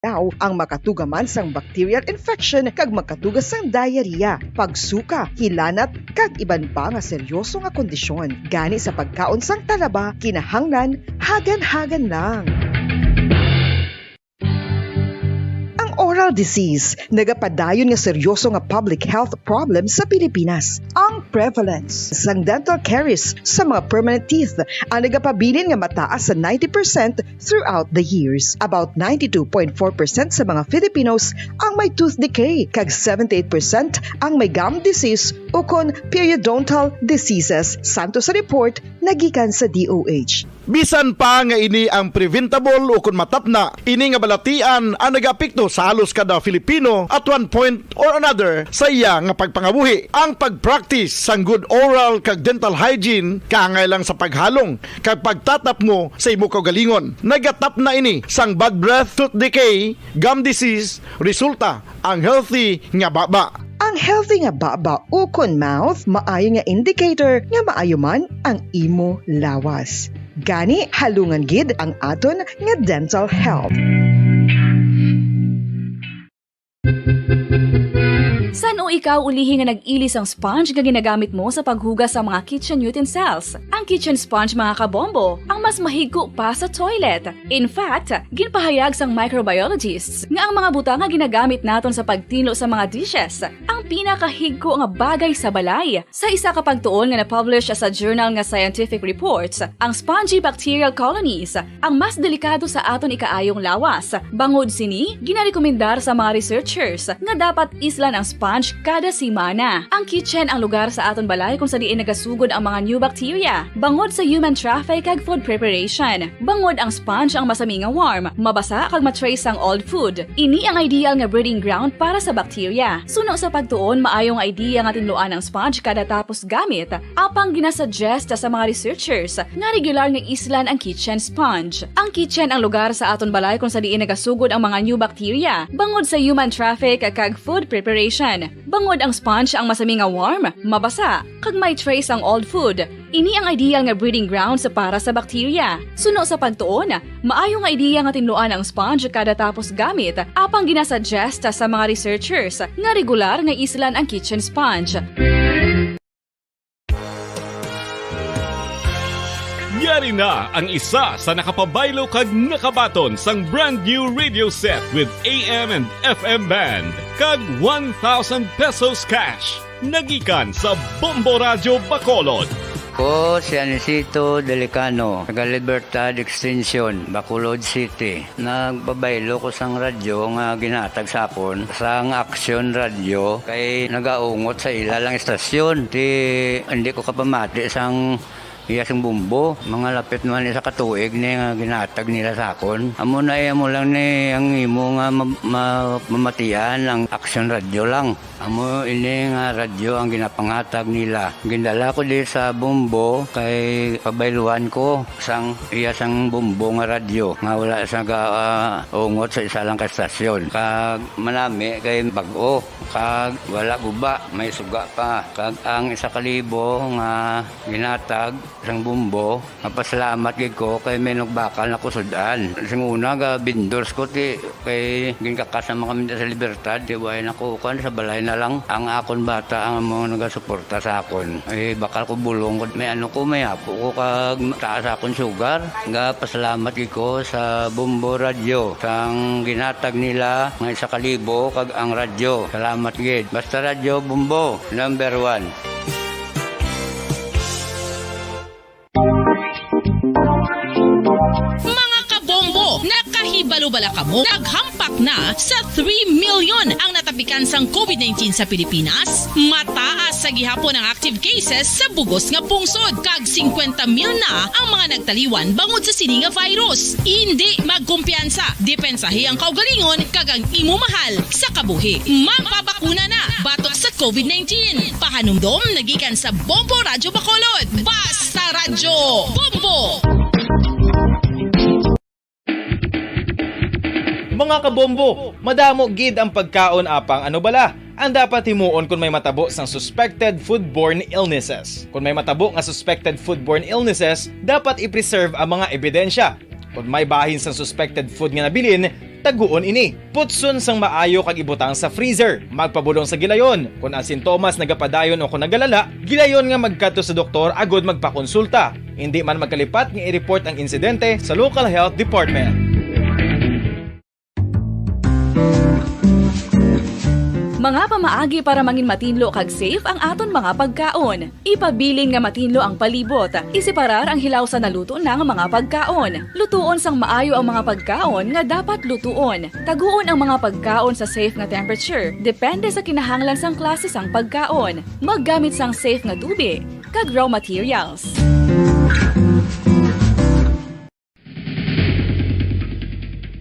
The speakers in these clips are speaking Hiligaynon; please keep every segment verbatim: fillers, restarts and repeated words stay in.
Daw ang makatuga man sang bacterial infection kag makatuga sang diarrhea, pagsuka, hilanat, kag iban pa nga seryoso nga kondisyon. Gani sa pagkaon sang talaba, kinahanglan hagan-hagan lang. Ang oral disease nagapadayon nga seryoso nga public health problem sa Pilipinas. Ang prevalence sang dental caries sa mga permanent teeth ang nagapabilin nga mataas sa ninety percent throughout the years. About ninety-two point four percent sa mga Filipinos ang may tooth decay, kag seventy-eight percent ang may gum disease ukon periodontal diseases, santo sa report na gikan sa D O H. Bisan pa nga ini ang preventable ukon matapna, ini nga balatian ang nagaapekto sa halos kada Filipino at one point or another sa iya nga pagpangabuhi. Ang pag-practice sang good oral kag dental hygiene kaangay lang sa paghalong kag pagtatapngo sa imo kaugalingon. Nagatapna ini sang bad breath, tooth decay, gum disease, resulta ang healthy nga baba. Ang healthy nga baba ukon mouth maayo nga indicator nga maayo man ang imo lawas. Gani, halungan gid ang aton nga dental health. San-o ikaw ulihi nga nag-ili sang sponge nga ginagamit mo sa paghugas sa mga kitchen utensils? Ang kitchen sponge, mga kabombo, ang mas mahigko pa sa toilet. In fact, ginpahayag sang microbiologists nga ang mga butang nga ginagamit naton sa pagtinlo sa mga dishes ang pinakahigko nga bagay sa balay. Sa isa ka pagtuon nga na-publish sa journal nga Scientific Reports, ang spongy bacterial colonies ang mas delikado sa aton ikaayong lawas. Bangod sini, ginarekomendar sa mga researchers nga dapat islan ang sponge kada semana. Ang kitchen ang lugar sa aton balay kung sa diin nagasugod ang mga new bacteria, bangod sa human traffic kag food preparation. Bangod ang sponge ang masami nga warm, mabasa kag ma-trace sang old food. Ini ang ideal nga breeding ground para sa bacteria. Suno sa pagtuon, maayo nga idea nga tinluan ang sponge kada tapos gamit, apang ginasuggest sa mga researchers nga regular nga islan ang kitchen sponge. Ang kitchen ang lugar sa aton balay kung sa diin nagasugod ang mga new bacteria, bangod sa human traffic kag food preparation. Bangod ang sponge ang masami nga warm, mabasa, kag may trace ang old food, ini ang ideal nga breeding grounds para sa bacteria. Suno sa pagtuon, maayo nga ideya nga tinluan ang sponge kada tapos gamit, apang ginasuggest sa mga researchers nga regular nga islan ang kitchen sponge. Yari na ang isa sa nakapabaylo kag nakabaton sang brand new radio set with A M and F M band kag one thousand pesos cash. Nagikan sa Bombo Radyo Bacolod. Ko si Anisito Delicano, taga Libertad Extension, Bacolod City. Nagpabaylo ko sang radyo nga ginhatag sa akon sang Action Radio kay nagaungot sa ila lang istasyon. Ti, hindi ko kapamati sang iya sing Bombo. Mga lapit man isa ka tuig ni nga ginhatag nila sa akon. Amo na, eh, amo lang ni ang imo nga ma-, ma-, mamatian ang Action Radio lang. Amo ini nga radyo ang ginapanghatag nila. Gindala ko di sa Bombo kay pabayluan ko sang iya sang Bombo nga radyo nga wala sa ga-, ah, ungot sa isa lang ka estasyon. Kag manami kay bag-o, kag wala guba, may suga pa. Kag ang isa ka libo nga ginhatag sang Bombo, mapasalamat gid ko kay may nagbakal na ko sud-an. Sing una, ga-vendors ko, ti, kay ginkakas naman kami sa Libertad, ti, way na ko, kuwan, sa balay na lang. Ang akon bata ang amo nagasuporta sa akon. Eh, bakal ko bulong ko, may ano ko, may apo ko, kag taas akon sugar. Ga-pasalamat gid ko sa Bombo Radyo, sang ginhatag nila nga isa ka libo, kag ang radyo. Salamat gid. Basta Radyo Bombo, number one. Mga kabombo, nakahibalo bala kamo? Naghampak na sa three million ang natapikan sang COVID nineteen sa Pilipinas. Mataas sa gihapon ang active cases sa bugos nga pungsod, kag singkwenta mil na ang mga nagtaliwan bangod sa sini nga virus. Indi magkumpiyansa, depensahi ang kaugalingon kag ang imo mahal sa kabuhi. Magpabakuna na batok sa COVID nineteen. Pahanumdom nagikan sa Bombo Radyo Bacolod. Basta Radyo Bombo! Mga kabombo, madamo gid ang pagkaon, apang ano bala ang dapat himuon kon may matabo sang suspected foodborne illnesses? Kon may matabo nga suspected foodborne illnesses, dapat i-preserve ang mga ebidensya. Kon may bahin sang suspected food nga nabilin, Taguon ini. Putson sang maayo kag ibutang sa freezer. Magpabulong sa gilayon. Kon ang sintomas nagapadayon o kon nagalala, gilayon nga magkadto sa doktor agud magpakonsulta. Indi man magkalipat nga i-report ang insidente sa local health department. Mga pamaagi para mangin matinlo kag safe ang aton mga pagkaon. Ipabilin nga matinlo ang palibot. Iseparar ang hilaw sa naluto na nga mga pagkaon. Lutuon sang maayo ang mga pagkaon nga dapat lutuon. Taguon ang mga pagkaon sa safe nga temperature, depende sa kinahanglan sang klase sang pagkaon. Maggamit sang safe nga tubig kag raw materials.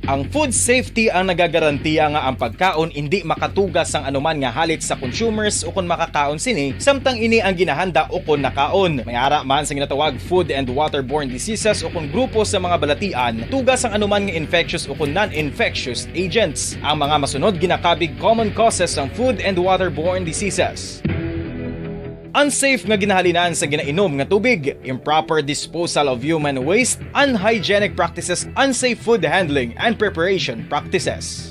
Ang food safety ang nagagarantiya nga ang pagkaon indi makatuga sang anuman nga halit sa consumers ukon makakaon sini, samtang ini ang ginahanda ukon nakaon. May ara man sa ginatawag food and waterborne diseases ukon grupo sa mga balatian, tuga sang anuman nga infectious ukon non-infectious agents. Ang mga masunod ginakabig common causes sang food and waterborne diseases. Unsafe nga ginahalinan sa ginainom nga tubig, improper disposal of human waste, unhygienic practices, unsafe food handling and preparation practices.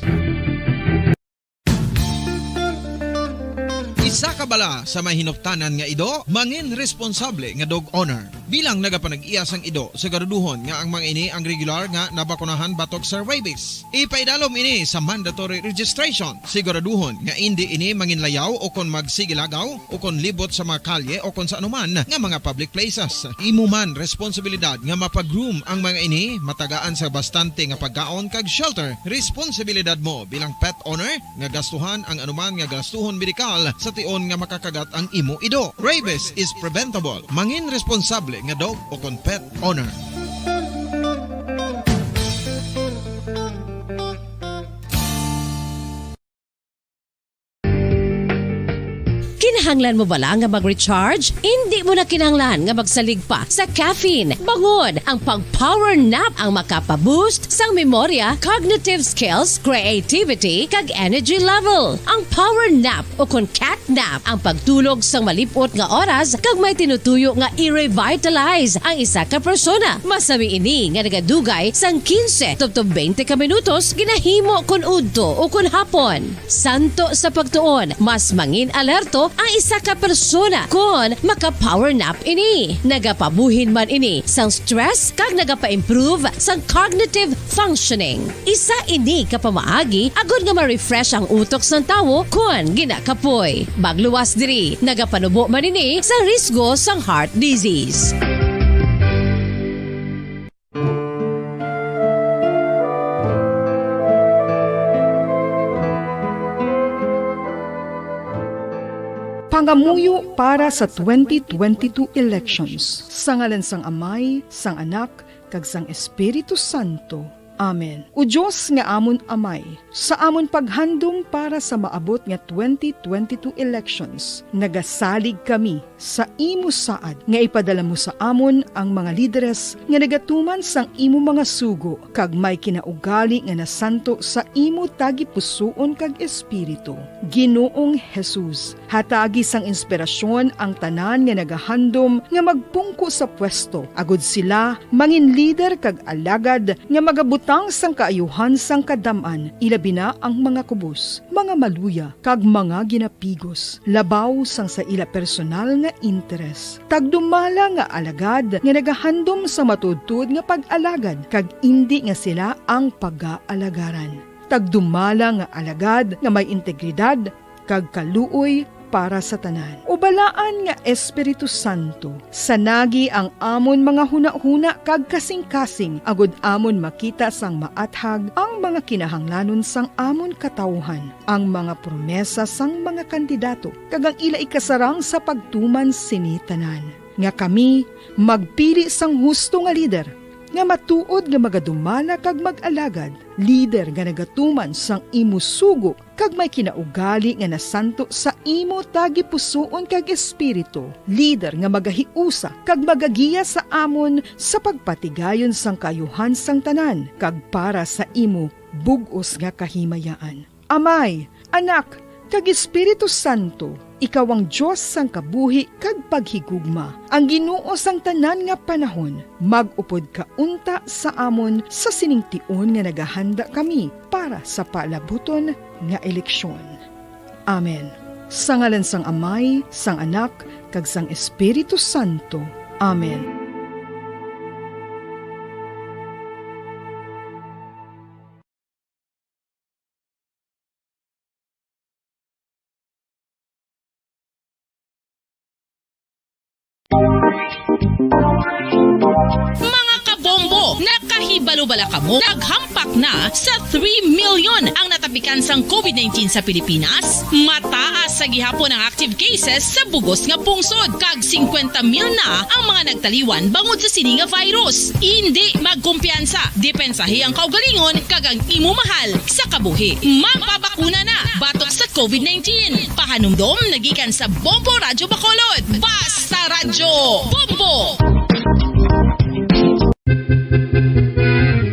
Isa ka bala sa may hinuptanan nga ido, mangin responsable nga dog owner. Bilang nagapanag-iya sang ido, siguraduhon nga ang mga ini ang regular nga nabakunahan batok sa rabies. Ipaidalom ini sa mandatory registration. Siguraduhon nga indi ini manginlayaw o kon magsigilagaw o kon libot sa mga kalye o kon sa anuman nga mga public places. Imo man responsibilidad nga mapa-groom ang mga ini, matagaan sa bastante nga pagkaon kag shelter. Responsibilidad mo bilang pet owner nga gastuhan ang anuman nga gastuhon medikal sa tion nga makakagat ang imo ido. Rabies is preventable. Mangin responsable nga dog o kon pet owner. Kinahanglan mo bala nga mag-recharge? Indi mo na kinahanglan nga magsalig pa sa caffeine. Bangon, ang pag-power nap ang makapa-boost sang memorya, cognitive skills, creativity, kag energy level. Ang power nap o kon cat nap ang pagtulog sang malip-ot nga oras kag may tinutuyo nga i-revitalize ang isa ka persona. Masami ini nga nagadugay sang quince tubtob twenty ka minutos ginahimo kon udto o kon hapon. Santo sa pagtuon, mas mangin-alerto ang isa ka persona kon maka-power nap ini. Nagapabuhin man ini sang stress kag nagapa-improve sang cognitive functioning. Isa ini ka pamaagi agod nga ma-refresh ang utok sang tawo kon ginakapoy. Magluwas diri, nagapanubo man ini sa risgo sang heart disease. Pangamuyo para sa twenty twenty-two elections. Sa ngalan sang Amay, sang Anak, kag sang Espiritu Santo. Amen. O Dios nga amon Amay, sa amon paghandom para sa maabot nga twenty twenty-two elections, nagasalig kami sa imo saad nga ipadala mo sa amon ang mga lideres nga nagatuman sang imo mga sugo kag may kinaugali nga nasanto sa imo tagipusoon kag espiritu. Ginoong Jesus, hatagi sang inspirasyon ang tanan nga nagahandom nga magpungko sa pwesto, agod sila mangin lider kag alagad nga magabutang sang kaayuhan sang kadam-an, ilabi na ang mga kubos, mga maluya, kag mga ginapigos, labaw sang sa ila personal nga interes. Tagdumala nga alagad nga nagahandom sa matuodtuod nga pag-alagad, kag indi nga sila ang pagaalagaran. Tagdumala nga alagad nga may integridad kag kaluoy para sa tanan. O Balaan nga Espiritu Santo, sanagi ang amon mga hunahuna kag kasingkasing, agod amon makita sang maathag ang mga kinahanglanon sang amon katawuhan, ang mga promesa sang mga kandidato, kag ang ila ikasarang sa pagtuman sini tanan, nga kami magpili sang husto nga lider, nga matuod nga magadumala kag mag-alagad, lider nga nagatuman sang imo sugo kag may kinaugali nga nasanto sa imo tagipusoon kag espiritu, lider nga magahiusa kag magagiya sa amon sa pagpatigayon sang kaayuhan sang tanan kag para sa imo bug-os nga kahimayaan. Amay, Anak, kag Espiritu Santo, ikaw ang Dios sang kabuhi kag paghigugma, ang Ginoo sang tanan nga panahon. Mag-upod ka unta sa amon sa sining tion nga nagahanda kami para sa palabuton nga eleksyon. Amen. Sa ngalan sang Amay, sang Anak, kag sang Espiritu Santo. Amen. Mga kabombo, nakahibalo bala kamo? Naghampak na sa three million ang natapikan sang covid nineteen sa Pilipinas. Mataas sa gihapon ang active cases sa bugos nga pungsod, kag singkwenta mil na ang mga nagtaliwan bangod sa sini nga virus. Indi magkumpiyansa, depensahi ang kaugalingon kag ang imo mahal sa kabuhi. Magpabakuna na batok sa covid nineteen. Pahanumdom nagikan sa Bombo Radyo Bacolod. Basta Radyo Bombo!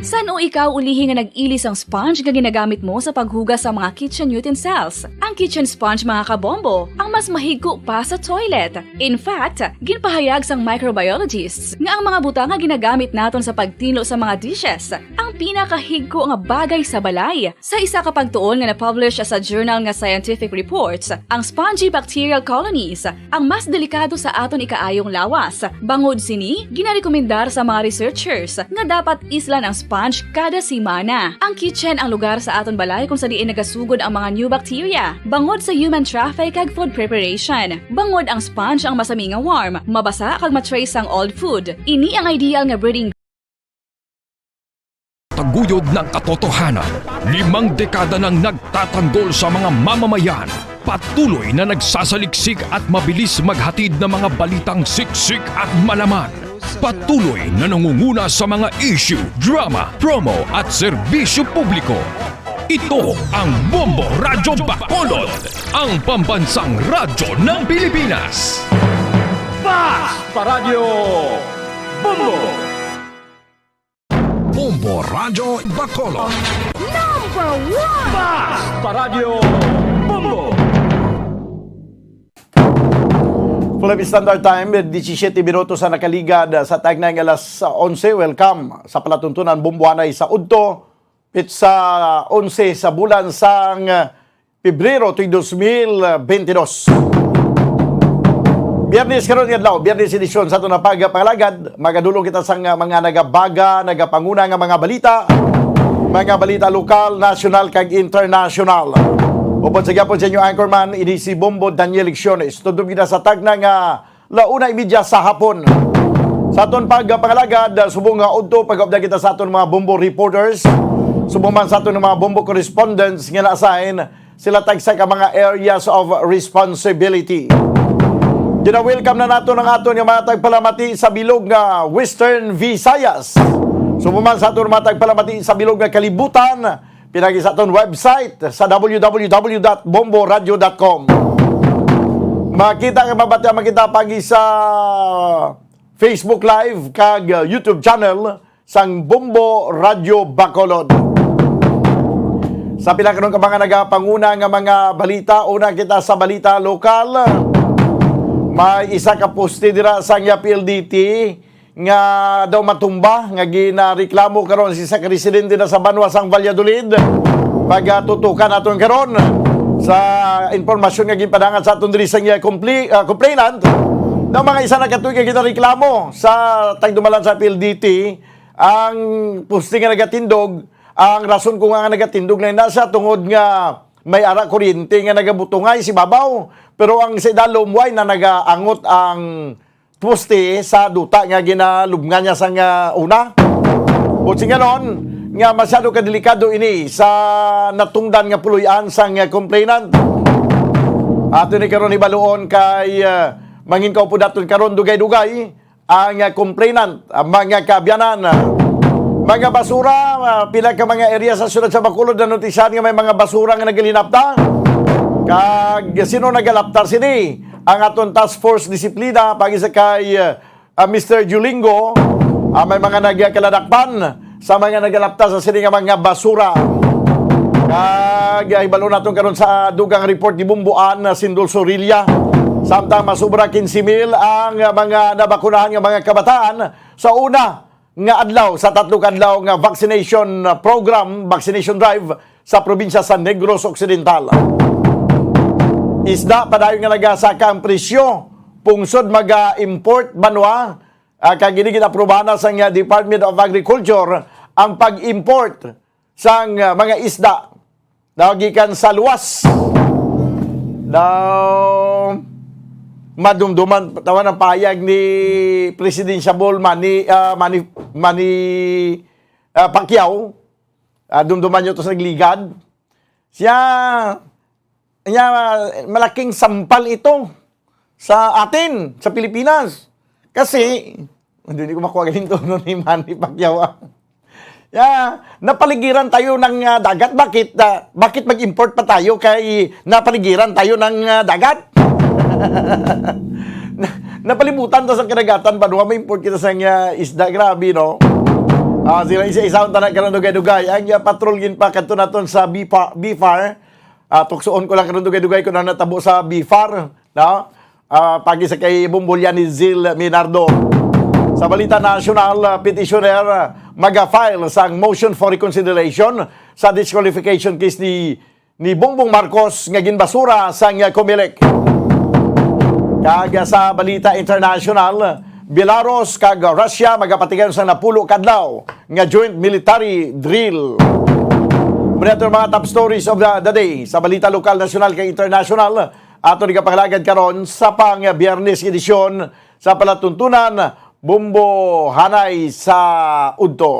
San-o ikaw ulihi nga nag-ili sang sponge nga ginagamit mo sa paghugas sa mga kitchen utensils? Ang kitchen sponge, mga kabombo, ang mas mahigko pa sa toilet. In fact, ginpahayag sang microbiologists nga ang mga butang nga ginagamit naton sa pagtinlo sa mga dishes ang pinakahigko nga bagay sa balay. Sa isa ka pagtuon nga na-publish sa journal nga Scientific Reports, ang spongy bacterial colonies ang mas delikado sa aton ikaayong lawas. Bangod sini, ginarekomendar sa mga researchers nga dapat islan ang sponge kada semana. Ang kitchen ang lugar sa aton balay kung sa diin nagasugod ang mga new bacteria, bangod sa human traffic kag food preparation. Bangod ang sponge ang masami nga warm, mabasa kag ma-trace ang old food. Ini ang ideal nga breeding Taguyod ng katotohanan. Limang dekada nang nagtatanggol sa mga mamamayan. Patuloy na nagsasaliksik at mabilis maghatid ng mga balitang siksik at malaman. Patuloy na nangunguna sa mga issue, drama, promo at serbisyo publiko. Ito ang Bombo Radyo Bacolod, ang pambansang radyo ng Pilipinas. Basta Radyo Bombo! Bombo Radyo Bacolod. Number one! Basta Radyo Bombo! Philippine Standard Time, disisiete minutos ang nakaligad sa tagnay nga alas onse. Welcome sa palatuntunan Bomboanay sa udto, petsa onse sa bulan sang Pebrero tuig dos mil bentidós. Biyernes karon nga adlaw, Biyernes edisyon sa aton nga pagpangalagad. Magadulong kita sa nga mga nagabaga, nagapanguna nga mga balita, mga balita lokal, nasyonal, kag internasyonal. Upod sa gihapon sa inyo anchorman, ini si Bombo Daniel Lecciones. Tubtob kita sa tagna nga la una y media sa hapon. Sa aton pagpangalagad, subong nga udto, pag-update kita sa aton mga Bombo reporters, subong man sa aton mga Bombo correspondents nga na-assign sila tagsa ka mga areas of responsibility. Gina-welcome na naton ang aton nga mga tagpalamati sa bilog nga Western Visayas. Subong man sa aton mga tagpalamati sa bilog nga kalibutan, pinagi sa aton website sa w w w dot bombo radio dot com. Makita nga mabati ang makita pagi sa Facebook Live kag, uh, YouTube channel sang Bombo Radyo Bacolod. Sa pila karon ka mga nagapanguna nga mga balita, una kita sa balita lokal. May isa ka poste dira sa P L D T nga daw matumba, nga ginareklamo karon si isa ka residente na sa banwa sang Valladolid. Pagatutukan naton karon sa impormasyon nga ginpadangat sa aton diri sang iya compli-, ah, complainant, daw mga isa na ka tuig nga ginareklamo sa tagdumalan sa P L D T ang poste nga nagatindog. Ang rason kung nga nagatindog na na siya tungod nga may ara kuryente nga nagabutungay si babaw, pero ang sa idalom way na nagaangot ang poste sa duta nga ginalubngan niya sang, ah, una. Buot silingon nga masyado ka delikado ini sa natungdan nga puloy-an sang, ah, complainant. Ato ni karon hibaluon kay, ah, mangin kaupod naton karon dugay-dugay ang, ah, complainant, ah, mga kaabyanan. Mga basura, ah, pila ka mga area sa siyudad sa Bacolod na notisyahan nga may mga basura nga nagalinapta. Kag sino nagalaptar sini? Ang aton Task Force Disiplina, pagi sa kay, ah, Mister Julingo, ah, may mga nagkaladakpan sa mga nagalapta sa sini nga mga basura. Kag Hibalo naton karon sa dugang report ni Bumbuan na Sindol Sorilla. Samtang masubra quince mil ang mga nabakunahan nga mga kabataan sa una nga adlaw sa tatlo ka adlaw nga vaccination program, vaccination drive sa probinsya sa Negros Occidental. Isda padayon nga nagasaka ang presyo, pungsod maga-import banwa, ah, kag ini ginaprobahan na sang, ah, Department of Agriculture ang pag-import sang, ah, mga isda daw gikan sa luwas. Daw madumduman tawa ng payag ni Presidential Manny, ah, Manny, Manny, ah, Pacquiao. Ah, dumduman nyo to sa nagligad. Siya, niya, malaking sampal ito sa atin, sa Pilipinas. Kasi, hindi ko makuha galing tono ni Manny Pacquiao, ah. Ya, napaligiran tayo ng, ah, dagat. Bakit, ah, bakit mag-import pa tayo kay napaligiran tayo ng, ah, dagat? Na-, napalibutan ta sa kadagatan, banwa may import kita sa, ah, isda. Grabe, no? Ah, sila isa-isa ang tanan karon dugay-dugay. Ang, ah, patrol gin pa kadto naton sa B F A R, B F A R. Ah, tuksoon ko lang karon dugay-dugay kung ano natabo sa B F A R, no? Ah, pagi sa kay Bumbo Lian ni Zil Minardo. Sa balita nasyonal, ah, petitioner, ah, maga-file sang motion for reconsideration sa disqualification case ni, ni Bongbong Marcos nga ginbasura sang, ah, Comelec. Kag, ah, sa balita international, Belarus kag Russia magapatigayon sang napulo ka adlaw nga joint military drill. Muna ito ang mga top stories of the, the day sa balita lokal, nasyonal, kag international. Ato ni kapangalagad karon sa pang Biyernes edisyon sa palatuntunan, Bumbo Hanay sa Udto.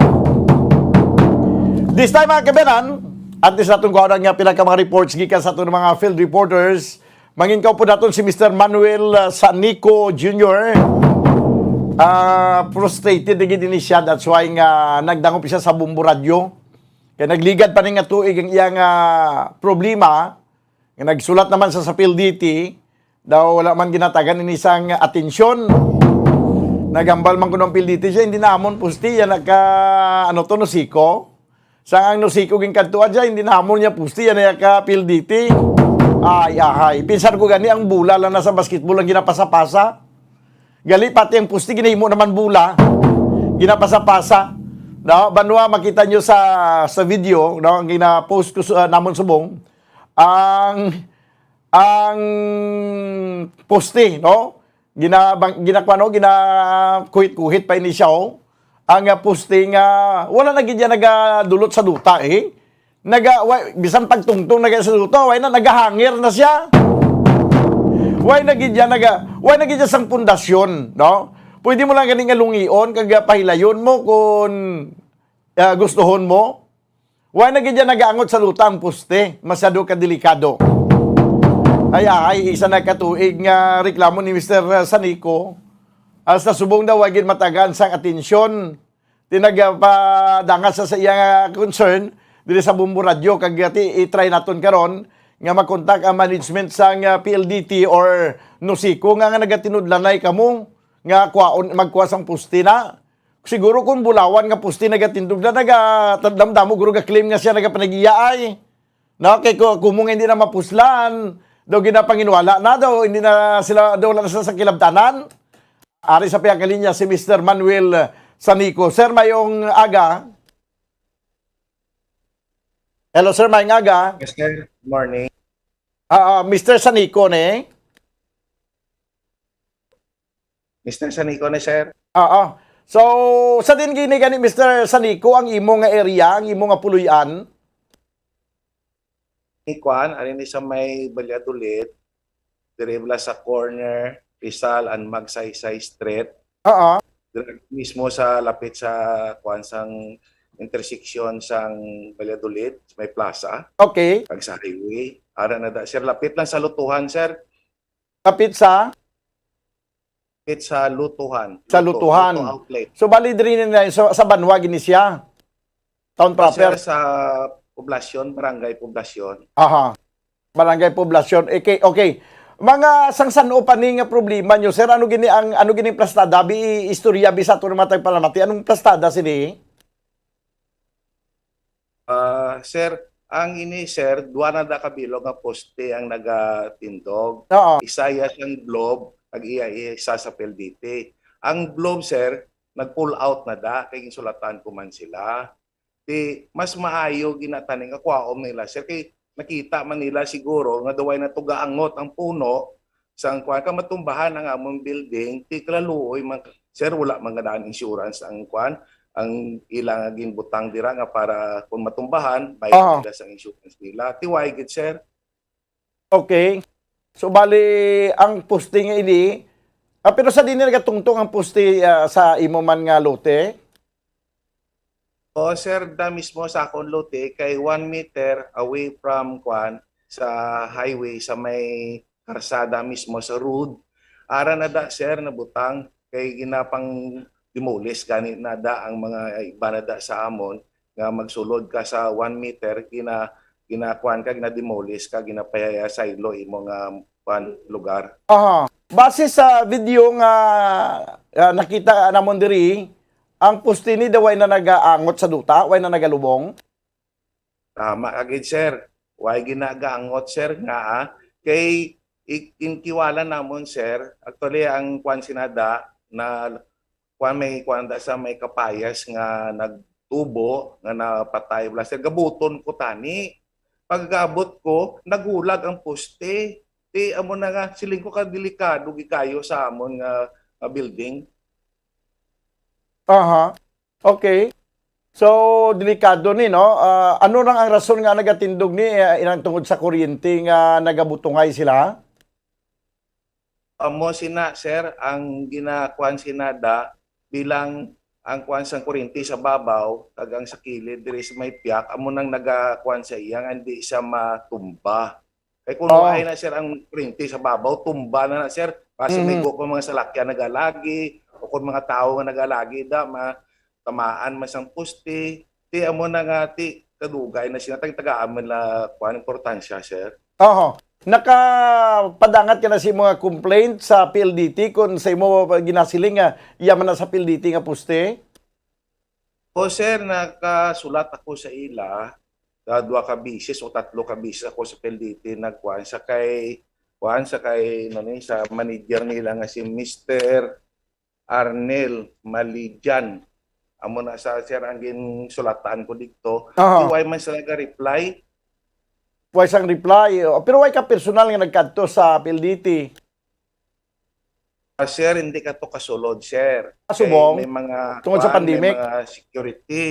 This time, mga kabayan, at least natong kuhaan nga pila ka mga reports gikan sa atong mga field reporters. Mangin ka po naton si Mister Manuel, uh, Sanico Junior. Ah, frustrated na gid ini siya. That's why nga nagdangop siya sa Bumbo Radyo. Kaya nagligad pa ni nga tuig ang iyang, ah, problema. Nga nagsulat naman sa, sa P L D T, daw wala man ginatagan ini sang atensyon. Nagambal man kuno ang P L D T siya, hindi namon pusti, yan nagka, ano to, Nosico. Sang ang Nosico ginkadtuan siya, hindi namon niya pusti, yan nagka P L D T. Ay, ahay. Pinsan ko gani, ang bola lang nasa basketball ang ginapasa-pasa. Gali pati ang pusti, ginahimo naman bola. Ginapasa-pasa. No? Banwa, makita nyo sa, sa video, no? Ang gina-post ko sa, namon subong. Ang, ang poste, no? Gina-, bang-, ginakuha, no? Ginakuhit-kuhit pa ini siya, oh. Ang, ah, poste nga, wala na gid yan nagadulot sa duta, eh. Naga-, wa-, bisan pagtungtong na sa duta, way na, nagahangir na siya. Way na gid yan, naga-, way na gid yan sang pundasyon, no? Pwede mo lang gani nga lungion, kag pahilayon mo kung, ah, gustuhon mo. Wa na gid yan nagaangot sa duta ang poste. Masyado ka delikado. Ay, ay, isa na ka tuig nga reklamo ni Mister Sanico. Hasta subong daw, wa gid matagaan sang atensyon. Tinagapadanga sa, sa iya nga concern diri sa Bumbo Radyo. Kag ti, i-try naton karon nga makontak ang management sang, ah, P L D T or Nosico nga, nga nagatinudlanay kamo nga kwaon, magkuha sang poste na. Siguro kung bulawan nga poste nagatindog na, naga-, damdamo guro ga-claim nga siya nagapanag-iya ay. No, kay ku-, kumo nga hindi na mapuslan, daw ginapanginwala na daw, hindi na sila, daw wala na sila sa kilabtanan. Ari sa pihak nga linya si Mister Manuel Sanico. Sir, mayong aga. Hello, sir, mayong aga. Yes, sir. Morning. Ah, ah, Mister Sanico ni? Mister Sanico ni, sir. Oo. So, sa din gini gani, Mister Sanico, ang imo nga area, ang imo nga puloy-an? Ni kuan, ari ni sa may Valladolid, diri bala sa corner, Rizal and Magsaysay Street. Oo. Diri mismo sa lapit sa kuan sang intersection sang Valladolid, sa may plaza. Okay. Kag sa highway. Ara na da, sir, lapit lang sa Lutuhan, sir. Kapit sa? Kapit sa Lutuhan. Sa Luto, Lutuhan. Luto outlet. So, bali diri na sa, sa banwa gini siya? Town proper? Sir, sa Poblacion, Barangay Poblacion. Aha. Barangay Poblacion. Okay, okay. Mga sangsan-o pa ni nga problema nyo, sir? Ano gini ang, ano gini plastada? Bi, istorya bi sa ato ng mga tagpalamati. Anong plastada sini? Ah, sir, Ang ini, sir, dua na da ka bilog nga poste ang nagatindog. Oo. Isa iya sang globe, kag iya isa sa P L D T. Ang globe, sir, nag-pull out na da, kay ginsulatan ko man sila. Di, mas maayo ginatani nga kwaon nila, sir, kay nakita man nila siguro nga daw way na to gaangot ang puno, sang kuan ka matumbahan ang among building, ti kalaluoy man, sir, wala man nga daan insurance ang kuan, ang ila nga ginbutang dira nga para kung matumbahan, bayad Aha. nila sang insurance nila. Ti way gid, sir. Okay. So, bali, ang poste nga ini, ah, pero sa din nagatungtong ang poste, ah, sa imo man nga lote? Oo, sir, da mismo sa akong lote kay one meter away from kuan sa highway, sa may karsada mismo, sa road. Ara na da, sir, nabutang kay ginapang demolish gani na da ang mga iba na da sa amon nga magsulod ka sa one meter, gina ginakuan ka, ginademolish ka, ginapayasaylo imo nga kuan lugar. Aha. Base sa video nga, ah, nakita namon diri, ang poste ni daw way na nagaangot sa duta, way na nagalubong. Tama ka gid, sir. Way ginagaangot, sir, nga, ah, kay i- inkiwala namon, sir. Actually, ang kuan sinada na kuan, may kuan da sa may kapayas nga nagtubo nga napatay, wala, sir. Gabuton ko tani. Pagkabot ko, nagulag ang poste. Ti amo na nga, siling ko, ka delikado gikayo sa amon nga, nga building. Aha. Okay. So, delikado ni, no? Ah, ano lang ang rason nga nagatindog ni, eh, inang tungod sa kuryente nga nagabutungay sila? Amo sina, sir, ang ginakuan sinada bilang ang kuan sang kuryente sa babaw kag ang sa kilid diri sa may piyak, amo nang nagakuan sa iya nga hindi siya matumba. Kay kung Oh. Ay na, sir, ang kuryente sa babaw, tumba na na, sir. Basi may Mhm. go pa mga salakyan nagalagi o kung mga tao nga nagalagi da, ma tamaan man sang poste, ti amo na nga ti kadugay na sila, tag-, tagaan man la kuan importansya, sir. Oho. Nakapadangat ka na sa imo nga complaint sa P L D T kung sa imo ginasiling nga iya man na sa P L D T nga poste? O, sir, nakasulat ako sa ila sa dua ka bisis o tatlo ka bisis ako sa P L D T nagkuan sa kay kuan sa kay ano ni, sa manager nila nga si Mister Arnel Malijan. Amo na sa, sir, ang ginsulatan ko dito. Aha. Di way man sila ga-reply. Way sang reply. O, pero way ka personal nga nagkadto sa P L D T? Ah, sir, hindi ka to kasulod, sir. Ah, subong? Kay may mga Tungod sa kuan, may pandemic? Mga security.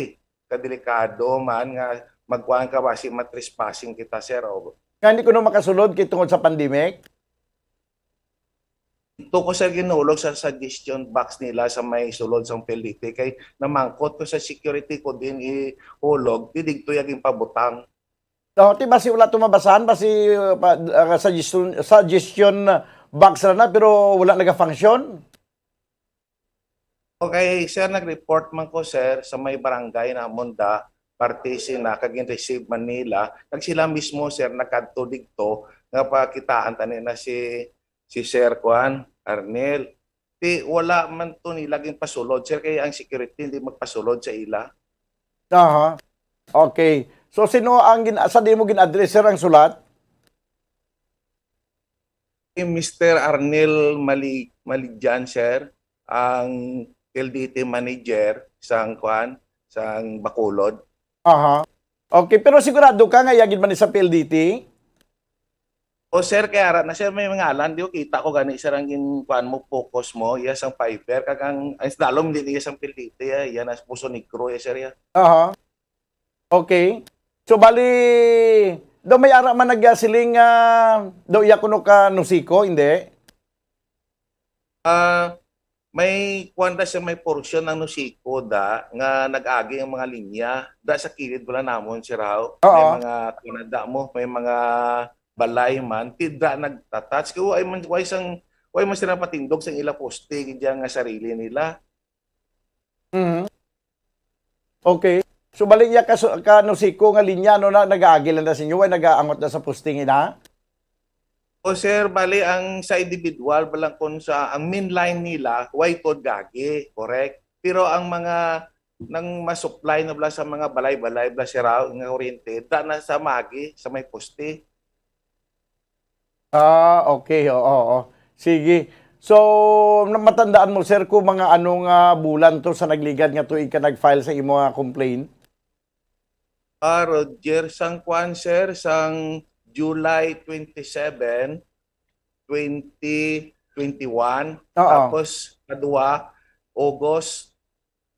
Kadelikado man nga magkuan ka, basi matrespassing kita, sir. O, Nga hindi ko na makasulod kay tungod sa pandemic? Ito ko, sir, ginulog sa suggestion box nila sa may sulod sa P L D T kay namangkot ko sa security ko din ihulog, ti digto ya ginpabutang. Oh, ti basi wala to mabasahan, basi uh, pa, uh, suggestion, suggestion box ra na pero wala naga-function. Okay, sir, nag-report man ko, sir, sa may barangay namon da, parte sina, kag gin-receive man nila, kag sila mismo, sir, nakadto digto nga pakitaan tani na si si Sir Kuan Arnel. Ti wala man to nila ginpasulod, sir, kay ang security hindi magpasulod sa ila. Aha. Okay. So sino ang gin sa di mo gin-address, sir, ang sulat? Si Mister Arnel Mali Malijan, sir, ang L D T manager sang kuan, sang Bacolod. Aha. Okay, pero sigurado ka nga iya gid man ni sa P L D T? O sir, kay ara na sir, may ngalan, di ko kita ko gani sir ang gin-, kuan mo, focus mo, iya sang fiber, kag ang, ang dalom din iya sang P L D T, iya, iya na sa Poso Negro, iya sir, iya. Aha. Okay. So bali, daw may ara man nagyasiling nga daw iya kuno ka Nosico, hindi? Ah, may kuan da siya, may porsyon ng Nosico da nga nag-agi ang mga linya da sa kilid wala namon, sir, haw. Oo. May mga kuan da mo, may mga balay man, ti da nagtatouch. Kay way man, way sang, way man sila patindog sang ila poste, gid nga sarili nila. Mhm. Okay. So bali iya ka, ka Nosico nga linya, no, na nagaagi lang na sa inyo, way nagaangot na sa posting ina? O sir, bali ang sa individual, balang kung sa ang main line nila, way to gagi, correct? Pero ang mga nang ma-supply na bala sa mga balay-balay bala sira nga kuryente, da na sa magi, sa may poste. Ah, okay. Oo, oo. Sige. So, na- matandaan mo, sir, kung mga ano nga bulan to sa nagligad nga tuig ka nag-file sa imo nga complaint? Ah, Roger, sang kwan, sir, sang July twenty-seven, twenty twenty-one. Oo. Tapos, kadua, August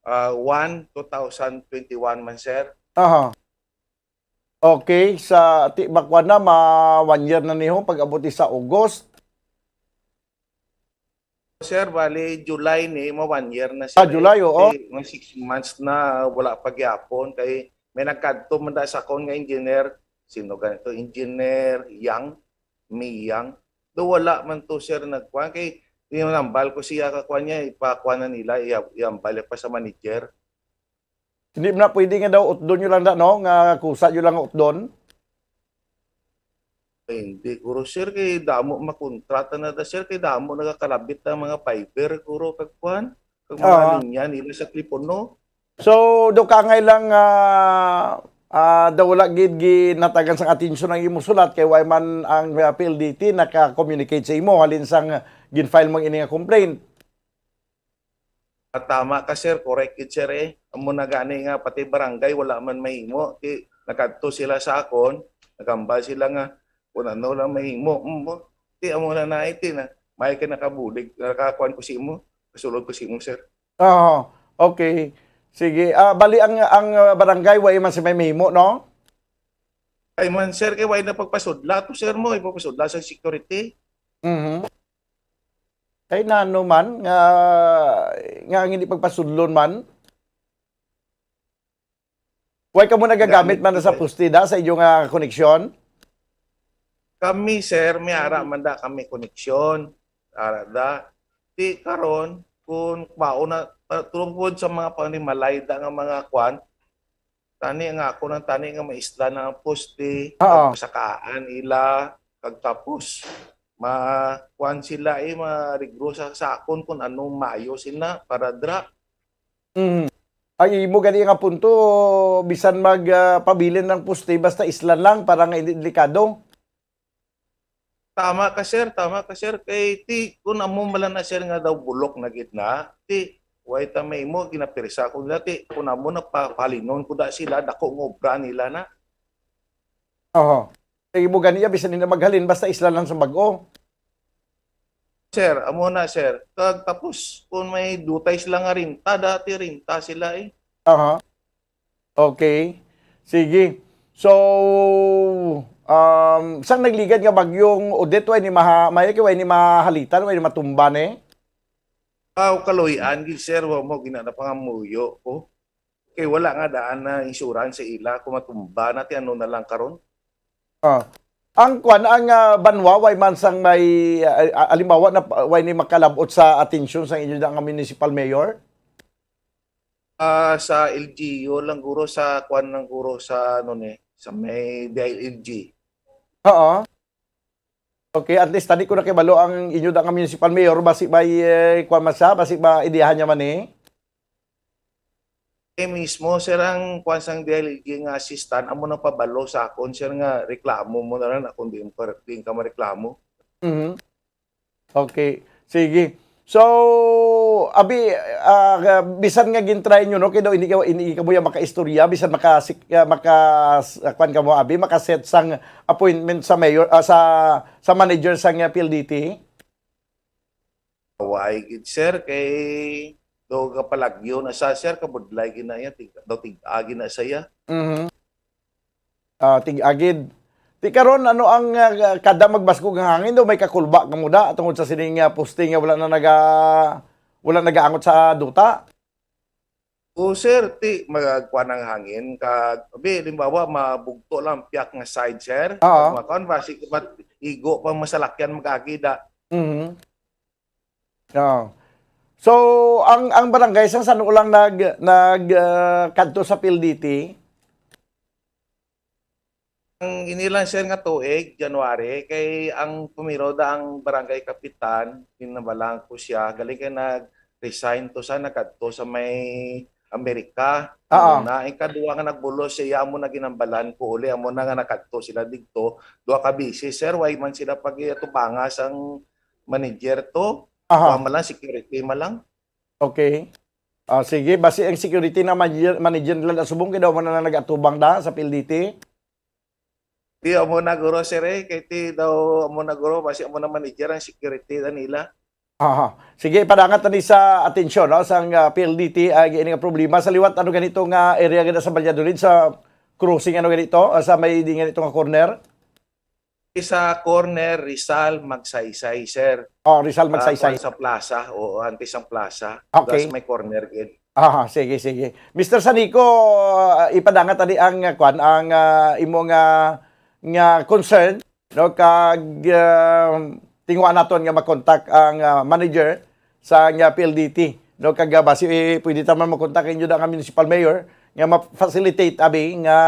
ah, one, two thousand twenty-one man, sir. Aha. Okay, sa ti makuha na ma one year na niho pag-abot ni sa August. Sir, bali July ni, ma one year na, sir. Ah, July, oo. Kay mga six months na wala pa gyapon kay may nagkadto man da sa akon nga engineer, sino ganito, engineer Yang, Miyang. Do wala man to, sir, nagkuan kay ginambal ko siya ka kuan niya, ipakuan na nila, iya- iambal pa sa manager. Hindi na pwede nga daw utdon nyo lang da, no? Nga kusa nyo lang nga utdon. Ay, hindi, guro, sir, kay damo makontrata na da, sir, kay damo nagakalabit ang mga fiber, guro, kag kuan, kag mga Ah. linya nila sa telepono. So, do kangay lang ah ah, daw wala gid ginatagan sang atensyon ang imo sulat kay way man ang ah, P L D T naka-communicate sa imo halin sang gin-file mo ini nga complaint. Ah, tama ka, sir, correct gid, sir, eh. Amo na gani nga pati barangay wala man mahimo. Ti nakadto sila sa akon, nagambal sila nga kung ano lang mahimo. Mm, ti amo na na iti na. May ka nakabulig, nakakuan ko sa imo, kasulod ko sa imo, sir. Oo. Okay. Sige. Ah, bali ang ang ah, barangay way man sa may mahimo, no? Ay man, sir, kay way na pagpasudla to, sir, mo, ipagpasudla sa security. Mhm. Kay nano man nga nga ang hindi pagpasulon man? Way kamo nagagamit Gamit man ko, sa sir. Poste da sa inyo nga koneksyon? Kami, sir, may ara man da kami koneksyon. Ara da. Ti karon, kung mao na, pa- tulong po sa mga panimalay da nga mga kwan, tani nga ako nang tani nga maisla na ang poste, Oo. pagpasakaan ila, kag tapos, ma, kwan sila eh, marigro sa, sa akon kung anong maayo sila para dra. Mm. Ang imo gani nga punto, bisan mag ah, pabilin ng poste, basta islan lang para nga hindi delikado. Tama ka, sir. Tama ka, sir. Kay ti, kung amo man lang na, sir, nga daw bulok na gid na, ti, way ta may imo, ginapirsa ko nila, ti, kung amo na pa, palinon ko da sila, dako nga obra nila na. Oho. Ang imo gani, bisan hindi na maghalin, basta islan lang sa bag-o. Sir, amo na, sir. Kag tapos, kung may dutay sila nga rinta, dati rinta sila eh. Aha. Okay. Sige. So, um, sang nagligad nga bagyong Odette, way ni maha, may kay way ni mahalitan, way ni matumba ni? Aw, kaluy-an gid, sir, wa mo gina na pangamuyo ko. Kay wala nga daan na insurance sa ila kung matumba na ti ano na lang karon. Ah. Ang kwan, ang ah, banwa, way man sang may, ah, ah, alimbawa na way ni makalabot sa atensyon sang inyo nga municipal mayor? Ah, sa L G U lang guro, sa kwan lang guro, sa ano ni, sa may D I L G. Oo. Okay, at least tani ko nakibalo ang inyo da nga municipal mayor, basi may eh, kwan man siya, basi ba ideyahan niya man eh. Eh mismo, sir, ang kwan sang D I L G nga assistant, amo nang pabalo sa akon, sir, nga reklamo mo na lang, akong di ka, di ka mareklamo. Mhm. Okay. Sige. So, abi, ah, bisan nga gintry nyo, no, kay daw hindi ka hindi ka buya makaistorya, bisan maka ah, maka ah, kwan ka mo, abi, makaset sang appointment sa mayor, ah, sa sa manager sang ah, P L D T. Why gid, sir, kay do kapalagyo na sa, sir, kabudlay gina iya, tig, daw tig-agi na sa iya. Mhm. Ah, tig-agid. Ti karon ano ang ah, kada magbasgo nga hangin daw may kakulba ka muda tungod sa sining ah, poste nga wala na naga wala nagaangot sa duta? O sir, ti magkuan ang hangin kag abi, halimbawa mabugto lang piyak nga side, sir. Oo. Makuan ba si mat igo pa masalakyan mag-agi da. Mhm. Oo. So, ang ang barangay sang sano lang nag nag ah, kadto sa P L D T? Ang inilan, sir, nga tuig, January, kay ang pumiro da ang barangay kapitan, ginabalaan ko siya, galing kay nag-resign to sa, nagkadto sa may Amerika. Oo. Amo na, ikaduha nga nagbulos siya, amo na ginambalan ko uli, amo na nga nakadto sila didto, duha ka beses, sir, why man sila pag-atubanga sang manager to? Aha. Wa man lang, security man lang. Okay. Ah, sige, basi ang security na manager, manager nila na subong kay daw mo na lang nag-atubang da sa P L D T. Di amo na guro, sir, eh. Kay ti daw amo na guro, basi amo na manager ang security na nila. Aha. Sige, ipadangat na ni sa atensyon, no, sang, ah, P L D T, ah, ini nga problema sa liwat, ano ganito nga area gani sa Valladolid, sa crossing, ano ganito, ah, sa may di ganito nga corner? Sa corner, Rizal, Magsaysay, sir. Oh, Rizal, ah, Magsaysay. Kuan sa plaza, oo, antes ang plaza. Okay. Tapos may corner gid. Aha, sige, sige. Mister Sanico, ah, ipadangat tadi ang, ah, kuan, ang, ah, imo nga, nga concern, no, kag, ah, tinguhaan naton nga makontak ang, ah, manager sa nga P L D T, no, kag, ah, basi, eh, pwede ta man makontak inyo da nga municipal mayor nga ma-facilitate abi nga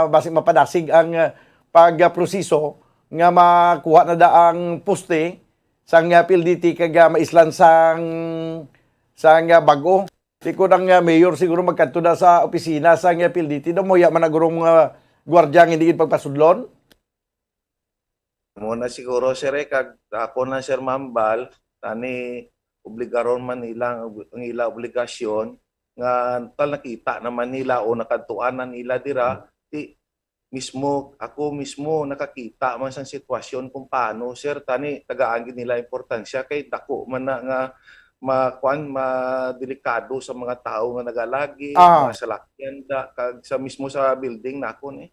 basi mapadasig ang, ah, pagproseso nga makuha na da ang poste sang, ah, P L D T kag, ah, maislan sang, sang, ah, bag-o. Di ko nang, ah, mayor siguro magkadto na sa opisina sang, ah, P L D T daw, muya man ang gurong, ah, gwardiya nga hindi gid pagpasudlon. Amo na siguro, sir, eh, kag ako na, sir, mambal, tani obligaron man nila ang ob-, ang ila obligasyon nga tal nakita naman nila o nakadtuan na nila dira, di mismo, ako mismo nakakita man sang sitwasyon kung paano, sir, tani tagaan gid nila importansya kay dako man na nga ma-, kuan, madelikado sa mga tawo nga nagalagi, ah, mga salakyan da, kag sa mismo sa building nakon, eh.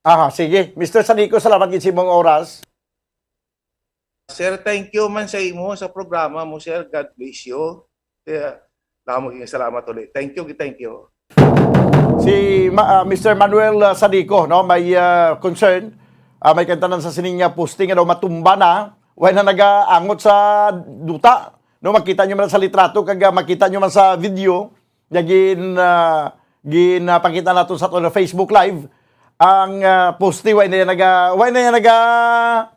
Aha, sige. Mister Sanico, salamat gid sa imong oras. Sir, thank you man sa imo, sa programa mo, sir. God bless you. Kaya, damo kayong salamat ulit. Thank you, thank you. Si Ma-, ah, Mister Manuel, ah, Sadico, no, may, ah, concern, ah, may kantanan sa sining nga posting, ano, matumba na, way na nagaangot sa duta. No, makita nyo man sa litrato, kag, ah, makita nyo man sa video, nga gin, ah, ginapakita nato sa aton Facebook Live, ang, ah, poste, way na yan naga-, way na yan naga-,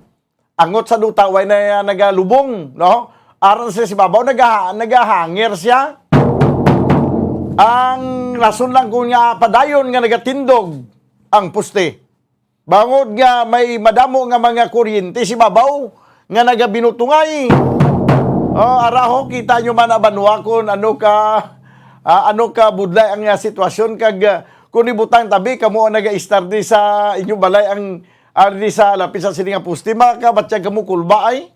angot sa duta, way na yan nagalubong, no? Aron siya sa babaw, naga-, nagahangir siya. Ang rason lang kung nga padayon nga nagatindog ang poste. Bangod nga may madamo nga mga kuryente sa babaw nga nagabinutungay. Oh, araho, kita nyo man, abanwa, kung ano ka, ah, ano ka budlay ang, ah, sitwasyon, kag, ah, kung ibutang tabi, kamo ang naga-istar di sa inyong balay ang, ah, di sa lapis sa sini nga poste, makabatyag kamo kulba ay.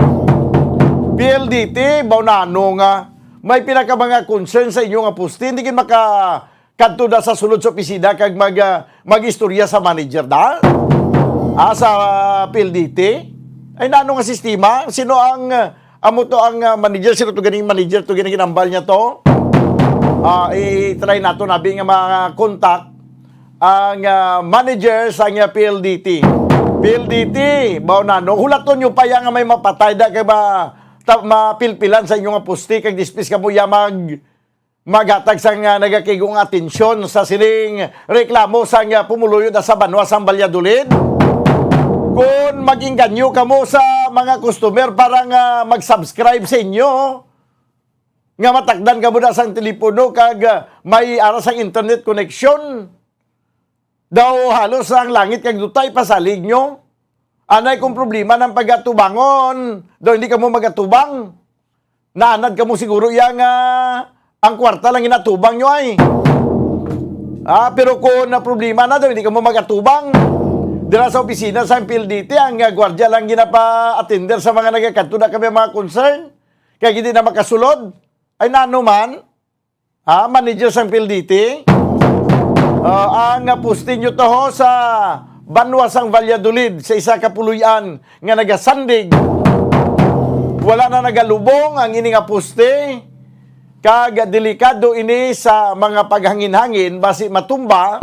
P L D T, baw nano nga may pila ka mga concern sa inyo nga poste, hindi gid maka-, kadto da sa sulod sa opisina kag mag, ah, mag-istorya sa manager da? Ah, sa P L D T? Ay, nano nga sistema? Sino ang, ah, amo to ang, ah, manager? Sino to ganing manager? To ganing ginambal niya to? Ah, i-try nato nabi nga ma-contact ang, ah, manager sa nga P L D T. P L D T, baw na, no? Hulaton nyo pa ya nga may mapatay da kay ma-, ta-, mapilpilan sa inyo nga poste kag dispis kamo ya mag-, maghatag sang, ah, nagakigong atensyon sa sining reklamo sang, ah, pumuluyo da sa banwa sang Valladolid. Kung mag-inganyo kamo sa mga customer para nga mag-subscribe sa inyo, nga matakdan kamo da sang telepono kag, ah, may ara sang internet connection, daw halos ang langit kag duta ipasalig nyo. Anay kung problema ng pagatubangon, daw hindi kamo magatubang. Naanad kamo siguro iya nga ang kwarta lang ginatubang nyo ay. Ah, pero kung na problema na daw, hindi kamo magatubang. Dira sa opisina sa P L D T, ang, ah, gwardiya lang ginapa-attender sa mga nagakadto na kami mga concern. Kaya hindi na makasulod. Ay, nano man? Ha, manager sang P L D T? Ah, ang, ah, posting nyo to ho sa banwa sang Valladolid, sa isa ka puloy-an nga nagasandig. Wala na nagalubong ang ini nga poste, kag delikado ini sa mga paghangin-hangin, basi matumba,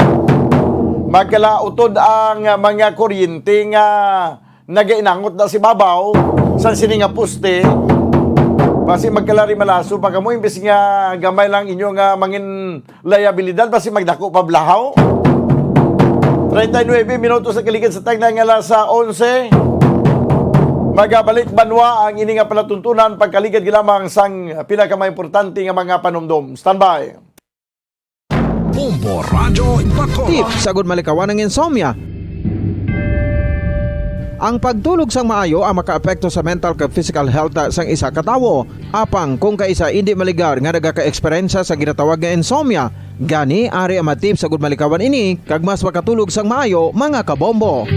magkalautod ang mga kuryente nga nagainangot na si babaw sa sini nga poste. Basi magkalari malaso pa kamo, imbes nga gamay lang inyo nga mangin liabilidad, basi magdako pa blahaw. Treinta y nueve minutos sa kaligid sa tagna nga alas onse. Magabalik banwa ang ini nga palatuntunan pagkaligid lamang sang pinakamaimportante nga mga panumdom. Standby. Bombo Radyo Bacolod. Tips sa gud malikawan ang insomnia. Ang pagtulog sang maayo ang makaapekto sa mental kag physical health sang isa ka tawo. Apang kung kaisa indi maligar nga nagaka-eksperyensya sa ginatawag nga insomnia, gani ari ang mga tips sa gud malikawan ini kag mas makatulog sang maayo, mga kabombo.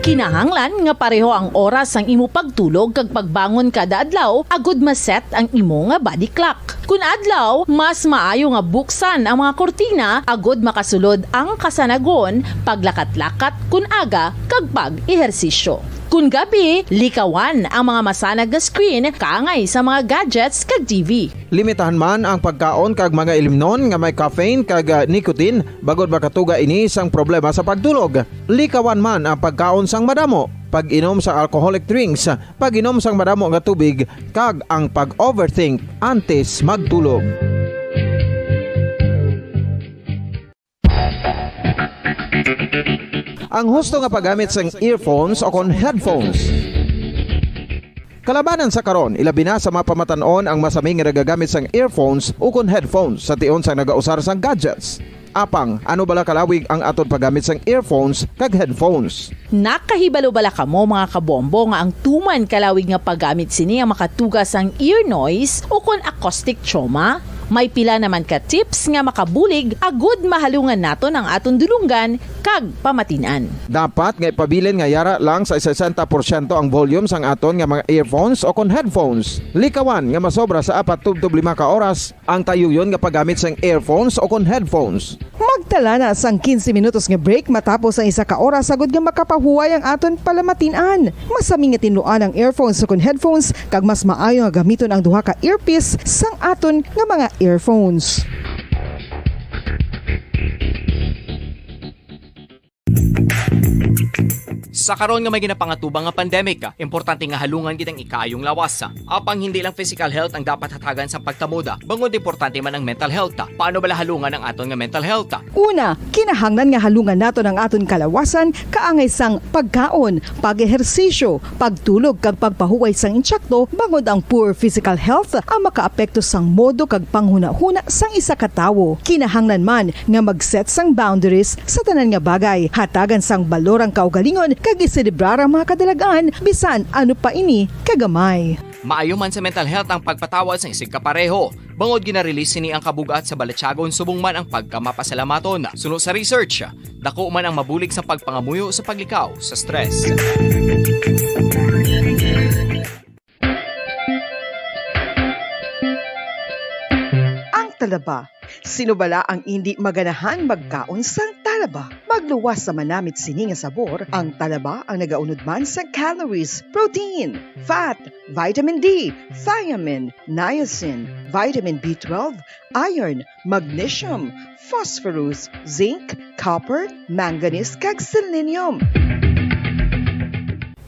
Kinahanglan nga pareho ang oras sang imo pagtulog kag pagbangon kada adlaw agud ma-set ang imo nga body clock. Kun adlaw, mas maayo nga buksan ang mga kurtina agud makasulod ang kasanagon, paglakat-lakat kun aga, kag pag-ehersisyo. Kun gabi, likawan ang mga masanag nga screen kaangay sa mga gadgets kag T V. Limitahan man ang pagkaon kag mga ilimnon nga may caffeine kag, ah, nicotine, bangod makatuga ini sang problema sa pagtulog. Likawan man ang pagkaon sang madamo, pag-inom sa alcoholic drinks, pag-inom sang madamo nga tubig, kag ang pag-overthink antes magtulog. Ang husto nga paggamit sang earphones o kon headphones. Kalabanan sa karon, ilabi na sa mga pamatan-on ang masami nga nagagamit sang earphones o kon headphones sa tion sang nagausar sang gadgets. Apang, ano bala kalawig ang aton paggamit sang earphones kag headphones? Nakahibalo bala kamo, mga kabombo, nga ang tuman kalawig nga paggamit sini ang makatuga sang ear noise o kon acoustic trauma? May pila naman ka tips nga makabulig agud mahalungan naton ang aton dulonggan kag pamatin-an. Dapat nga ipabilin nga yara lang sa sesenta porsyento ang volume sang aton nga mga earphones o kon headphones. Likawan nga masobra sa apat tubtob lima ka oras ang tayuyon nga paggamit sang earphones o kon headphones. Magtala na sang quince minutos nga break matapos ang isa ka oras, agud nga makapahuway ang aton palamatin-an. Masami nga tinluan ang earphones o kon headphones, kag mas maayo nga gamiton ang duha ka earpiece sang aton nga mga earphones. Sa karon nga may ginapangatubang nga pandemic, importante nga halungan gid ang ikaayong lawas. Apang hindi lang physical health ang dapat hatagan sa pagtamod, bangod importante man ang mental health. Paano bala halungan ang aton nga mental health? Una, kinahanglan nga halungan naton ang aton kalawasan, kaangay sang pagkaon, pag-ehersisyo, pagtulog, kag pagpahuway sang insakto, bangod ang poor physical health ang makaapekto sang modo kag panghunahuna sang isa ka tawo. Kinahanglan man nga mag-set sang boundaries sa tanan nga bagay, hatagan sang balor ang kaugalingon, kag iselebrar ang mga kadalagan, bisan ano pa ini kagamay. Maayo man sa mental health ang pagpatawad sang isigkapareho, bangod gina-release sini ang kabug-at sa balatyagon subong man ang pagkamapasalamaton. Suno sa research, dako man ang mabulig sa pagpangamuyo sa paglikaw sa stress. Ang talaba. Sino bala ang indi maganahan magkaon sang talaba? Magluwas sa manamit sini nga sabor, ang talaba ang nagaunod man sa calories, protein, fat, vitamin D, thiamine, niacin, vitamin B twelve, iron, magnesium, phosphorus, zinc, copper, manganese, kag selenium.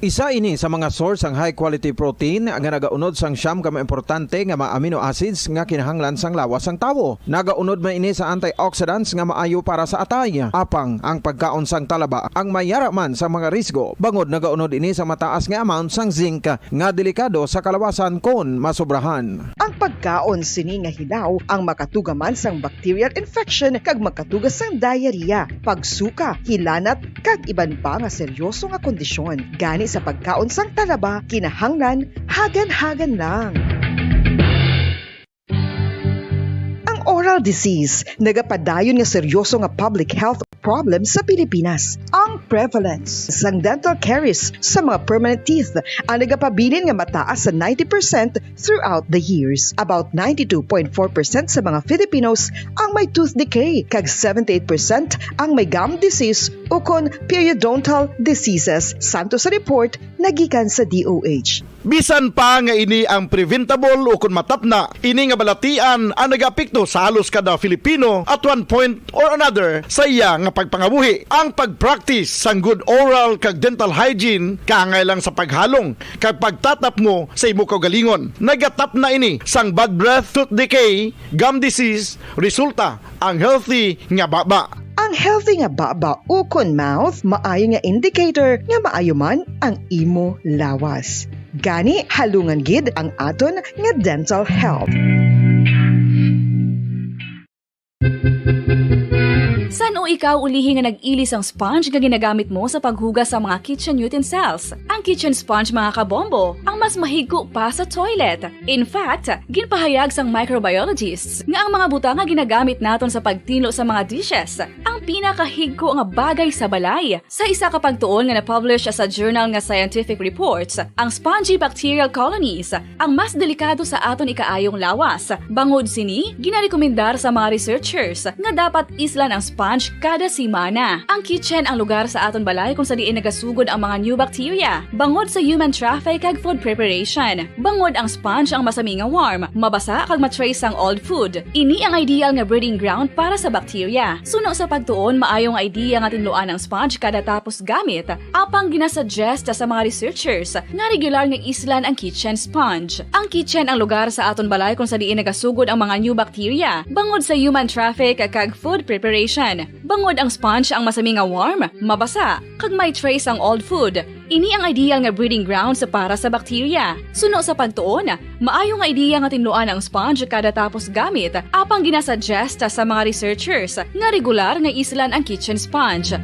Isa ini sa mga source sang high quality protein nga nagaunod sang siyam ka mga importante nga mga amino acids nga kinahanglan sang lawas sang tawo. Nagaunod man ini sa antioxidants nga maayo para sa atay. Apang ang pagkaon sang talaba ang may yara man sa mga risgo, bangod nagaunod ini sa mataas nga amount sang zinc nga delikado sa kalawasan kon masobrahan. Ang pagkaon sini nga hilaw ang makatuga man sang bacterial infection kag makatuga sang diarrhea, pagsuka, hilanat, kag iban pa nga seryoso nga kondisyon. Gani sa pagkaon sang talaba, kinahanglan hagan-hagan lang. Ang oral disease nagapadayon nga seryoso nga public health problem sa Pilipinas. Ang prevalence sang dental caries sa mga permanent teeth ang nagapabilin nga mataas sa ninety percent throughout the years. About ninety-two point four percent sa mga Filipinos ang may tooth decay, kag seventy-eight percent ang may gum disease ukon periodontal diseases, santo sa report nga gikan sa D O H. Bisan pa nga ini ang preventable ukon matapna, ini nga balatian ang nagaapekto sa halos kada Filipino at one point or another sa iya nga pagpangabuhi. Ang pag-practice sang good oral kag dental hygiene kaangay lang sa paghalong kag pagtatapmo sa imo kaugalingon. Nagatapna ini sang bad breath, tooth decay, gum disease, resulta ang healthy nga baba. Ang healthy nga baba ukon mouth maayo nga indicator nga maayo man ang imo lawas. Gani, halungan gid ang aton nga dental health. Ikaw ulihi nga nag-ili sang sponge nga ginagamit mo sa paghugas sa mga kitchen utensils. Ang kitchen sponge, mga kabombo, ang mas mahigko pa sa toilet. In fact, ginpahayag sang microbiologists nga ang mga butang nga ginagamit naton sa pagtinlo sa mga dishes ang pinakahigko nga bagay sa balay. Sa isa ka pagtuon nga na-publish sa journal nga Scientific Reports, ang spongy bacterial colonies ang mas delikado sa aton ikaayong lawas. Bangod sini, ginarekomendar sa mga researchers nga dapat islan ang sponge kada semana. Ang kitchen ang lugar sa aton balay kung sa diin nagasugod ang mga new bacteria, bangod sa human traffic kag food preparation. Bangod ang sponge ang masami nga warm, mabasa kag ma-trace ang old food. Ini ang ideal nga breeding ground para sa bacteria. Suno sa pagtuon, maayo nga idea nga tinluan ang sponge kada tapos gamit, apang ginasuggest sa mga researchers nga regular nga islan ang kitchen sponge. Ang kitchen ang lugar sa aton balay kung sa diin nagasugod ang mga new bacteria, bangod sa human traffic kag food preparation. Bangod ang sponge ang masami nga warm, mabasa, kag may trace ang old food. Ini ang ideal nga breeding grounds para sa bacteria. Suno sa pagtuon, maayo nga idea nga tinluan ang sponge kada tapos gamit, apang ginasuggest sa mga researchers nga regular nga islan ang kitchen sponge.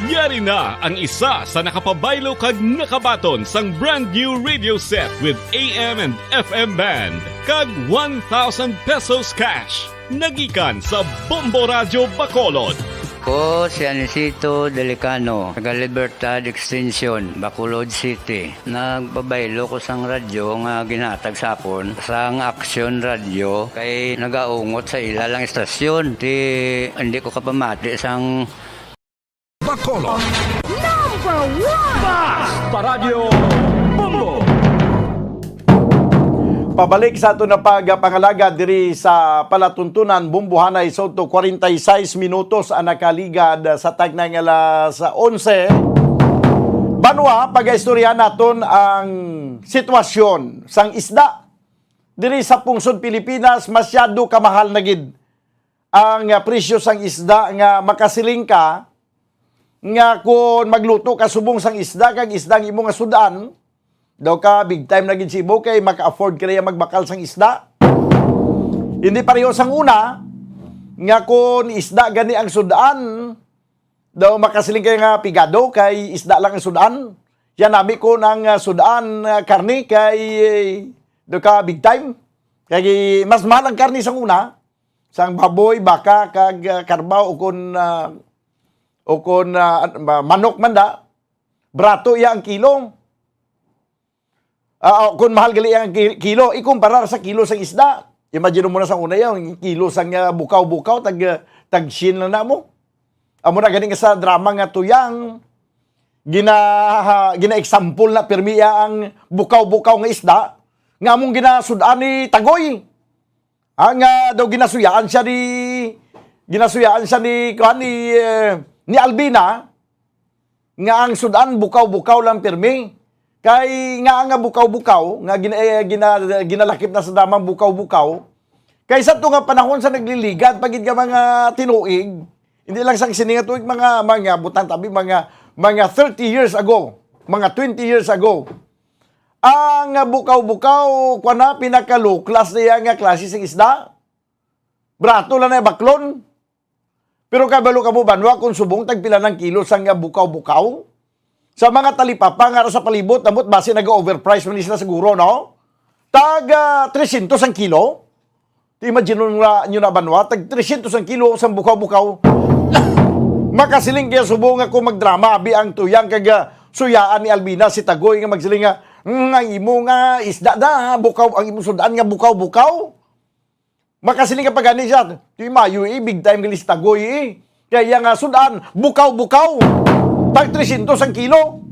Yari na ang isa sa nakapabaylo kag nakabaton sang brand new radio set with A M and F M band kag one thousand pesos cash. Nagikan sa Bombo Radyo Bacolod. Ko si Anisito Delicano, taga Libertad Extension, Bacolod City. Nagpabaylo ko sang radyo nga ginhatag sa akon sang Aksyon Radyo kay nagaungot sa ila lang istasyon. Ti hindi ko kapamati sang Bacolod. Number one! Basta Radyo Bombo! Pabalik sa ato na pagpangalagad diri sa palatuntunan, bumbuhanay sa to, forty-six minutos ang nakaligad sa tagnay nga alas onse. Banwa, pagaistorya naton ang sitwasyon sang isda. Diri sa pungsod Pilipinas, masyado kamahal na gid ang ah, presyo sang isda nga makasiling ka nga kon magluto ka subong sang isda kag isda ang imo nga sud-an, daw ka big time na gid si imo kay maka-afford ka na magbakal sang isda. Hindi pareho sang una nga kon isda gani ang sud-an, daw makasiling ka nga pigado kay isda lang ang sud-an. Yan nami ko nang ah, sud-an ah, karne kay eh, daw ka big time. Kay mas mahal ang karne sang una, sang baboy, baka, kag ah, karbaw, o kon ah, o kon ah, an- ma- manok man da, brato iya ang kilo. Ah, o kon mahal gali ang ki- kilo, ikumparar sa kilo sang isda. Imagine mo na sa una, yung kilo sang ah, bukaw-bukaw, tag ah, tag shin lang na mo. Amo na gani nga sa drama nga Tuyang, gina gina-example na pirmi iya ang bukaw-bukaw nga isda nga among ginasud-an ni Tagoy. Ah, nga daw ginasuyaan siya ni ginasuyaan siya ni kuan ni eh, ni Albina nga ang sud-an bukaw-bukaw lang pirmi. Kay nga nga bukaw-bukaw nga gina, eh, gina, ginalakip na sa damang bukaw-bukaw. Kay sa to nga panahon sa nagliligad pa gid nga mga tinuig, hindi lang sang sini nga tuig, mga mga butang tabi mga mga thirty years ago, mga twenty years ago. Ang bukaw-bukaw, kuan na, pinaka-low class na iya nga klase sing isda. Brato lang na baklon. Pero kabalo kamo banwa kung subong tagpila ng kilo sang bukaw-bukaw? Sa mga talipapa nga sa palibot, namot basi nag-overprice man sila siguro, no? Tag ah, trescientos ang kilo. Ti imagine nyo na, nyo na banwa, tag trescientos ang kilo sang bukaw-bukaw. Makasiling kaya subong nga kung magdrama abi ang Tuyang kag ah, suyaan ni Albina si Tagoy nga magsiling nga, "Mm, ang imo nga isda da, bukaw, ang imo sud-an nga bukaw-bukaw." Makasiling ka pa gani siya, "Ti mayo eh, big time gali si Tagoy eh. Kaya nga sud-an, bukaw-bukaw. Tag trescientos ang kilo."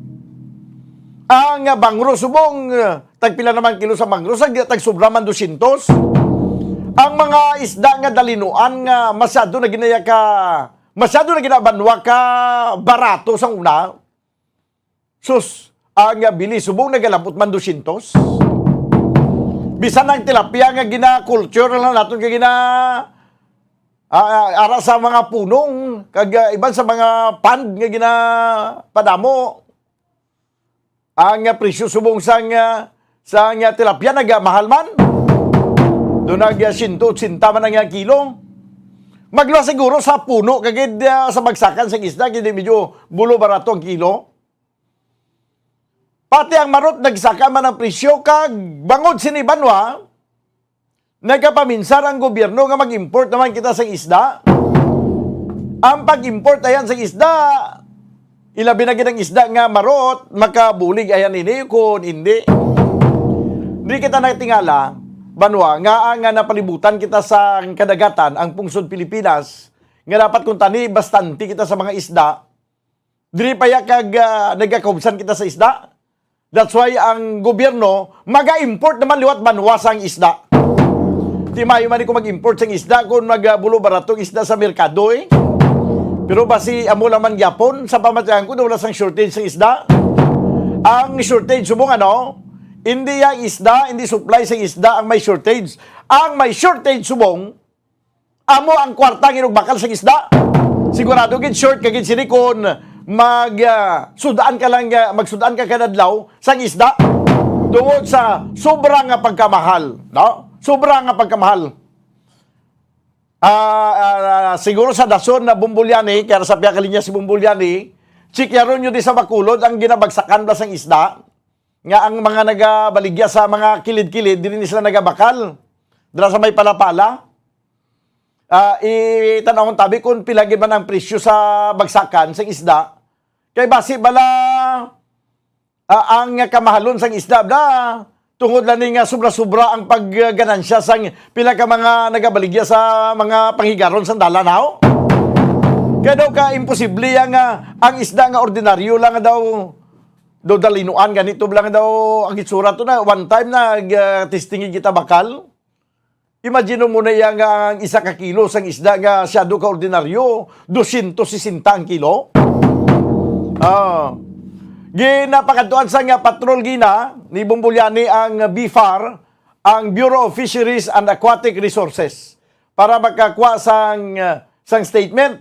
Ang ah, bangro subong, ah, tagpila naman kilo sa bangro, sa tag sobra man dosyentos. Ang mga isda nga dalinuan nga masyado na ginaya ka, masyado na ginabanwa ka barato sa una. Sus, ang ah, bili subong nagalabot man dosyentos. Bisan ang tilapia nga gina-culture lang naton kay gina ah, ah, ara sa mga punong kag ah, iban sa mga pond nga ginapadamo. Ang ah, presyo subong sang ah, sang ah, tilapia nagamahal man. Do nag ah, siyento otsinta man ang iyang kilo. Magluwas siguro sa puno kagid ah, sa bagsakan sang isda, kay medyo bulo barato ang kilo. Pati ang marot nagsaka man ang presyo, kag bangod sini, Banwa, nagapaminsar ang gobyerno nga mag-import naman kita sang isda. Ang pag-import ayan sang isda, ilabi na gid ang isda nga marot, makabulig ayan ini kun hindi. Di kita natingala, Banwa, nga ang nga napalibutan kita sa kadagatan, ang pungsod Pilipinas, nga dapat kuntani bastante kita sa mga isda. Diri pa ya kag ah, nagakubsan kita sa isda. That's why ang gobyerno maga-import naman liwat banwa sang isda. Di maayo man ko mag-import sang isda kung magabulo barato ang isda sa merkado eh. Pero basi amo lang man gyapon sa pamatian ko na wala sang shortage sang isda. Ang shortage subong ano, hindi ang isda, hindi supply sang isda ang may shortage. Ang may shortage subong amo ang kwarta nga inugbakal sang isda. Sigurado gid short ka gid sini kun mag ah, sudaan ka lang ah, magsudaan ka kada adlaw sang isda tungod sa sobra nga pagkamahal, no? Sobra nga pagkamahal. Ah, ah, siguro sa dason na Bombolyani, kaya sa pihak linya si Bombolyani, chikyaron nyo di sa Bacolod ang ginabagsakan ba sang isda, nga ang mga nagabaligya sa mga kilid-kilid, dili ni sila nagabakal. Dira sa may Palapala, ah, itan-awon tabi kung pila gid man ang presyo sa bagsakan sang isda. Kay basi bala ah, ang kamahalon sang isda bala tungod lang ni nga sobra-sobra ang pagganansya sang pila ka mga nagabaligya sa mga panghigaron sang dalan, haw? Kaya daw ka imposible yang ah, ang isda nga ordinaryo lang daw do dalinuan ganito lang daw ang itsura to na one time na uh, testing kita bakal. Imagine mo na iya nga ang isa ka kilo sang isda nga siya do ka ordinaryo, dosyentos sesenta ang kilo. Ah. Ginapakadtuan sa nga patrol gina ni Bombolyani ang B far, ang Bureau of Fisheries and Aquatic Resources, para makakuha sang sang statement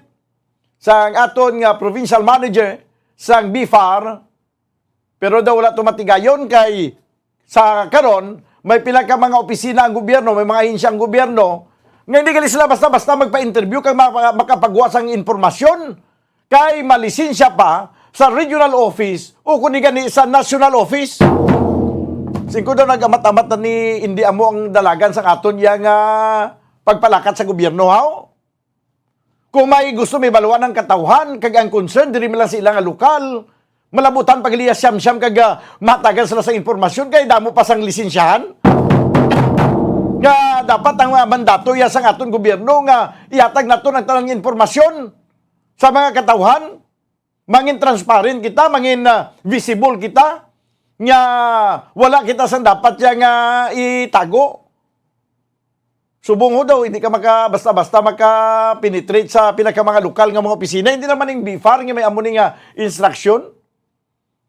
sang aton nga provincial manager sang B far. Pero daw wala to matigayon kay sa karon may pila ka mga opisina ang gobyerno, may mga ahensya ang gobyerno nga hindi gali sila basta-basta magpa-interview kag maka- makapagwa sang impormasyon kay malisensya pa sa regional office o kung gani sa national office. Singko daw nag-amat-amat na ni hindi amo ang dalagan sa aton yang ah, pagpalakat sa gobyerno, haw? Kung may gusto may baluan ang katawhan kag ang concern diri man lang sa ila nga lokal, malabutan pag liya siyam-siyam kag ah, matagan sila sa impormasyon kay damo pa sang lisensyahan. Nga dapat ang ah, mandato iya sang aton gobyerno nga ihatag naton ang tanang impormasyon sa mga katawhan, mangin transparent kita, mangin ah, visible kita, nga wala kita sang dapat siya nga itago. Subong ho daw, hindi ka maka, basta-basta maka-penetrate sa pila ka mga lokal nga mga opisina. Hindi naman yung B far nga may amo ni nga instruction.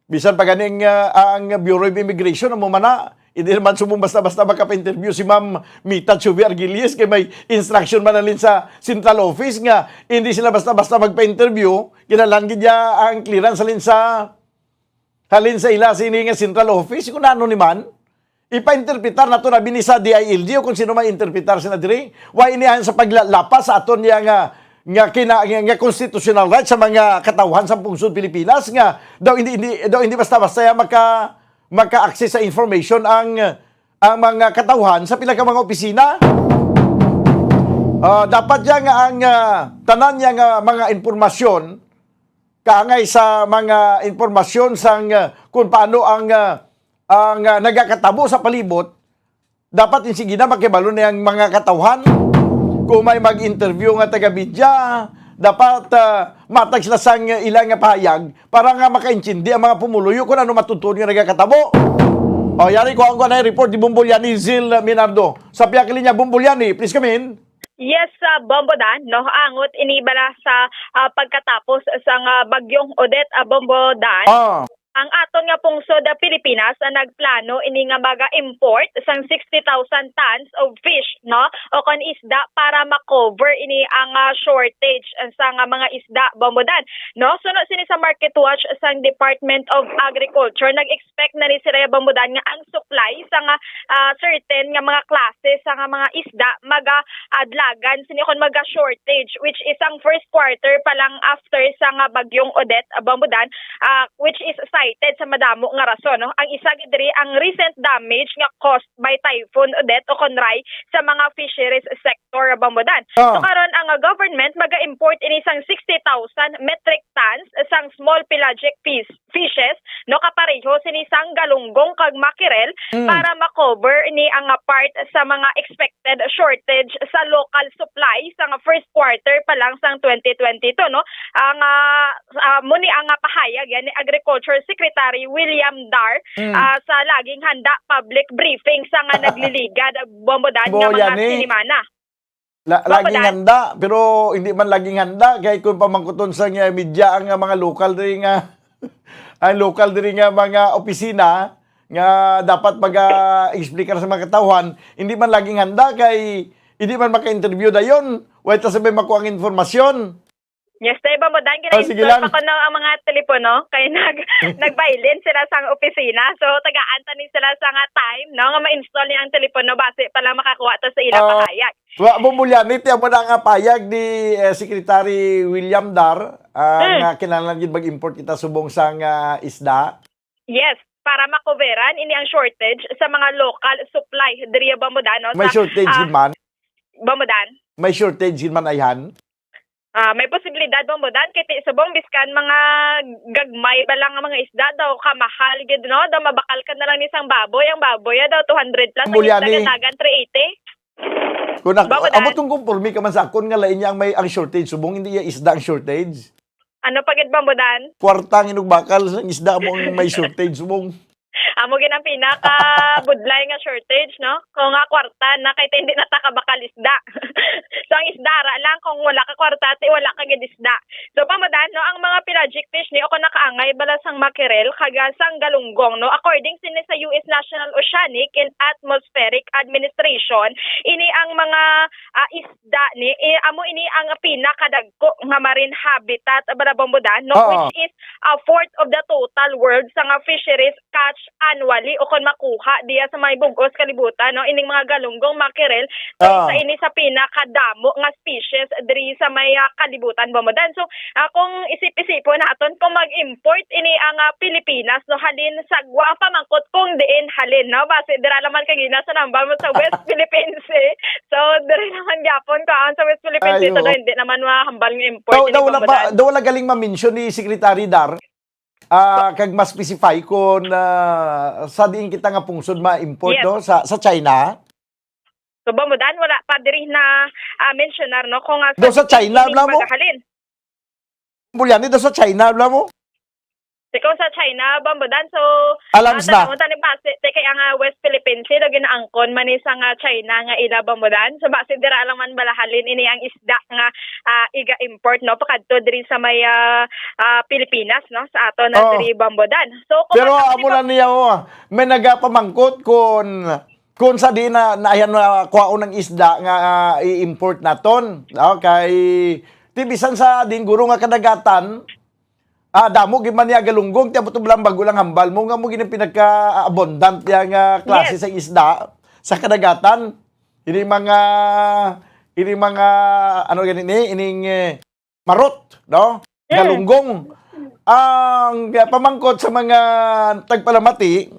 Bisan pa ganing ah, ang Bureau of Immigration, amo man na, hindi naman subong basta-basta maka-interview si Ma'am Mita Chuvi Argilies kay may instruction man halin sa central office nga hindi sila basta-basta magpa-interview, kinahanglan gid ya ang clearance halin sa halin sa ila sini nga central office kung ano ni man. Ipa-interpretar nato na bini sa D I L G o kung sino may interpretar sila diri. Wa ini ayon sa paglalapas sa aton niya nga nga kina, nga, nga constitutional right sa mga katawhan sa pungsod Pilipinas nga daw hindi, hindi daw hindi basta-basta ya maka maka-access sa information ang ang mga katawhan sa pila ka mga opisina. Ah, dapat ya nga ang ah, tanan niya nga mga impormasyon kaangay sa mga impormasyon sang ah, kung paano ang ah, ang ah, nagakatabo sa palibot, dapat in sige na makibalo na ang mga katawhan. Kung may mag-interview nga taga-media, dapat ah, matag sila sang ila nga pahayag para nga makaintindi ang mga pumuluyo kung ano matutuon nga nagakatabo. O, yari ko ang kuha na report ni Bombolyani Zil Minardo. Sa pihak linya, Bombolyani, please come in. Yes, ah, Bombo Dan, no? Angot ini bala sa ah, pagkatapos sang ah, bagyong Odette, ah, Bombo Dan. Ah. ang aton nga pungsod, ah, Pilipinas, ah, nagplano ini nga maga-import sang sixty thousand tons of fish, no? O kon isda para ma-cover ini ang, ah, shortage, ah, sa nga mga isda, Bombo Dan, no? Suno sini sa Market Watch sang Department of Agriculture, nag-expect na ni sila, Bombo Dan, nga ang supply sa nga, ah, certain nga mga klase sa nga mga isda maga-adlagan sini kon maga-shortage, which is ang first quarter pa lang after sa nga Bagyong Odette, ah, Bombo Dan, ah, which is cited sa madamo nga rason, no? Ang isa gid diri ang recent damage nga caused by Typhoon Odette o kon Rai sa mga fisheries sector, Bombo Dan. Ah. So karon ang, ah, government maga-import ini sang sixty thousand metric tons sang small pelagic fish, fishes, no, kapareho sini sang galunggong kag mackerel Mm. para ma-cover ni ang, ah, part sa mga expected shortage sa local supply sa nga first quarter pa lang sang twenty twenty-two, no? Ang, ah, ah, mo ni ang, ah, pahayag yan ni Agriculture Secretary William Dar, Mm. ah, sa laging handa public briefing sa nga nagliligad, Bombo Dan, nga Bo, mga yan eh. sinimana. La-, Papa laging Dan? handa, pero hindi man laging handa. Kay kung pamangkuton sa nga media ang, ah, mga lokal diri nga, ang lokal diri nga mga opisina nga dapat mag-, ah, explicar sa mga katawhan, hindi man laging handa kay hindi man maka-interview dayon. Way ta sabay makuha ang informasyon. Yes, tayo ba mo, Dan? Oh, sige Kina-install lang. pa ko na ang mga telepono. Kaya nag, nag-violin sila sa opisina. So, tagaan ta ni sila sa nga time, no? Nga ma-install niya ang telepono. Base pa lang makakuha ta sa ila Ah. pahayag. Wa mo, Mulyani, ti amo na nga payag ni, eh, Secretary William Dar, ah, Mm. nga kinahanglan gid mag-import kita subong sang, ah, isda. Yes, para makuberan ini ang shortage sa mga local supply diri, Bombo Dan, no? May Sa, shortage ah, gid man. Bombo Dan. May shortage gid man, ayhan. Ah, may posibilidad, Bombo Dan, kay ti subong biskan mga gagmay ba lang nga mga isda daw, kamahal gid, no? Daw mabakal ka na lang ni sang baboy. Ang baboy, ah, daw two hundred plus, ang Mulyani. isda ganagan three eighty. Kung ako, Baba, Dan. Amo tong kumpormi ka man sa akon nga lain niya ang may, ang shortage. Subong hindi iya isda ang shortage. Ano pa gid, Bombo Dan? Kwarta ang inugbakal sa isda mo ang may shortage. Subong. Amo gid ang pinaka budlay nga shortage, no? Kung nga kwarta na, kay hindi na ta kabakal isda. So, ang isda, ra lang, kung wala ka kwarta, ti wala ka gid isda. So, Bombo Dan, no, ang mga pelagic fish ni, o kung nakaangay bala sang mackerel, kag, ah, sang galunggong, no? According sini sa U S National Oceanic and Atmospheric Administration, ini ang mga, ah, isda ni, eh, amo ini ang pinakadagko nga marine habitat, bala, Bombo Dan, no? Oo. Which is a fourth of the total world sa nga fisheries catch annually o kon makuha diya sa may bug-os kalibutan, no? Ining mga galunggong, mackerel, so Ah. isa ini sa pinakadamo nga species diri sa may, ah, kalibutan, Bombo Dan. So, ah, kung isip-isipon naton, kung mag-import ini ang, ah, Pilipinas, no, halin sa Guam, ang pamangkot kung diin halin, no? Base dira naman kagina sa nambal mo sa West Philippine Sea. So, diri naman gyapon ko ang sa West Philippine Sea, Ayo. So, hindi naman mahambal nga import Daw, ini, daw wala Bombo pa, Dan. Daw wala galing ma-mention ni Secretary Dar. Ah, kag ma-specify kung, ah, sa diin kita nga pungsod ma-import, Yes. no? Sa, sa China? So, Bombo Dan, wala pa diri na, ah, mensionar, no? Kung, ah, Do sa diin China, ini bla mo? magahalin. Bulyani, do sa China, bla mo? Di ko sa China, Bombo Dan. So, Alams ah, na. Tanawon ta ni base, te kay ang, ah, West Philippine Sea, do ginaangkon man ni sa nga China nga ila, Bombo Dan. So, base dira lang man bala halin ini ang isda nga, ah, iga-import, no? Pakadto diri sa may, ah, ah, Pilipinas, no? Sa ato na Oo. diri, Bombo Dan. So, kung Pero ang amo na niya, oh, may nagapamangkot kung, kung sa di na, na, ayan, na kuhaon ang isda nga, ah, i-import naton. Okay. Ti bisan sa din guro nga kadagatan, ah, damo gid man niya galunggong, ti abot lang bago lang hambal mo, nga mo gid ang pinaka-abundant niya nga klase Yes. sa isda sa kadagatan. Ini mga, ini mga, ano gani ni, ining, eh, marot, no? Mm. Galunggong. Ang, ah, pamangkot sa mga tagpalamati,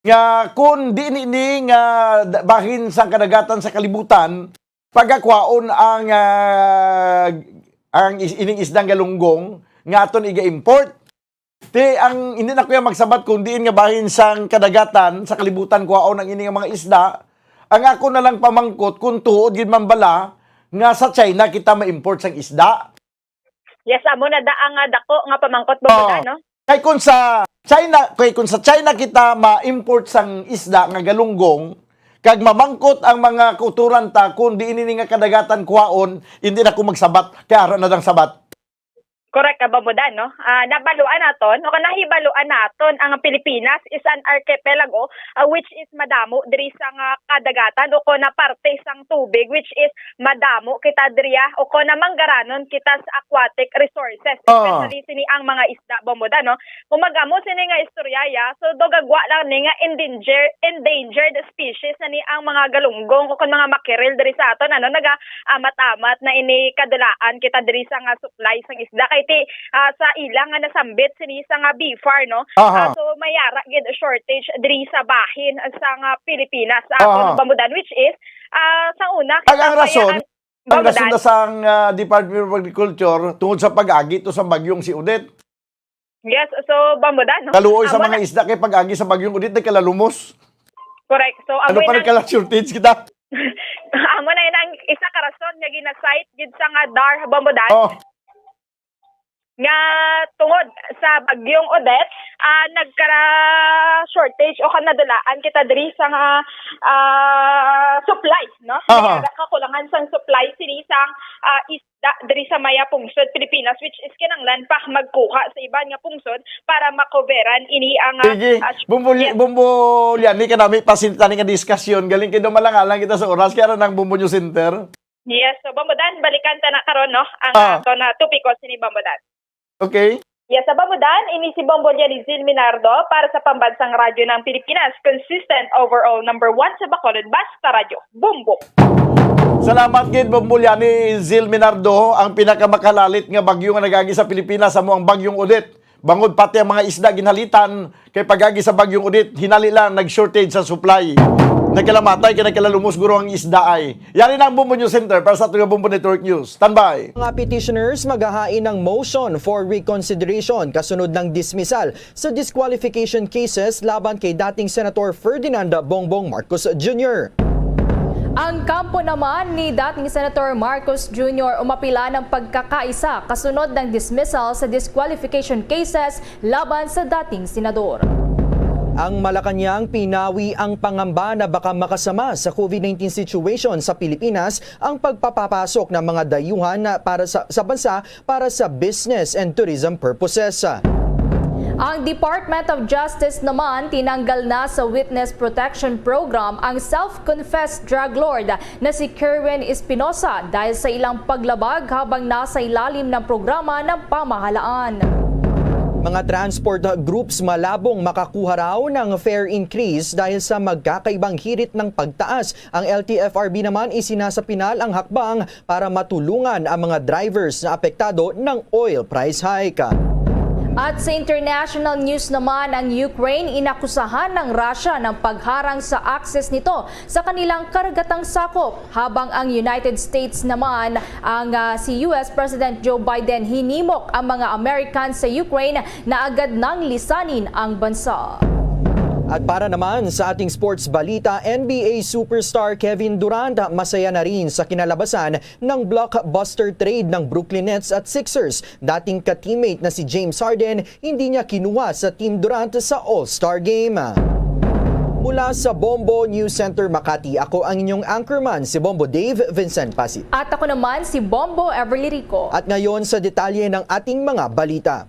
nga kun di ni, ni nga da-, bahin sang kadagatan sa kalibutan, pagakwaon ang, ah, ang is-, ining isdang galunggong nga aton iga-import. Ti ang, hindi na kuya magsabat kung diin nga bahin sang kadagatan sa kalibutan kwaon ang ini nga mga isda. Ang ako na lang pamangkot kung tuod gid man bala nga sa China kita ma-import sang isda. Yes, amo na da ang, ah, dako nga pamangkot, Bombo Oo. Dan, no? Kay kung sa China, kay kung sa China kita ma-import sang isda nga galunggong, kag mamangkot ang mga kauturan ta kung diin ini nga kadagatan kuhaon, hindi na ko magsabat, kay ara na dang sabat. Correct ka, Bombo Dan, no? Ah, nabaluan naton, o nahibaluan naton, ang Pilipinas is an archipelago, ah, which is madamo diri sa nga kadagatan o kon na parte sang tubig, which is madamo kita diriya o kon na manggaranon kita sa aquatic resources, Ah. especially sini ang mga isda, Bombo Dan, no? Kung magamo sini nga istorya, ya, so dugagwa lang ni nga endanger, endangered species na ni ang mga galunggong o kon mga mackerel diri sa aton, ano, naga amat-amat na ini kadulaan kita diri sa nga supply sang isda kay ti, ah, sa ila nga nasambit sini sa nga BFAR, no? Aha. Ah, so may ara gid shortage diri sa bahin sa nga Pilipinas sa aton, Aha. Bombo Dan, which is, ah, sa una, Ang, ang kita rason, bayaan, ang Bombo rason Dan. na sang, ah, Department of Agriculture tungod sa pag-agi to sa bagyong si Odette. Yes, so, Bombo Dan, no? Kaluoy sa Amo mga na. isda kay pag-agi sa bagyong Odette nagkalalumos. Correct. So, Ano amo pa na nagkala-shortage kita? Amo na yun ang isa ka rason nga gina-cite gid sa nga DAR, Bombo Dan, Oh. nga tungod sa bagyong Odette, ah, nagkara-shortage o kanadulaan kita diri sa nga, ah, supply, no? Aha. May kakulangan sang supply sini sang, ah, isda diri sa maya pungsod Pilipinas, which is kinahanglan pa magkuha sa iban nga pungsod para makoberan ini ang, ah, Sige, ah, Bumbo Li-, Yes. Bumbo Liani, kanami pa sini tani nga diskusyon. Galing kay dumalangalang kita sa oras, kaya ra nang Bumbo News Center. Yes, so, Bombo Dan, balikan ta na karon, no, ang, Ah. ah, aton, ah, topiko sini, Bombo Dan. Okay. Yes, sa Bombo Dan, ini si Bombo Liani Zil Minardo para sa Pambansang Radyo ng Pilipinas, consistent overall number one sa Bacolod, basta radyo, Bombo. Salamat gid, Bombo Liani Zil Minardo. Ang pinakamakalalit nga bagyo nga nagagi sa Pilipinas amo ang Bagyong Odette. Bangod pati ang mga isda ginhalitan, kay pag-agi sa Bagyong Odette, hinali lang nag-shortage sa supply. Nagkalamatay kay nagkalalumos guro ang isda ay. Yari na ang Bombo News Center para sa aton nga Bombo Network News. Standby! Mga petitioners maghahain ng motion for reconsideration kasunod ng dismissal sa disqualification cases laban kay dating Senator Ferdinand Bongbong Marcos Junior. Ang kampo naman ni dating Senator Marcos Junior umapila ng pagkakaisa kasunod ng dismissal sa disqualification cases laban sa dating senador. Ang Malacañang pinawi ang pangamba na baka makasama sa COVID nineteen situation sa Pilipinas ang pagpapapasok ng mga dayuhan na para sa, sa bansa para sa business and tourism purposes. Ang Department of Justice naman tinanggal na sa Witness Protection Program ang self-confessed drug lord na si Kerwin Espinosa dahil sa ilang paglabag habang nasa ilalim ng programa ng pamahalaan. Mga transport groups malabong makakuha raw ng fare increase dahil sa magkakaibang hirit ng pagtaas. Ang L T F R B naman isinasapinal ang hakbang para matulungan ang mga drivers na apektado ng oil price hike. At sa international news naman, ang Ukraine inakusahan ng Russia ng pagharang sa access nito sa kanilang karagatang sakop, habang ang United States naman, ang, ah, si U S President Joe Biden, hinimok ang mga American sa Ukraine na agad nang lisanin ang bansa. At para naman sa ating sports balita, N B A superstar Kevin Durant masaya na rin sa kinalabasan ng blockbuster trade ng Brooklyn Nets at Sixers. Dating ka-teammate na si James Harden, hindi niya kinuha sa Team Durant sa All-Star Game. Mula sa Bombo News Center Makati, ako ang inyong anchorman, si Bombo Dave Vincent Pasit. At ako naman, si Bombo Everly Rico. At ngayon sa detalye ng ating mga balita.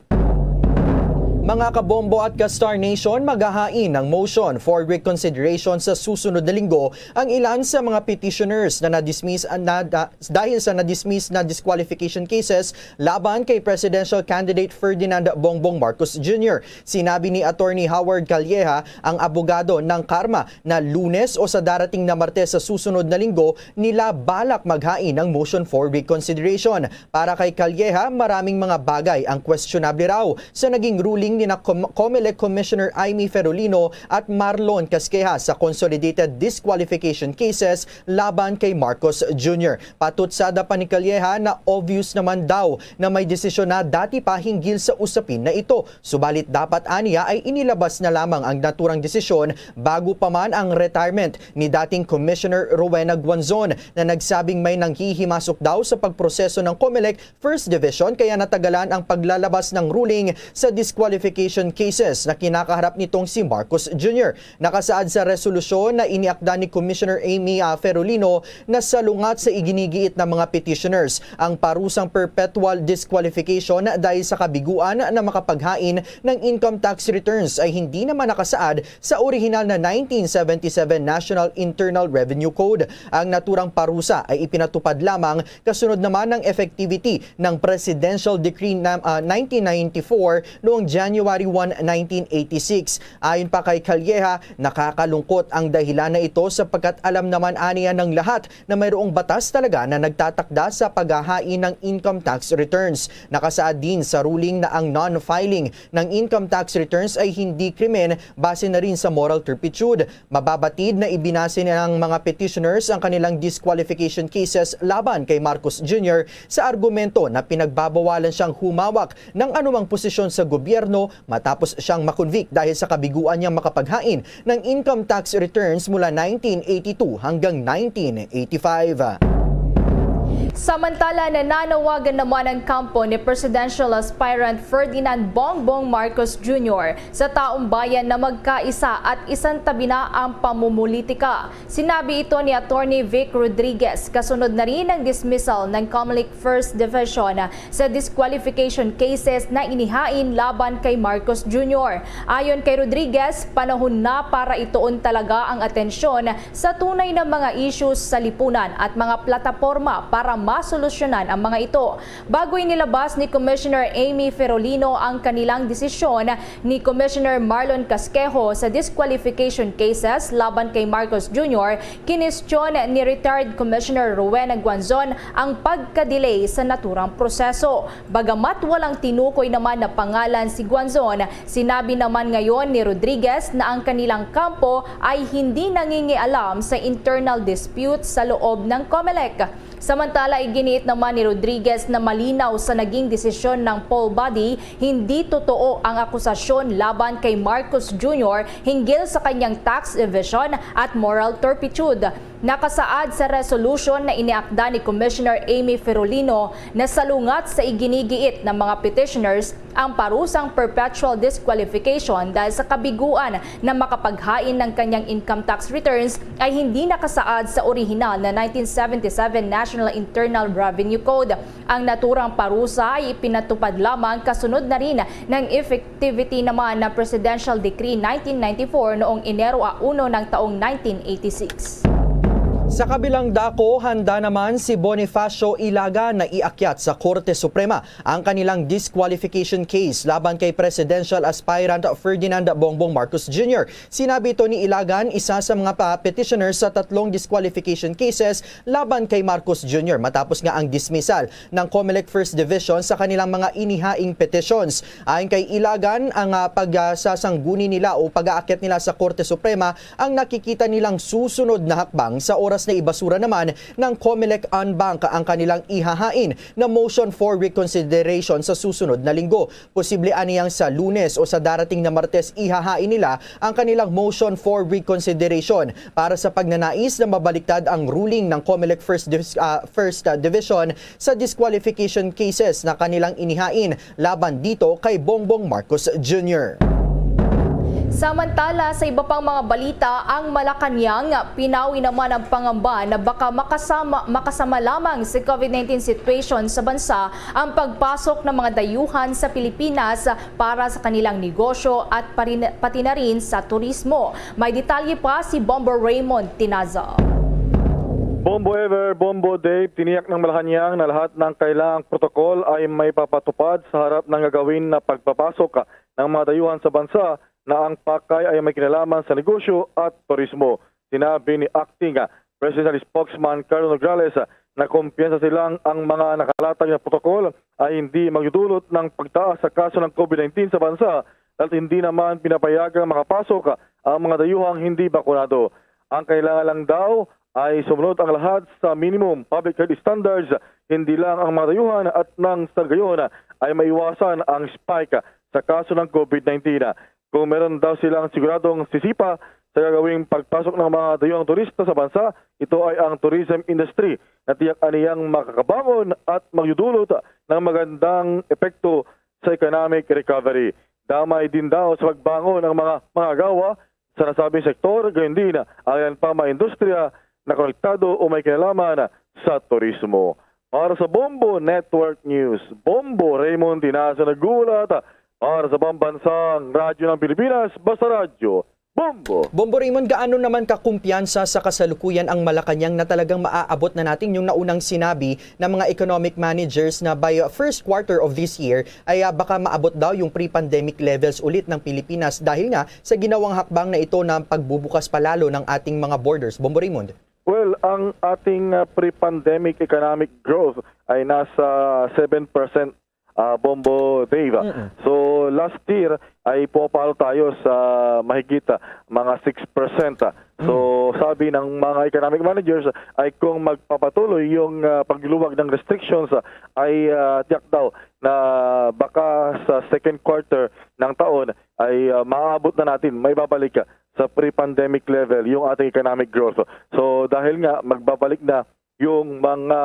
Mga kabombo at ka-Star Nation, maghahain ng motion for reconsideration sa susunod na linggo ang ilan sa mga petitioners na nadismiss, na, na, dahil sa nadismiss na disqualification cases laban kay presidential candidate Ferdinand Bongbong Marcos Junior. Sinabi ni Attorney Howard Calleja, ang abogado ng Karma, na Lunes o sa darating na Martes sa susunod na linggo nila balak maghain ng motion for reconsideration. Para kay Calleja, maraming mga bagay ang questionable raw sa naging ruling ni na Com-, Comelec Commissioner Imee Ferolino at Marlon Casqueja sa consolidated disqualification cases laban kay Marcos Junior. Patutsada pa ni Calleja na obvious naman daw na may desisyon na dati pa hinggil sa usapin na ito. Subalit dapat aniya ay inilabas na lamang ang naturang desisyon bago pa man ang retirement ni dating Commissioner Rowena Guanzon, na nagsabing may nanghihimasok daw sa pagproseso ng Comelec First Division kaya natagalan ang paglalabas ng ruling sa disqualification disqualification cases na kinakaharap nitong si Marcos Junior. Nakasaad sa resolusyon na iniakda ni Commissioner Amy, ah, Ferolino na salungat sa iginigiit ng mga petitioners, ang parusang perpetual disqualification dahil sa kabiguan na makapaghain ng income tax returns ay hindi naman nakasaad sa orihinal na nineteen seventy-seven National Internal Revenue Code. Ang naturang parusa ay ipinatupad lamang kasunod naman ng effectivity ng Presidential Decree na, ah, nineteen ninety-four noong January one, nineteen eighty-six. Ayon pa kay Calleja, nakakalungkot ang dahilan na ito sapagkat alam naman aniya ng lahat na mayroong batas talaga na nagtatakda sa paghahain ng income tax returns. Nakasaad din sa ruling na ang non-filing ng income tax returns ay hindi krimen base na rin sa moral turpitude. Mababatid na ibinase ng mga petitioners ang kanilang disqualification cases laban kay Marcos Junior sa argumento na pinagbabawalan siyang humawak ng anumang posisyon sa gobyerno matapos siyang makonvict dahil sa kabiguan niyang makapaghain ng income tax returns mula nineteen eighty-two hanggang nineteen eighty-five. Samantala, nananawagan naman ang kampo ni Presidential Aspirant Ferdinand Bongbong Marcos Junior sa taong bayan na magkaisa at isantabi na ang pamumulitika. Sinabi ito ni Attorney Vic Rodriguez kasunod na rin ng dismissal ng Comelec First Division sa disqualification cases na inihain laban kay Marcos Junior. Ayon kay Rodriguez, panahon na para ituon talaga ang atensyon sa tunay na mga issues sa lipunan at mga plataporma para masolusyonan ang mga ito. Bago inilabas ni Commissioner Amy Ferolino ang kanilang desisyon, ni Commissioner Marlon Casquejo sa disqualification cases laban kay Marcos Junior, kinestyon ni retired Commissioner Rowena Guanzon ang pagka-delay sa naturang proseso. Bagamat walang tinukoy naman na pangalan si Guanzon, sinabi naman ngayon ni Rodriguez na ang kanilang kampo ay hindi nangingialam sa internal dispute sa loob ng Comelec. Samantala, iginiit naman ni Rodriguez na malinaw sa naging desisyon ng poll body, hindi totoo ang akusasyon laban kay Marcos Junior hinggil sa kanyang tax evasion at moral turpitude. Nakasaad sa resolution na iniakda ni Commissioner Amy Ferolino na salungat sa iginigiit ng mga petitioners ang parusang perpetual disqualification dahil sa kabiguan na makapaghain ng kanyang income tax returns ay hindi nakasaad sa orihinal na nineteen seventy-seven National Internal Revenue Code. Ang naturang parusa ay ipinatupad lamang kasunod na rin ng effectivity naman ng Presidential Decree nineteen ninety-four noong Enero a uno ng taong nineteen eighty-six. Sa kabilang dako, handa naman si Bonifacio Ilagan na iakyat sa Korte Suprema ang kanilang disqualification case laban kay Presidential Aspirant Ferdinand Bongbong Marcos Junior. Sinabi ito ni Ilagan, isa sa mga pa-, petitioner sa tatlong disqualification cases laban kay Marcos Junior, matapos nga ang dismissal ng Comelec First Division sa kanilang mga inihaing petitions. Ayon kay Ilagan, ang, ah, pagsasangguni nila o pag-aakyat nila sa Korte Suprema ang nakikita nilang susunod na hakbang sa oras na ibasura naman ng Comelec en banc ang kanilang ihahain na motion for reconsideration sa susunod na linggo. Posible aniyang sa Lunes o sa darating na Martes ihahain nila ang kanilang motion for reconsideration para sa pagnanais na mabaliktad ang ruling ng Comelec First Dis-, ah, First, ah, Division sa disqualification cases na kanilang inihain laban dito kay Bongbong Marcos Junior. Samantala, sa iba pang mga balita, ang Malacañang pinawi naman ang pangamba na baka makasama, makasama lamang sa COVID nineteen situation sa bansa ang pagpasok ng mga dayuhan sa Pilipinas para sa kanilang negosyo at parin-, pati na rin sa turismo. May detalye pa si Bombo Raymond Tinaza. Bombo Ever, Bombo Dave, tiniyak ng Malacañang na lahat ng kailangang protokol ay may papatupad sa harap ng gagawin na pagpapasok ng mga dayuhan sa bansa na ang pakay ay may kinalaman sa negosyo at turismo. Sinabi ni Acting Presidential Spokesman Carlo Nograles na kumpiyansa silang ang mga nakalatag na protokol ay hindi magdudulot ng pagtaas sa kaso ng COVID nineteen sa bansa at hindi naman pinapayagang makapasok ang mga dayuhang hindi bakunado. Ang kailangan lang daw ay sumunod ang lahat sa minimum public health standards, hindi lang ang mga dayuhan at nang sa gayon ay maiwasan ang spike sa kaso ng COVID nineteen. Kung meron daw silang siguradong sisipa sa gagawing pagpasok ng mga dayuhang turista sa bansa, ito ay ang tourism industry na tiyak aniyang makakabangon at magdudulot ng magandang epekto sa economic recovery. damay din daw sa pagbangon ang mga manggagawa sa nasabing sektor, gayon din ang ilan pa mga industriya na konektado o may kinalaman sa turismo. Para sa Bombo Network News, Bombo Raymond Tinaza nag-uulat. Para sa Pambansang Radyo ng Pilipinas, Basta Radyo, Bombo! Bombo Raymond, gaano naman kakumpiyansa sa kasalukuyan ang Malacañang na talagang maaabot na natin yung naunang sinabi ng mga economic managers na by, uh, first quarter of this year ay, uh, baka maabot daw yung pre-pandemic levels ulit ng Pilipinas dahil nga sa ginawang hakbang na ito na pagbubukas palalo ng ating mga borders? Bombo Raymond. Well, ang ating, uh, pre-pandemic economic growth ay nasa seven percent, uh, Bombo Dave. Mm-mm. So, last year ay pumapalo tayo sa mahigit, uh, mga six percent, uh. So, Mm. sabi ng mga economic managers ay kung magpapatuloy yung, uh, pagluwag ng restrictions, uh, ay, uh, tiyak daw na baka sa second quarter ng taon ay, uh, maabot na natin, may babalik, uh, sa pre-pandemic level yung ating economic growth. So, dahil nga magbabalik na yung mga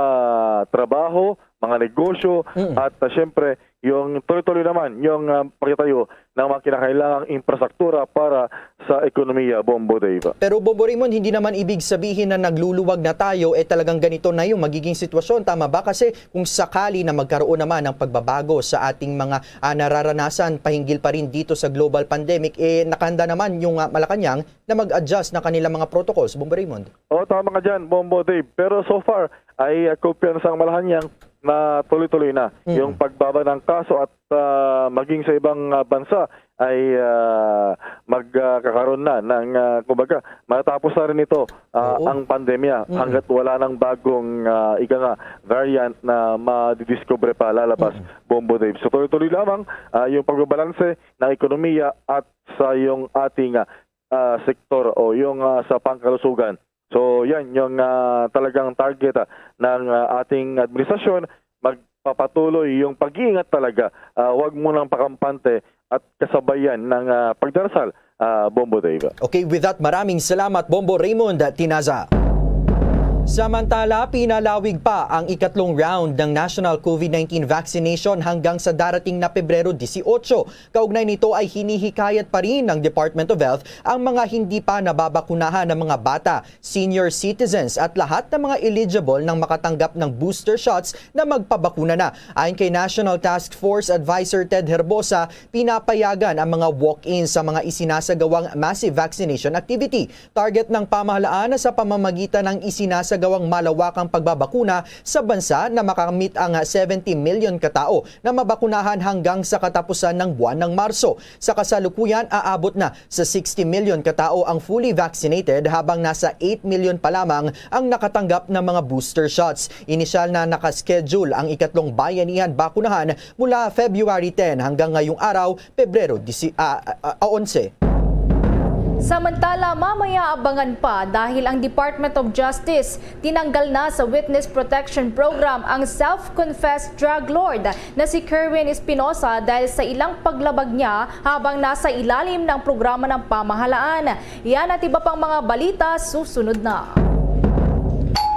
trabaho, mga negosyo, Mm. at, uh, siyempre, yung tuloy-tuloy naman yung, uh, pagtatayo ng mga kinakailangang infrastruktura para sa ekonomiya, Bombo Dave. Pero, Bombo Raymond, hindi naman ibig sabihin na nagluluwag na tayo, eh, talagang ganito na yung magiging sitwasyon. Tama ba? Kasi kung sakali na magkaroon naman ng pagbabago sa ating mga, ah, nararanasan, pahinggil pa rin dito sa global pandemic, eh, nakahanda naman yung, ah, Malacañang na mag-adjust ng kanilang mga protocols, Bombo Raymond. Oo, tama ka dyan, Bombo Dave. Pero so far, ay, ah, kumpiyansa ang Malacañang na tuloy-tuloy na Mm. yung pagbaba ng kaso at, ah, maging sa ibang, ah, bansa ay, ah, magkakaroon na ng, ah, kumbaga, matatapos na rin ito, ah, Oo. ang pandemya Mm. hanggat wala ng bagong, ah, ika nga, variant na madidiscover pa lalabas, Mm. Bombo Dave. So, tuloy-tuloy lamang, ah, yung pagbabalanse ng ekonomiya at sa yung ating, ah, ah, sektor o yung, ah, sa pangkalusugan. So, yan yung, ah, talagang target, ah, ng, ah, ating administrasyon. Magpapatuloy yung pag-iingat talaga. Ah, wag munang pakampante at kasabayan ng, ah, pagdarasal, ah, Bombo Dave. Okay, with that, maraming salamat, Bombo Raymond Tinaza. Samantala, pinalawig pa ang ikatlong round ng national COVID nineteen vaccination hanggang sa darating na Pebrero dieciocho. Kaugnay nito ay hinihikayat pa rin ng Department of Health ang mga hindi pa nababakunahan na mga bata, senior citizens at lahat ng mga eligible nang makatanggap ng booster shots na magpabakuna na. Ayon kay National Task Force Advisor Ted Herbosa, pinapayagan ang mga walk-in sa mga isinasagawang massive vaccination activity. Target ng pamahalaan na sa pamamagitan ng isinasagawang malawakang pagbabakuna sa bansa na makamit ang seventy million katao na mabakunahan hanggang sa katapusan ng buwan ng Marso. Sa kasalukuyan, aabot na sa sixty million katao ang fully vaccinated, habang nasa eight million pa lamang ang nakatanggap ng mga booster shots. Inisyal na nakaschedule ang ikatlong bayanihan bakunahan mula February ten hanggang ngayong araw, Pebrero disi-, ah, ah, ah, onse. Samantala, mamaya abangan pa dahil ang Department of Justice tinanggal na sa Witness Protection Program ang self-confessed drug lord na si Kerwin Espinosa dahil sa ilang paglabag niya habang nasa ilalim ng programa ng pamahalaan. Yan at iba pang mga balita susunod na.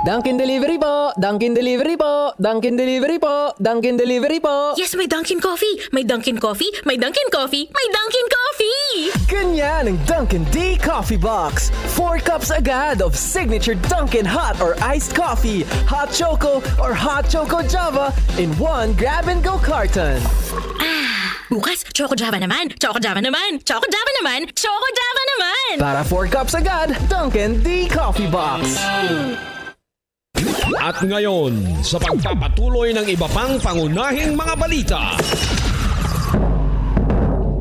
Dunkin' Delivery po! Dunkin' Delivery po! Dunkin' Delivery po! Dunkin' Delivery po! Yes, may Dunkin' Coffee! May Dunkin' Coffee! May Dunkin' Coffee! May Dunkin' Coffee! Ganyan ang Dunkin' D Coffee Box. Four cups agad of signature Dunkin' hot or iced coffee, hot choco or hot choco Java in one grab-and-go carton. Ah, bukas, Choco Java naman! Choco Java naman! Choco Java naman! Choco Java naman! Para four cups agad, Dunkin' D Coffee Box. At ngayon, sa pagpapatuloy ng iba pang pangunahing mga balita.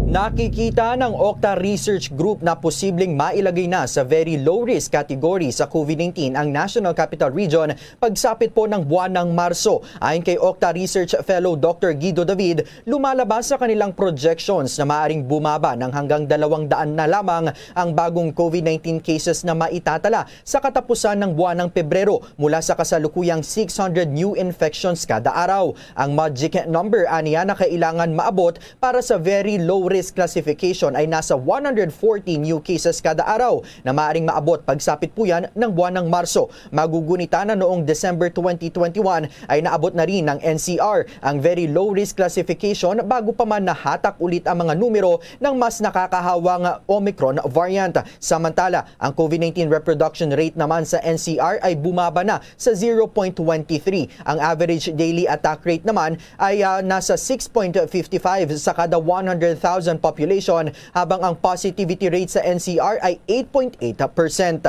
Nakikita ng Okta Research Group na posibleng mailagay na sa very low risk category sa COVID nineteen ang National Capital Region pagsapit po ng buwan ng Marso. Ayon kay Okta Research Fellow Doctor Guido David, lumalabas sa kanilang projections na maaring bumaba ng hanggang dalawang daan na lamang ang bagong COVID nineteen cases na maitatala sa katapusan ng buwan ng Pebrero mula sa kasalukuyang six hundred new infections kada araw. Ang magic number aniya na kailangan maabot para sa very low risk classification ay nasa one hundred forty new cases kada araw na maaaring maabot pagsapit po yan ng buwan ng Marso. Magugunita na noong December twenty twenty-one ay naabot na rin ng N C R ang very low risk classification bago pa man nahatak ulit ang mga numero ng mas nakakahawang Omicron variant. Samantala, ang COVID nineteen reproduction rate naman sa N C R ay bumaba na sa zero point twenty three. Ang average daily attack rate naman ay, ah, nasa six point fifty five sa kada one hundred thousand population, habang ang positivity rate sa N C R ay eight point eight percent.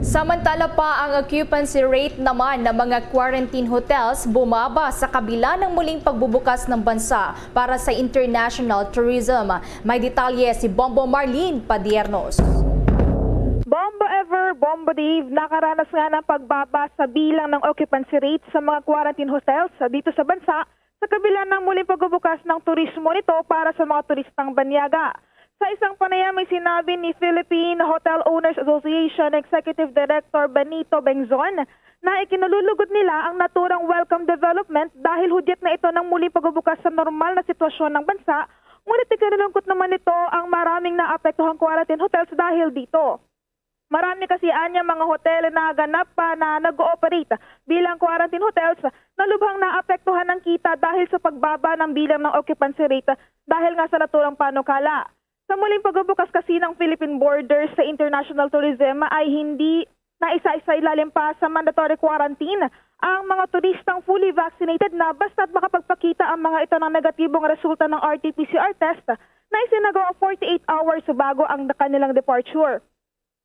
Samantala pa, ang occupancy rate naman ng mga quarantine hotels bumaba sa kabila ng muling pagbubukas ng bansa para sa international tourism. May detalye si Bombo Marlene Padiernos. Bombo Ever, Bombo Dave, nakaranas nga ng pagbaba sa bilang ng occupancy rate sa mga quarantine hotels dito sa bansa sa kabila ng muling pagbubukas ng turismo nito para sa mga turistang banyaga. Sa isang panayam, sinabi ni Philippine Hotel Owners Association Executive Director Benito Bengzon na ikinalulugod nila ang naturang welcome development dahil hudyat na ito ng muling pagbubukas sa normal na sitwasyon ng bansa, ngunit ikinalungkot naman nito ang maraming naapektuhang quarantine hotels dahil dito. Marami kasi anya mga hotel na ganap pa na nag-ooperate bilang quarantine hotels na lubhang naapektuhan ng kita dahil sa pagbaba ng bilang ng occupancy rate dahil nga sa naturang panukala. Sa muling pagbubukas kasi ng Philippine borders sa international tourism ay hindi na isa-isa ilalim pa sa mandatory quarantine ang mga turistang fully vaccinated na basta't makapagpakita ang mga ito ng negatibong resulta ng R T P C R test na isinagawa forty-eight hours bago ang kanilang departure.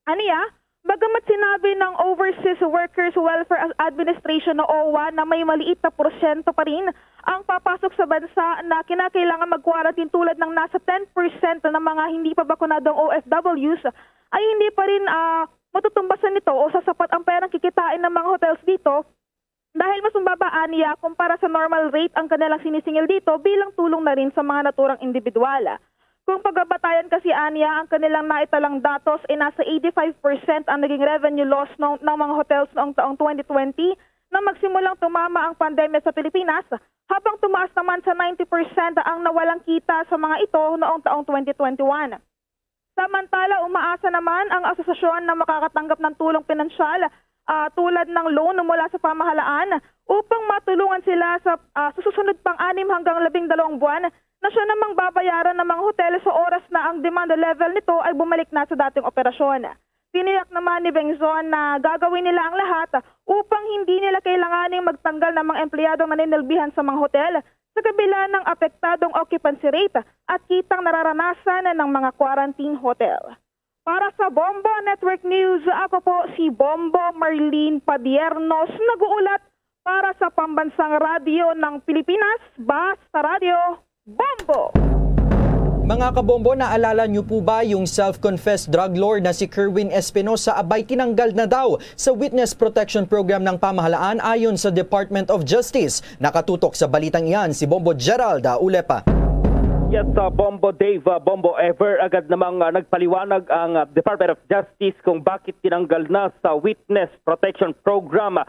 Aniya, bagamat sinabi ng Overseas Workers Welfare Administration o OWWA na may maliit na porsyento pa rin ang papasok sa bansa na kinakailangan mag-quarantine tulad ng nasa ten percent ng mga hindi pa bakunadong O F Ws, ay hindi pa rin uh, matutumbasan nito o sasapat ang perang kikitain ng mga hotels dito dahil mas mababa aniya kumpara sa normal rate ang kanilang sinisingil dito bilang tulong na rin sa mga naturang individual. Kung pagabatayan kasi aniya ang kanilang naitalang datos ay nasa eighty-five percent ang naging revenue loss ng, ng mga hotels noong taong twenty twenty na magsimulang tumama ang pandemya sa Pilipinas, habang tumaas naman sa ninety percent ang nawalang kita sa mga ito noong taong twenty twenty-one. Samantala, umaasa naman ang asosasyon na makakatanggap ng tulong pinansyal uh, tulad ng loan mula sa pamahalaan upang matulungan sila sa uh, susunod pang anim hanggang labing dalawang buwan na siya namang babayaran ng mga hotel sa oras na ang demand level nito ay bumalik na sa dating operasyon. Tiniyak naman ni Bengzon na gagawin nila ang lahat upang hindi nila kailanganing magtanggal ng mga empleyadong naninilbihan sa mga hotel sa kabila ng apektadong occupancy rate at kitang nararanasan ng mga quarantine hotel. Para sa Bombo Network News, ako po si Bombo Marlene Padiernos, nag-uulat para sa Pambansang Radyo ng Pilipinas, Basta Radyo, Bombo! Mga kabombo, naalala niyo po ba yung self-confessed drug lord na si Kerwin Espinosa? Abay, tinanggal na daw sa Witness Protection Program ng pamahalaan ayon sa Department of Justice. Nakatutok sa balitang iyan si Bombo Gerald Ulepa. Yes, uh, Bombo Dave, uh, Bombo Ever, agad namang uh, nagpaliwanag ang uh, Department of Justice kung bakit tinanggal na sa Witness Protection Program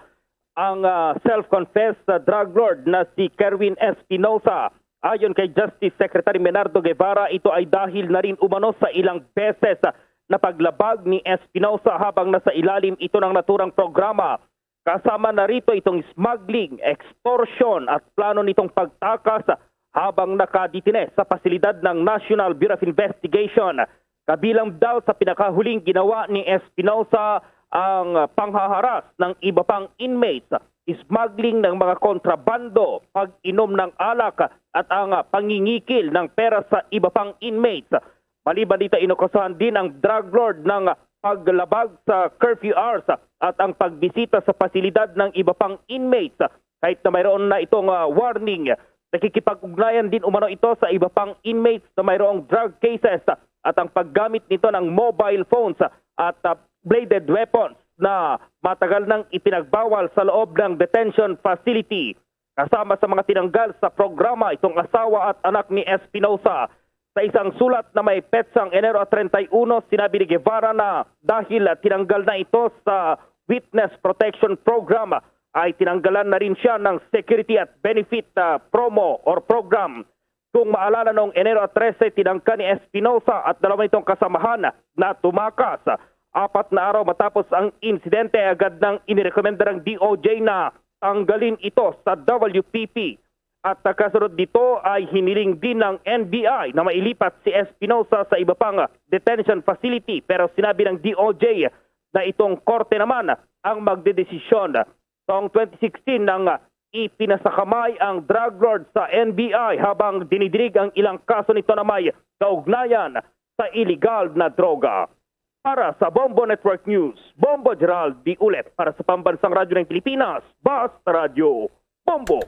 ang uh, self-confessed uh, drug lord na si Kerwin Espinosa. Ayon kay Justice Secretary Menardo Guevara, ito ay dahil na rin umano sa ilang beses na paglabag ni Espinosa habang nasa ilalim ito ng naturang programa. Kasama na rito itong smuggling, extortion at plano nitong pagtakas habang nakaditine sa pasilidad ng National Bureau of Investigation. Kabilang daw sa pinakahuling ginawa ni Espinosa ang panghaharas ng iba pang inmates, smuggling ng mga kontrabando, pag-inom ng alak at ang pangingikil ng pera sa iba pang inmates. Maliban dito, inukasuhan din ang drug lord ng paglabag sa curfew hours at ang pagbisita sa pasilidad ng iba pang inmates. Kahit na mayroon na itong uh, warning, nakikipag-ugnayan din umano ito sa iba pang inmates na mayroong drug cases at ang paggamit nito ng mobile phones at uh, bladed weapons na matagal nang ipinagbawal sa loob ng detention facility. Kasama sa mga tinanggal sa programa itong asawa at anak ni Espinosa. Sa isang sulat na may petsang Enero treinta y uno, sinabi ni Guevara na dahil tinanggal na ito sa Witness Protection Program, ay tinanggalan na rin siya ng Security at Benefit uh, Promo or Program. Kung maalala, noong Enero trese, tinangka ni Espinosa at dalawa nitong kasamahan na tumakas. Apat na araw matapos ang insidente, agad nang inirekomenda ng D O J na tanggalin ito sa W P P. At, ah, kasunod nito ay hiniling din ng N B I na mailipat si Espinosa sa iba pang detention facility, pero sinabi ng D O J na itong korte naman ang magdedesisyon. Taong twenty sixteen nang ipinasakamay ang drug lord sa N B I habang dinidinig ang ilang kaso nito na may kaugnayan sa iligal na droga. Para sa Bombo Network News, Bombo Gerald Diulet para sa Pambansang Radyo ng Pilipinas, Basta Radyo, Bombo.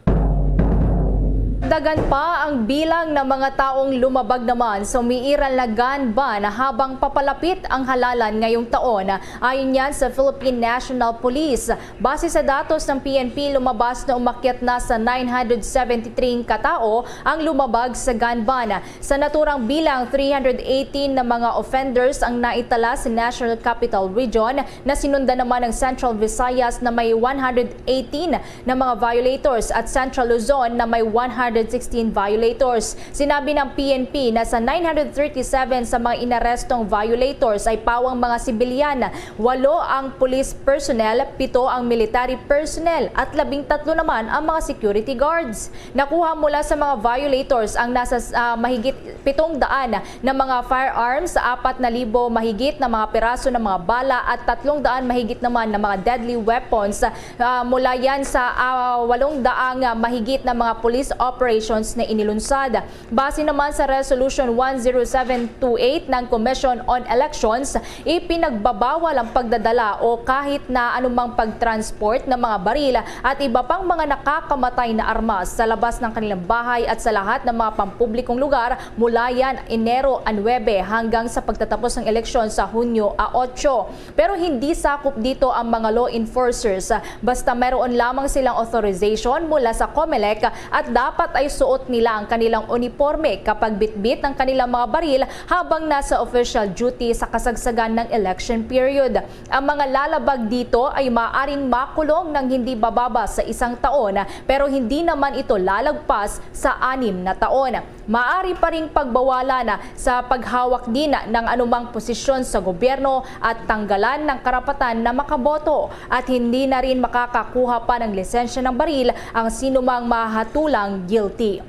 Dagan pa ang bilang ng mga taong lumabag naman sa umiiral na gun ban habang papalapit ang halalan ngayong taon. Ayon yan sa Philippine National Police. Base sa datos ng P N P, lumabas na umakyat na sa nine hundred seventy-three katao ang lumabag sa gun ban. Sa naturang bilang, three hundred eighteen na mga offenders ang naitala sa National Capital Region, na sinundan naman ng Central Visayas na may one hundred eighteen na mga violators at Central Luzon na may one hundred sixteen violators. Sinabi ng P N P na sa nine hundred thirty-seven sa mga inarestong violators ay pawang mga sibilyan, walo ang police personnel, pito ang military personnel at labing tatlo naman ang mga security guards. Nakuha mula sa mga violators ang nasa, ah, mahigit pitong daan na mga firearms, apat na libo mahigit na mga piraso ng mga bala at tatlong daan mahigit naman na mga deadly weapons, ah, mula yan sa, ah, walong daang mahigit na mga police operations na inilunsad. Base naman sa Resolution one zero seven two eight ng Commission on Elections, ipinagbabawal ang pagdadala o kahit na anumang pagtransport ng mga baril at iba pang mga nakakamatay na armas sa labas ng kanilang bahay at sa lahat ng mga pampublikong lugar mula yan Enero a nuebe hanggang sa pagtatapos ng eleksyon sa Hunyo a otso. Pero hindi sakop dito ang mga law enforcers. Basta mayroon lamang silang authorization mula sa Comelec at dapat ay suot nila ang kanilang uniporme kapag bitbit ang kanilang mga baril habang nasa official duty sa kasagsagan ng election period. Ang mga lalabag dito ay maaring makulong ng hindi bababa sa isang taon, pero hindi naman ito lalagpas sa anim na taon. Maari pa ring pagbawalan sa paghawak din ng anumang posisyon sa gobyerno at tanggalan ng karapatan na makaboto, at hindi na rin makakakuha pa ng lisensya ng baril ang sinumang mahatulang guilty.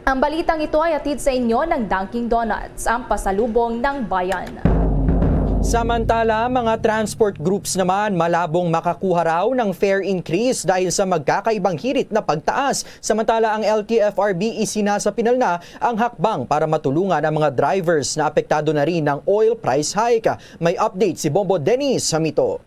Ang balitang ito ay hatid sa inyo ng Dunkin' Donuts, ang pasalubong ng bayan. Samantala, mga transport groups naman malabong makakuha raw ng fare increase dahil sa magkakaibang hirit na pagtaas. Samantala, ang L T F R B isinasapinal na ang hakbang para matulungan ang mga drivers na apektado na rin ng oil price hike. May update si Bombo Dennis Hamito.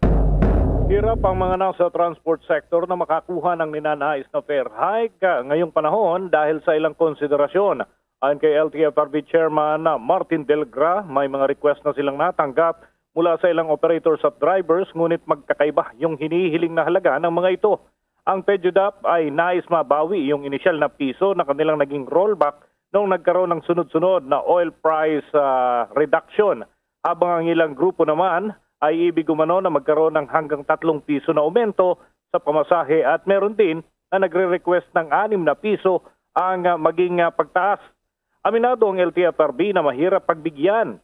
Hirap ang mga nasa transport sector na makakuha ng ninanais na fare hike, ah, ngayong panahon dahil sa ilang konsiderasyon. Ayon kay L T F R B Chairman, ah, Martin Delgra, may mga request na silang natanggap mula sa ilang operators at drivers, ngunit magkakaiba yung hinihiling na halaga ng mga ito. Ang PEDUDAP ay nais mabawi yung inisyal na piso na kanilang naging rollback noong nagkaroon ng sunod-sunod na oil price, ah, reduction, habang ang ilang grupo naman ay ibig umano na magkaroon ng hanggang tatlong piso na aumento sa pamasahe, at meron din na nagre-request ng anim na piso ang, ah, maging, ah, pagtaas. Aminado ang L T F R B na mahirap pagbigyan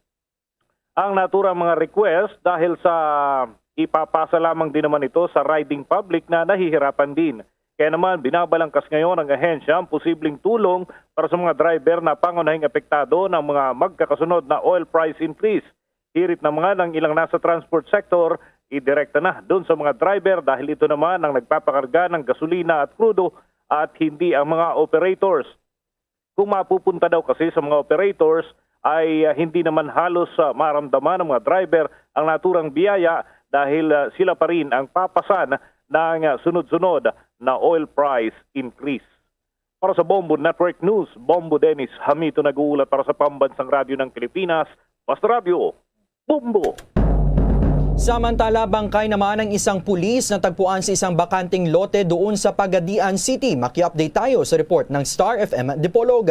ang naturang mga request dahil sa ipapasa lamang din naman ito sa riding public na nahihirapan din. Kaya naman, binabalangkas ngayon ng ahensya ang posibleng tulong para sa mga driver na pangunahing apektado ng mga magkakasunod na oil price increase. Hirit naman ng ilang nasa transport sector, idirekta na doon sa mga driver dahil ito naman ang nagpapakarga ng gasolina at krudo at hindi ang mga operators. Kung mapupunta daw kasi sa mga operators, ay, ah, hindi naman halos, ah, maramdaman ng mga driver ang naturang biyaya dahil, ah, sila pa rin ang papasan ng, ah, sunod-sunod na oil price increase. Para sa Bombo Network News, Bombo Dennis Hamito nag-uulat para sa Pambansang Radyo ng Pilipinas, Basta Radyo, Bombo. Samantala, bangkay naman ang isang pulis na tagpuan sa isang bakanteng lote doon sa Pagadian City. Maki-update tayo sa report ng Star F M Dipolog.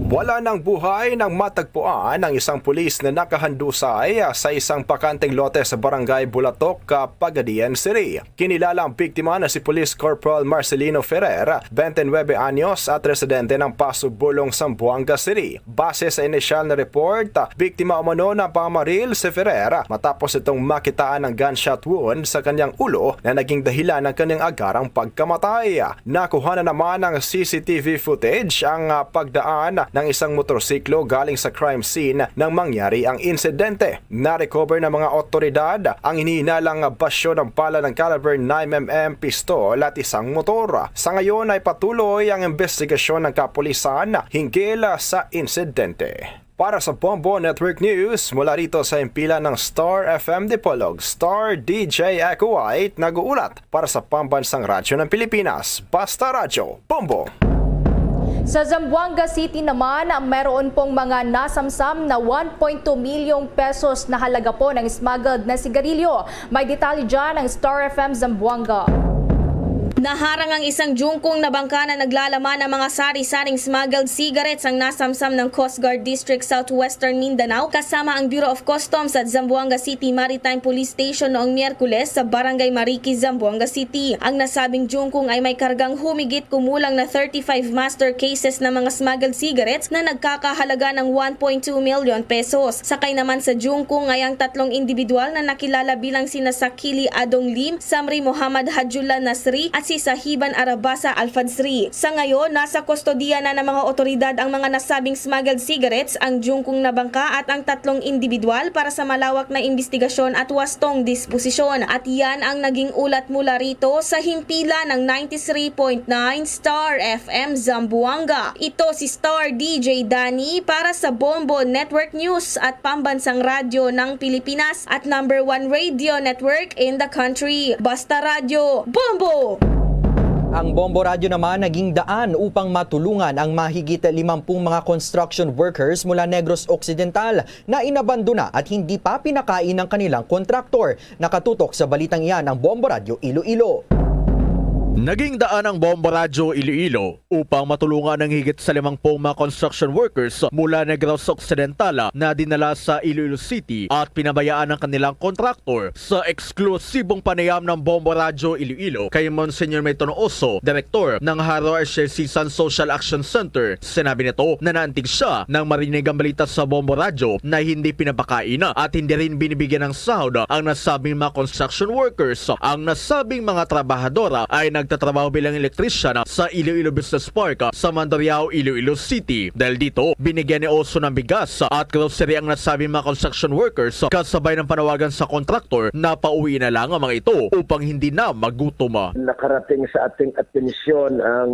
Wala nang buhay nang matagpuan ang isang pulis na nakahandusay sa isang bakanteng lote sa Barangay Bulatok, Pagadian City. Kinilala ang biktima na si Police Corporal Marcelino Ferrer, twenty-nine anyos at residente ng Paso Bulong, Zamboanga City. Base sa inisyal na report, biktima umano ng pamaril si Ferrer matapos itong makitaan ng gunshot wound sa kanyang ulo na naging dahilan ng kanyang agarang pagkamatay. Nakuha na naman ng C C T V footage ang, ah, pagdaan ng isang motorsiklo galing sa crime scene nang mangyari ang insidente. Na-recover ng mga otoridad ang hinihinalang basyo ng bala ng caliber nine M M pistol at isang motor. Sa ngayon ay patuloy ang investigasyon ng kapulisan hinggil sa insidente. Para sa Bombo Network News, mula rito sa himpilan ng Star F M Dipolog, Star D J Echo White nag-uulat para sa Pambansang Radyo ng Pilipinas, Basta Radyo, Bombo. Sa Zamboanga City naman, meron pong mga nasamsam na one point two milyong pesos na halaga po ng smuggled na sigarilyo. May detalye dyan ang Star F M Zamboanga. Naharang ang isang jungkong na bangka na naglalaman ng mga sari-saring smuggled cigarettes ang nasamsam ng Coast Guard District Southwestern Mindanao kasama ang Bureau of Customs at Zamboanga City Maritime Police Station noong Miyerkules sa Barangay Mariki, Zamboanga City. Ang nasabing jungkong ay may kargang humigit kumulang na thirty-five master cases ng mga smuggled cigarettes na nagkakahalaga ng one point two million pesos. Sakay naman sa jungkong ay ang tatlong individual na nakilala bilang sina Sakili Adong Lim, Samri Muhammad Hajullah Nasri, at si Sahiban Arabasa Alfadsri. Sa ngayon, nasa kustodiya na ng mga otoridad ang mga nasabing smuggled cigarettes, ang jungkong na bangka at ang tatlong individual para sa malawak na imbestigasyon at wastong disposisyon. At yan ang naging ulat mula rito sa himpilan ng ninety-three point nine Star F M Zamboanga. Ito si Star D J Danny para sa Bombo Network News at Pambansang Radyo ng Pilipinas at number one radio network in the country. Basta Radyo, Bombo! Ang Bombo Radyo naman naging daan upang matulungan ang mahigit limampung mga construction workers mula Negros Occidental na inabandona at hindi pa pinakain ng kanilang kontraktor. Nakatutok sa balitang iyan ang Bombo Radyo Iloilo. Naging daan ang Bombo Radyo Iloilo upang matulungan ang higit sa limangpung mga construction workers mula Negros Occidental na dinala sa Iloilo City at pinabayaan ang kanilang kontraktor. Sa eksklusibong panayam ng Bombo Radyo Iloilo kay Monsignor Milton Oso, direktor ng Jaro Arcidiocese Social Action Center, sinabi nito na naantig siya nang marinig ang balita sa Bombo Radyo na hindi pinapakain at hindi rin binibigyan ng sahod ang nasabing mga construction workers. Ang nasabing mga trabahadora ay nagtatrabaho bilang electrician sa Iloilo Business Park sa Mandurriao, Iloilo City. Dahil dito, binigyan ni Oso ng bigas at grocery ang nasabing mga construction workers, kasabay ng panawagan sa kontraktor na pauwiin na lang ang mga ito upang hindi na magutom. Nakarating sa ating atensyon ang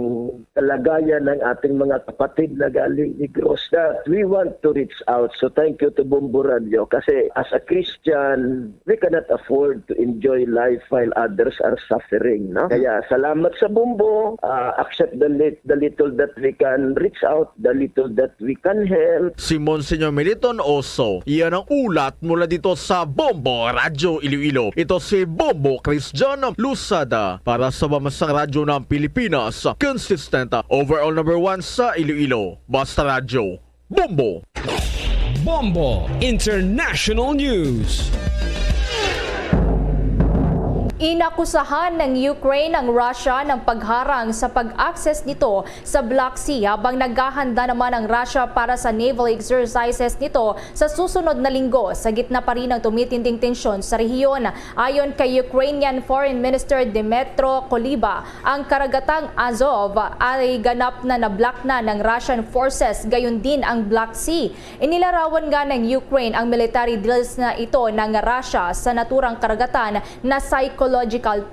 kalagayan ng ating mga kapatid na galing Negros that we want to reach out. So thank you to Bombo Radio kasi as a Christian, we cannot afford to enjoy life while others are suffering, no? Kaya salamat sa Bombo, ah, accept the lit-, the little that we can reach out, the little that we can help. Si Monsignor Militon Oso, iyan ang ulat mula dito sa Bombo Radyo Iloilo. Ito si Bombo Christian Lusada para sa Pambansang Radyo ng Pilipinas, consistent, overall number one sa Iloilo. Basta Radyo, Bombo! Bombo International News. Inakusahan ng Ukraine ang Russia ng pagharang sa pag-access nito sa Black Sea, habang naghahanda naman ang Russia para sa naval exercises nito sa susunod na linggo, sa gitna pa rin ng tumitinding tensyon sa rehiyon. Ayon kay Ukrainian Foreign Minister Dmytro Kuleba, ang karagatang Azov ay ganap na na-block na ng Russian forces, gayon din ang Black Sea. Inilarawan nga ng Ukraine ang military drills na ito ng Russia sa naturang karagatan na psychological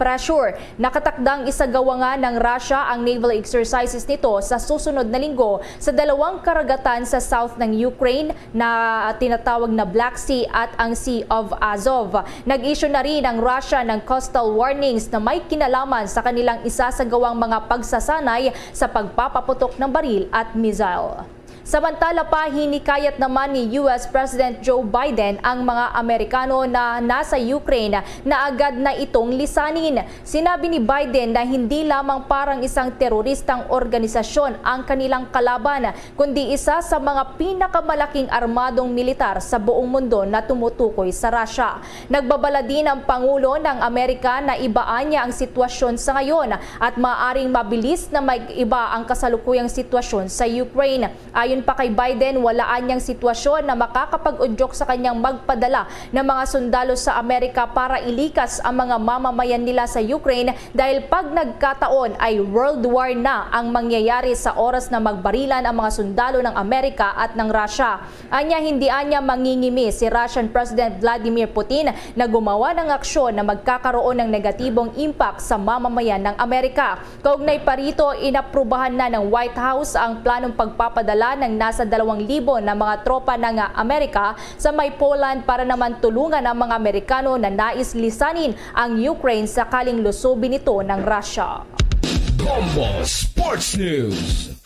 pressure. Nakatakdang isagawa nga ng Russia ang naval exercises nito sa susunod na linggo sa dalawang karagatan sa south ng Ukraine na tinatawag na Black Sea at ang Sea of Azov. Nag-issue na rin ang Russia ng coastal warnings na may kinalaman sa kanilang isasagawang mga pagsasanay sa pagpapaputok ng baril at missile. Samantala pa, hinikayat naman ni U S President Joe Biden ang mga Amerikano na nasa Ukraine na agad na itong lisanin. Sinabi ni Biden na hindi lamang parang isang teroristang organisasyon ang kanilang kalaban, kundi isa sa mga pinakamalaking armadong militar sa buong mundo na tumutukoy sa Russia. Nagbabala din ang Pangulo ng Amerika na ibaan niya ang sitwasyon sa ngayon at maaaring mabilis na mag-iba ang kasalukuyang sitwasyon sa Ukraine. Ayon pa kay Biden, wala anyang sitwasyon na makakapag-udyok sa kanyang magpadala ng mga sundalo sa Amerika para ilikas ang mga mamamayan nila sa Ukraine, dahil pag nagkataon ay world war na ang mangyayari sa oras na magbarilan ang mga sundalo ng Amerika at ng Russia. Anya, hindi anya mangingimi si Russian President Vladimir Putin na gumawa ng aksyon na magkakaroon ng negatibong impact sa mamamayan ng Amerika. Kaugnay pa rito, inaprubahan na ng White House ang planong pagpapadala ng nasa dalawang libo na mga tropa ng Amerika sa may Poland para naman tulungan ang mga Amerikano na nais lisanin ang Ukraine sakaling lusubin ito ng Russia. Bombo Sports News.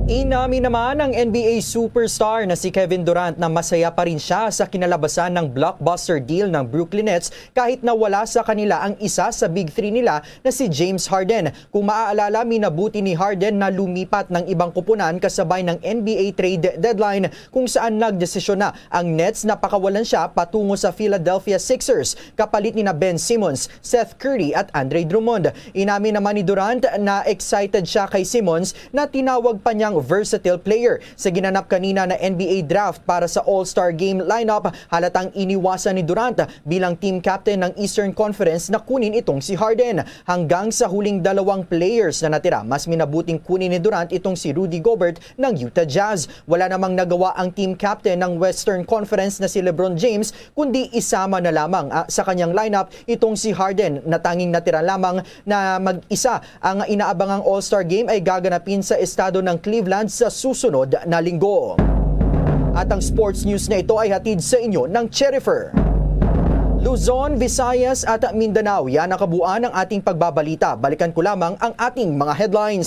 Inamin naman ang N B A superstar na si Kevin Durant na masaya pa rin siya sa kinalabasan ng blockbuster deal ng Brooklyn Nets kahit na wala sa kanila ang isa sa big three nila na si James Harden. Kung maaalala, minabuti ni Harden na lumipat ng ibang kupunan kasabay ng N B A trade deadline, kung saan nagdesisyon na ang Nets na pakawalan siya patungo sa Philadelphia Sixers kapalit nina Ben Simmons, Seth Curry at Andre Drummond. Inamin naman ni Durant na excited siya kay Simmons na tinawag pa niyang versatile player sa ginanap kanina na N B A draft para sa All-Star Game lineup. Halatang iniwasan ni Durant bilang team captain ng Eastern Conference na kunin itong si Harden. Hanggang sa huling dalawang players na natira, mas minabuting kunin ni Durant itong si Rudy Gobert ng Utah Jazz. Wala namang nagawa ang team captain ng Western Conference na si LeBron James, kundi isama na lamang, ah, sa kanyang lineup itong si Harden na tanging natira lamang na mag-isa. Ang inaabangang All-Star Game ay gaganapin sa estado ng Cleveland sa susunod na linggo. At ang sports news na ito ay hatid sa inyo ng Cherifer. Luzon, Visayas at Mindanao, yan ang kabuuan ng ating pagbabalita. Balikan ko lamang ang ating mga headlines.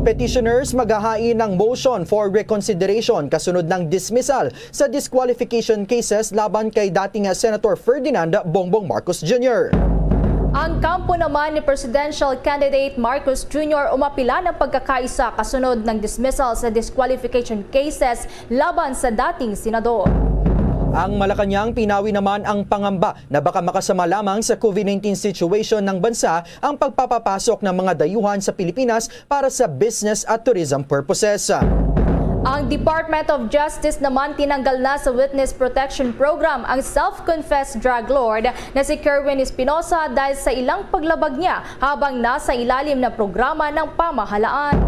Petitioners maghahain ng motion for reconsideration kasunod ng dismissal sa disqualification cases laban kay dating Senator Ferdinand Bongbong Marcos Junior. Ang kampo naman ni Presidential Candidate Marcos Junior umapila ng pagkakaisa kasunod ng dismissal sa disqualification cases laban sa dating senador. Ang Malacañang, pinawi naman ang pangamba na baka makasama lamang sa COVID nineteen situation ng bansa ang pagpapapasok ng mga dayuhan sa Pilipinas para sa business at tourism purposes. Ang Department of Justice naman tinanggal na sa Witness Protection Program ang self-confessed drug lord na si Kerwin Espinosa dahil sa ilang paglabag niya habang nasa ilalim ng programa ng pamahalaan.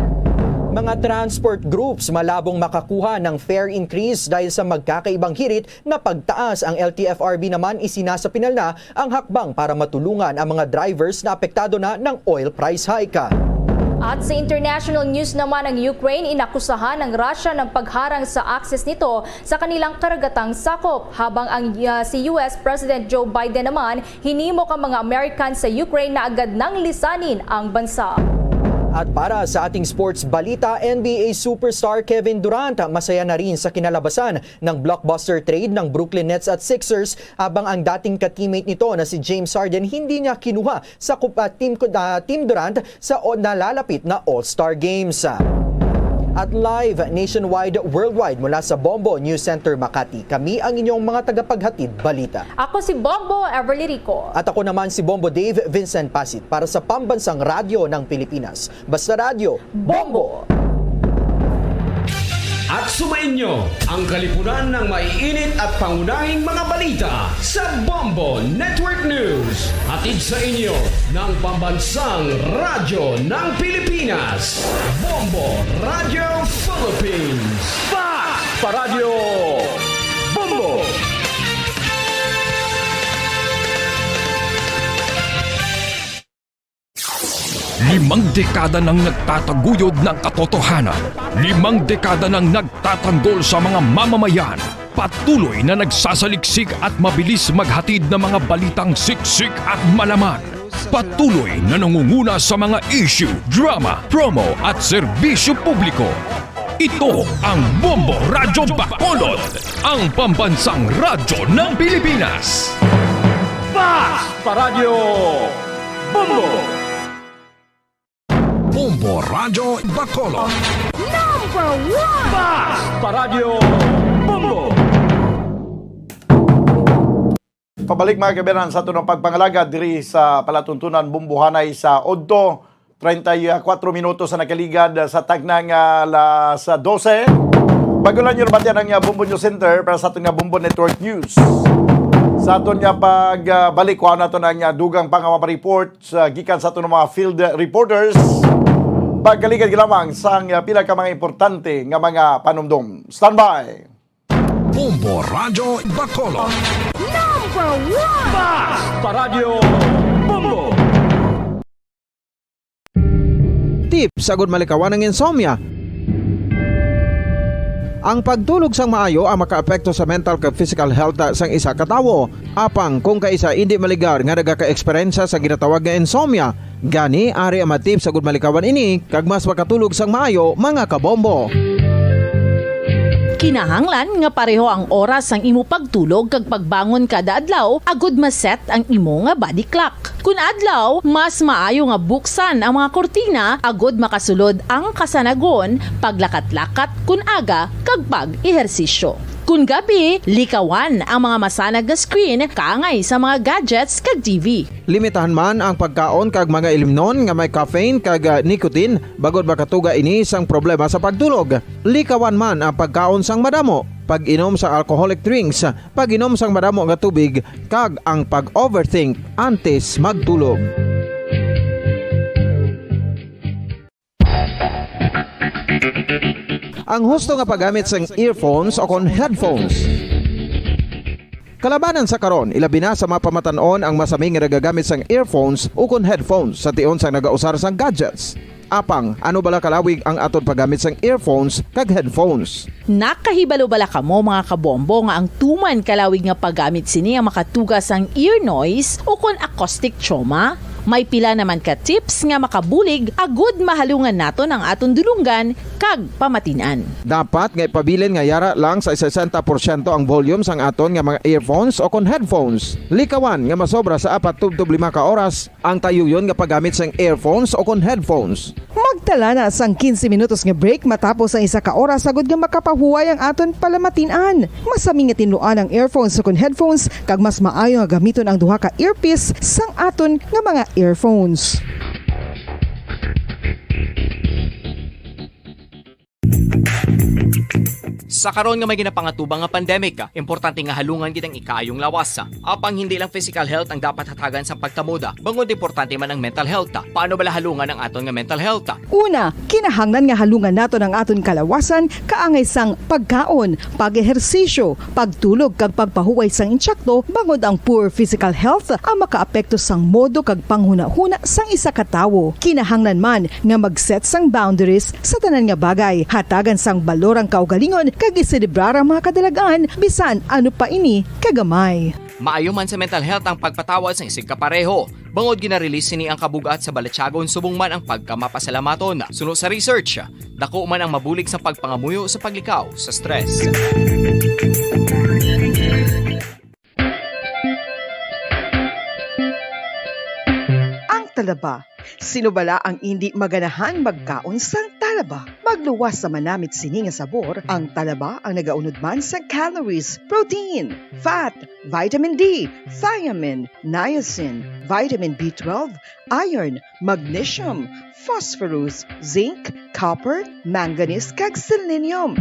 Mga transport groups malabong makakuha ng fare increase dahil sa magkakaibang hirit na pagtaas. Ang L T F R B naman isinasapinal na ang hakbang para matulungan ang mga drivers na apektado na ng oil price hike. At sa international news naman, ang Ukraine inakusahan ng Russia ng pagharang sa access nito sa kanilang karagatang sakop, habang ang, ah, si U S President Joe Biden naman hinimok ang mga American sa Ukraine na agad nang lisanin ang bansa. At para sa ating sports balita, N B A superstar Kevin Durant masaya na rin sa kinalabasan ng blockbuster trade ng Brooklyn Nets at Sixers, habang ang dating ka-teammate nito na si James Harden hindi niya kinuha sa kup-, ah, Team, ah, Team Durant sa o-, nalalapit na All-Star Games. At live nationwide, worldwide mula sa Bombo News Center Makati, kami ang inyong mga tagapaghatid balita. Ako si Bombo Everly Rico. At ako naman si Bombo Dave Vincent Pasit para sa Pambansang Radyo ng Pilipinas. Basta Radyo, Bombo! At sumainyo ang kalipunan ng maiinit at pangunahing mga balita sa Bombo Network News. Hatid sa inyo ng Pambansang Radyo ng Pilipinas, Bombo Radyo Philippines. Fact! Paradyo Bombo! Limang dekada nang nagtataguyod ng katotohanan. Limang dekada nang nagtatanggol sa mga mamamayan. Patuloy na nagsasaliksik at mabilis maghatid ng mga balitang siksik at malaman. Patuloy na nangunguna sa mga issue, drama, promo at serbisyo publiko. Ito ang Bombo Radyo Bacolod, ang pambansang radyo ng Pilipinas. Bas Paradyo Bombo! Bombo Radyo Bacolod. Number one! Bas Paradyo Bombo! Pabalik, mga kaibigan, sa aton pagpangalagad diri sa palatuntunan Bombohanay sa udto. Treinta y cuatro minutos sa nakaligad sa tagna nga alas dose. Bago lang yun, batian ang, ah, Bombo News Center para sa aton nga Bombo Network News. Sa aton nga pagbalik, kuha nato ang, ah, dugang pa nga mga report sa gikan sa aton mga field reporters. Pagkaligad lamang sang, ah, pila ka mga importante nga mga panumdom. Standby! Bombo Radyo Bacolod. Number one! Bas Paradyo Bombo! Tips agud malikawan ang insomnia. Ang pagtulog sang maayo ang makaapekto sa mental kag physical health sang isa ka tawo. Apang kung kaisa indi maligar nga nagaka-eksperyensya sa ginatawag nga insomnia, gani ari ang mga tips agud malikawan ini kag mas makatulog sang maayo, mga kabombo. Kinahanglan nga pareho ang oras sang imo pagtulog kag pagbangon kada adlaw agud ma-set ang imo nga body clock. Kun adlaw, mas maayo nga buksan ang mga kurtina agud makasulod ang kasanagon, paglakat-lakat kun aga, kag pag-ehersisyo. Kun gabi, likawan ang mga masanag nga screen kaangay sa mga gadgets kag T V. Limitahan man ang pagkaon kag mga ilimnon nga may caffeine kag, ah, nicotine, bangod makatuga ini sang problema sa pagtulog. Likawan man ang pagkaon sang madamo, pag-inom sang alcoholic drinks, pag-inom sang madamo nga tubig, kag ang pag-overthink antes magtulog. Ang husto nga paggamit sang earphones o kon headphones. Kalabanan sa karon, ilabi na sa mga pamatan-on ang masami nga nagagamit sang earphones o kon headphones sa tion sang nagausar sang gadgets. Apang, ano bala kalawig ang aton paggamit sang earphones kag headphones? Nakahibalo bala kamo, mga kabombo, nga ang tuman kalawig nga paggamit sini ang makatuga sang ear noise o kon acoustic trauma? May pila naman ka tips nga makabulig agud mahalungan naton ang aton dulonggan kag pamatin-an. Dapat nga ipabilin nga yara lang sa sesenta porsyento ang volume sang aton nga mga earphones o kon headphones. Likawan nga masobra sa apat tubtob lima ka oras ang tayuyon nga paggamit sang earphones o kon headphones. Magtala na sang quince minutos nga break matapos ang isa ka oras agud nga makapahuway ang aton palamatin-an. Masami nga tinluan ang earphones o kon headphones, kag mas maayo nga gamiton ang duha ka earpiece sang aton nga mga earphones. Sa karon nga may ginapangatubang nga pandemic, importante nga halungan gid ang ikaayong lawas. Apang hindi lang physical health ang dapat hatagan sang pagtamod, bangod importante man ang mental health. Paano bala halungan ang aton nga mental health? Una, kinahanglan nga halungan naton ang aton kalawasan kaangay sang pagkaon, pag-ehersisyo, pagtulog kag pagpahuway sang insakto, bangod ang poor physical health ang makaapekto sang modo kag panghunahuna sang isa ka tawo. Kinahanglan man nga mag-set sang boundaries sa tanan nga bagay, hatagan sang balor ang kaugalingon kag iselebrar ang mga kadalagan bisan ano pa ini kagamay. Maayo man sa mental health ang pagpatawad sang isigkapareho, bangod gina-release sini ang kabug-at sa balatyagon subong man ang pagkamapasalamaton. Suno sa research, dako man ang mabulig sa pagpangamuyo sa paglikaw sa stress. Ang talaba. Sino bala ang indi maganahan magkaon sang talaba? Magluwas sa manamit sini nga sabor, ang talaba ang nagaunod man sa calories, protein, fat, vitamin D, thiamine, niacin, vitamin B twelve, iron, magnesium, phosphorus, zinc, copper, manganese, kag selenium.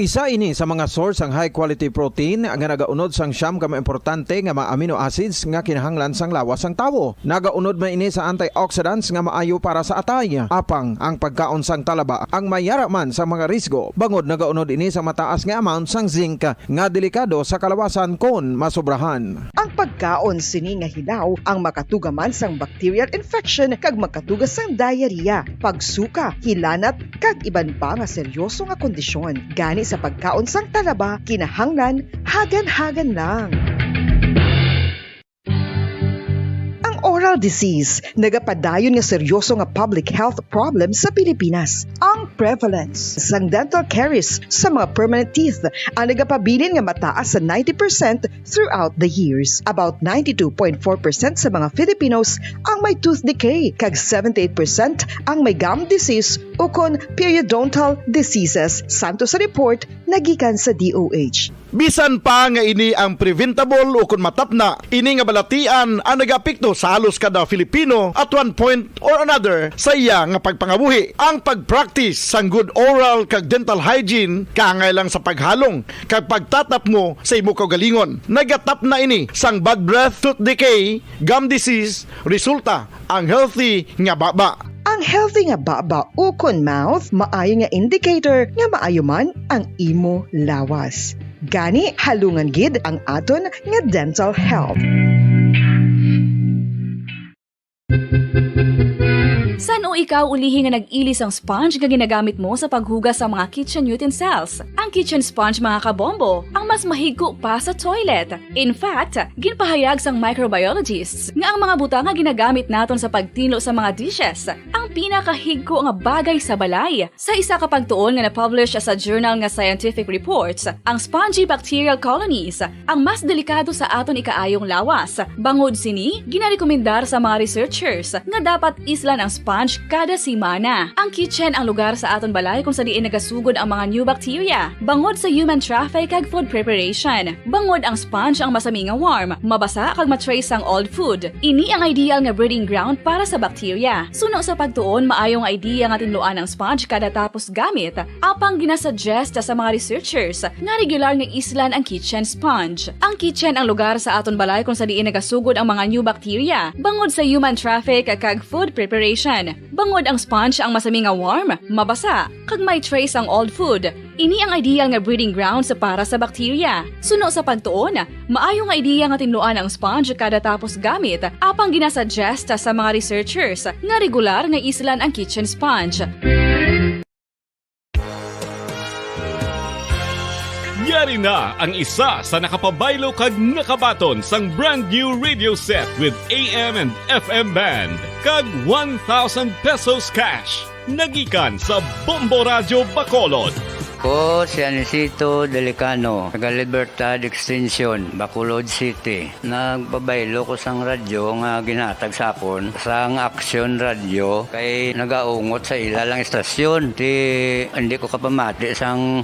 Isa ini sa mga source sang high quality protein nga nagaunod sang siyam ka mga importante nga mga amino acids nga kinahanglan sang lawas sang tawo. Nagaunod man ini sa antioxidants nga maayo para sa atay. Apang ang pagkaon sang talaba ang mayara man sa mga risgo, bangod nagaunod ini sa mataas nga amount sang zinc nga delikado sa kalawasan kon masobrahan. Ang pagkaon sini nga hilaw ang makatuga man sang bacterial infection kag makatuga sang diarrhea, pagsuka, hilanat, kag iban pa nga seryoso nga kondisyon. Gani sa pagkaon sang talaba, kinahanglan hagan-hagan lang. disease, nagapadayon nga seryoso nga public health problem sa Pilipinas. Ang prevalence sang dental caries sa mga permanent teeth ang nagapabilin nga mataas sa ninety percent throughout the years. About ninety-two point four percent sa mga Filipinos ang may tooth decay, kag seventy-eight percent ang may gum disease ukon periodontal diseases, santo sa report nga gikan sa D O H. Bisan pa nga ini ang preventable ukon matapna, ini nga balatian ang nagaapekto sa halos kada Filipino at one point or another sa iya nga pagpangabuhi. Ang pag-practice sang good oral kag dental hygiene kaangay lang sa paghalong kag pagtatapmo sa imo kaugalingon. Nagatapna ini sang bad breath, tooth decay, gum disease, resulta ang healthy nga baba. Ang healthy nga baba ukon mouth maayo nga indicator nga maayo man ang imo lawas. Gani, halungan gid ang aton nga dental health. San-o ikaw ulihi nga nag-ili sang sponge nga ginagamit mo sa paghugas sa mga kitchen utensils? Ang kitchen sponge, mga kabombo, ang mas mahigko pa sa toilet. In fact, ginpahayag sang microbiologists nga ang mga butang nga ginagamit naton sa pagtinlo sa mga dishes ang pinakahigko nga bagay sa balay. Sa isa ka pagtuon nga na-publish sa journal nga Scientific Reports, ang spongy bacterial colonies ang mas delikado sa aton ikaayong lawas. Bangod sini, ginarekomendar sa mga researchers nga dapat islan ang sponge kada semana. Ang kitchen ang lugar sa aton balay kung sa diin nagasugod ang mga new bacteria, bangod sa human traffic kag food preparation. Bangod ang sponge ang masami nga warm, mabasa kag ma-trace ang old food. Ini ang ideal nga breeding ground para sa bacteria. Suno sa pagtuon, maayo nga idea nga tinluan ang sponge kada tapos gamit, apang ginasuggest sa mga researchers nga regular nga islan ang kitchen sponge. Ang kitchen ang lugar sa aton balay kung sa diin nagasugod ang mga new bacteria, bangod sa human traffic kag food preparation. Bangod ang sponge ang masami nga warm, mabasa, kag may trace ang old food, ini ang ideal nga breeding grounds para sa bacteria. Suno sa pagtuon, maayo nga idea nga tinluan ang sponge kada tapos gamit, apang ginasuggest sa mga researchers nga regular nga islan ang kitchen sponge. Yari na ang isa sa nakapabaylo kag nakabaton sang brand new radio set with A M and F M band kag one thousand pesos cash. Nagikan sa Bombo Radyo Bacolod. Ko si Anisito Delicano, taga Libertad Extension, Bacolod City. Nagpabaylo ko sang radyo nga ginhatag sa akon sang Action Radio kay nagaungot sa ila lang istasyon. Ti, hindi ko kapamati sang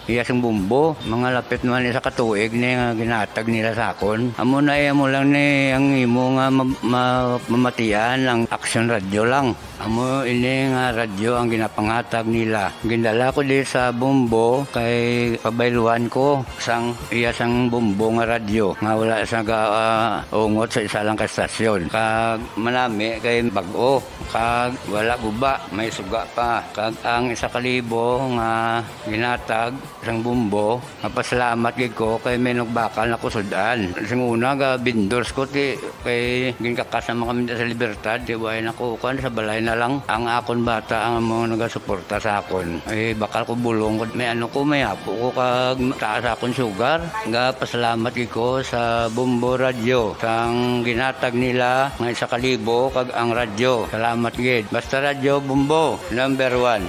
iya sing bumbo. Mga lapit naman isa ka tuig ni nga ginhatag nila sa akon. Amo na, eh, amo lang ni ang imo nga ma-, ma-, mamatian ang Action Radio lang. Amo ini nga radyo ang ginapangatag nila. Gindala ko di sa Bombo kay pabayluan ko sang iya sang Bombo nga radyo nga wala sa ga-, ah, ungot sa isa lang ka estasyon. Kag manami kay bag-o, kag wala guba, may suga pa. Kag ang isa ka libo nga ginatag sang Bombo, mapasalamat gid ko kay may nagbakal na ko sud-an. Sing una, ga vendors ko, ti, kay ginkakas naman kami sa Libertad, ti, way na ko, kuan, sa balay na lang. Ang akon bata ang amo nagasuporta sa akon. Eh, bakal ko bulong ko, may ano ko, may apo ko, kag taas akon sugar. Ga pasalamat gid ko sa Bombo Radyo, sang ginatag nila nga isa ka libo, kag ang radyo. Salamat gid. Basta Radyo Bombo, number one.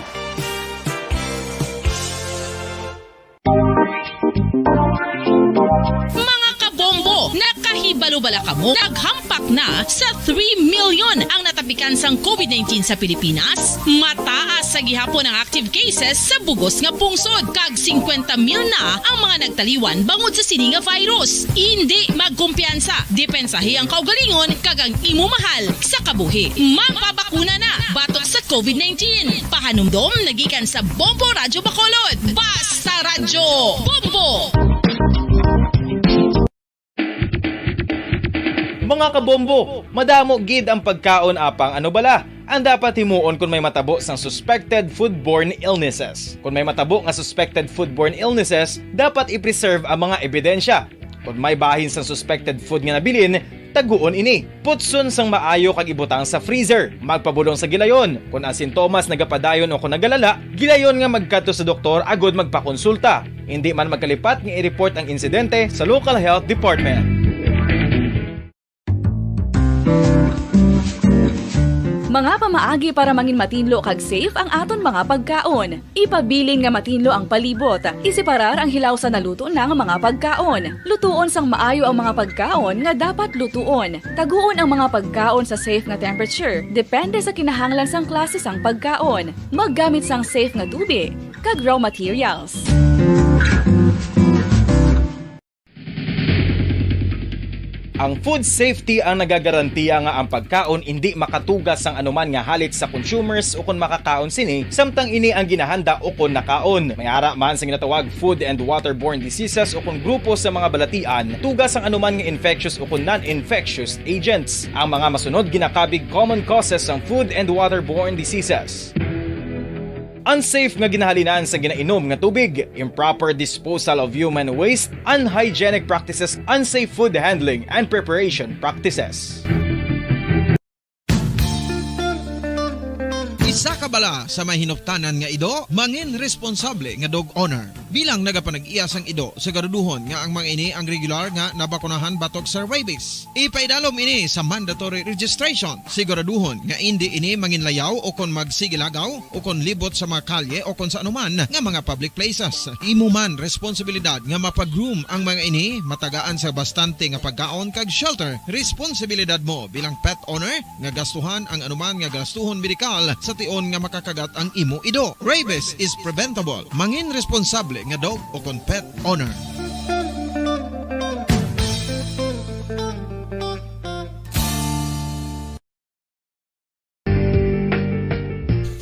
Mga kabombo, nakahibalo bala kamo? Naghampak na sa three million ang natapikan sang COVID nineteen sa Pilipinas. Mataas sa gihapon ang active cases sa bugos nga pungsod, kag singkwenta mil na ang mga nagtaliwan bangod sa sini nga virus. Indi magkumpiyansa, depensahi ang kaugalingon kag ang imo mahal sa kabuhi. Magpabakuna na batok sa COVID nineteen. Pahanumdom nagikan sa Bombo Radyo Bacolod. Basta Radyo Bombo! Mga kabombo, madamo gid ang pagkaon, apang ano bala ang dapat himuon kon may matabo sang suspected foodborne illnesses? Kon may matabo nga suspected foodborne illnesses, dapat i-preserve ang mga ebidensya. Kon may bahin sang suspected food nga nabilin, taguon ini. Putson sang maayo kag ibutang sa freezer. Magpabulong sa gilayon. Kon ang sintomas nagapadayon o kon nagalala, gilayon nga magkadto sa doktor agud magpakonsulta. Indi man magkalipat nga i-report ang insidente sa local health department. Mga pamaagi para mangin matinlo kag safe ang aton mga pagkaon. Ipabilin nga matinlo ang palibot. Iseparar ang hilaw sa naluto na nga mga pagkaon. Lutuon sang maayo ang mga pagkaon nga dapat lutuon. Taguon ang mga pagkaon sa safe nga temperature, depende sa kinahanglan sang klase sang pagkaon. Maggamit sang safe nga tubig kag raw materials. Ang food safety ang nagagarantiya nga ang pagkaon indi makatuga sang anuman nga halit sa consumers ukon makakaon sini, samtang ini ang ginahanda ukon nakaon. May ara man sa ginatawag food and waterborne diseases ukon grupo sa mga balatian, tuga sang anuman nga infectious ukon non-infectious agents. Ang mga masunod ginakabig common causes sang food and waterborne diseases. Unsafe nga ginahalinan sa ginainom nga tubig, improper disposal of human waste, unhygienic practices, unsafe food handling and preparation practices. Isa ka bala sa may hinuptanan nga ido, mangin responsable nga dog owner. Bilang nagapanag-iya sang ido, siguraduhon nga ang mga ini ang regular nga nabakunahan batok sa rabies. Ipaidalom ini sa mandatory registration. Siguraduhon nga indi ini manginlayaw o kon magsigilagaw o kon libot sa mga kalye o kon sa anuman nga mga public places. Imo man responsibilidad nga mapa-groom ang mga ini, matagaan sa bastante nga pagkaon kag shelter. Responsibilidad mo bilang pet owner nga gastuhan ang anuman nga gastuhon medikal sa tion nga makakagat ang imo ido. Rabies is preventable. Mangin responsable nga dog o kon pet owner.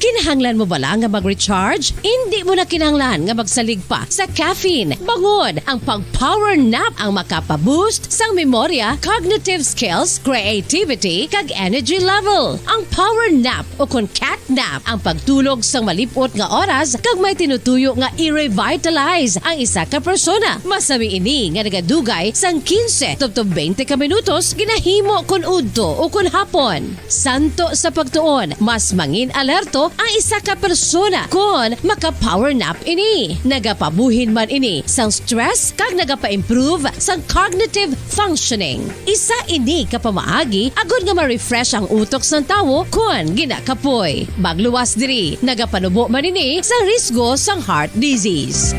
Kinahanglan mo bala nga mag-recharge? Indi mo na kinahanglan nga magsalig pa sa caffeine. Bangod ang pag-power nap ang makapa-boost sang memorya, cognitive skills, creativity, kag energy level. Ang power nap o kon cat nap ang pagtulog sang malip-ot nga oras kag may tinutuyo nga i-revitalize ang isa ka persona. Masami ini nga nagadugay sang quince tubtob twenty ka minutos ginahimo kon udto o kon hapon. Santo sa pagtuon, mas mangin-alerto ang isa ka persona kon maka-power nap ini. Nagapabuhin man ini sang stress kag nagapa-improve sang cognitive functioning. Isa ini ka pamaagi agod nga ma-refresh ang utok sang tawo kon ginakapoy. Magluwas diri, nagapanubo man ini sa risgo sang heart disease.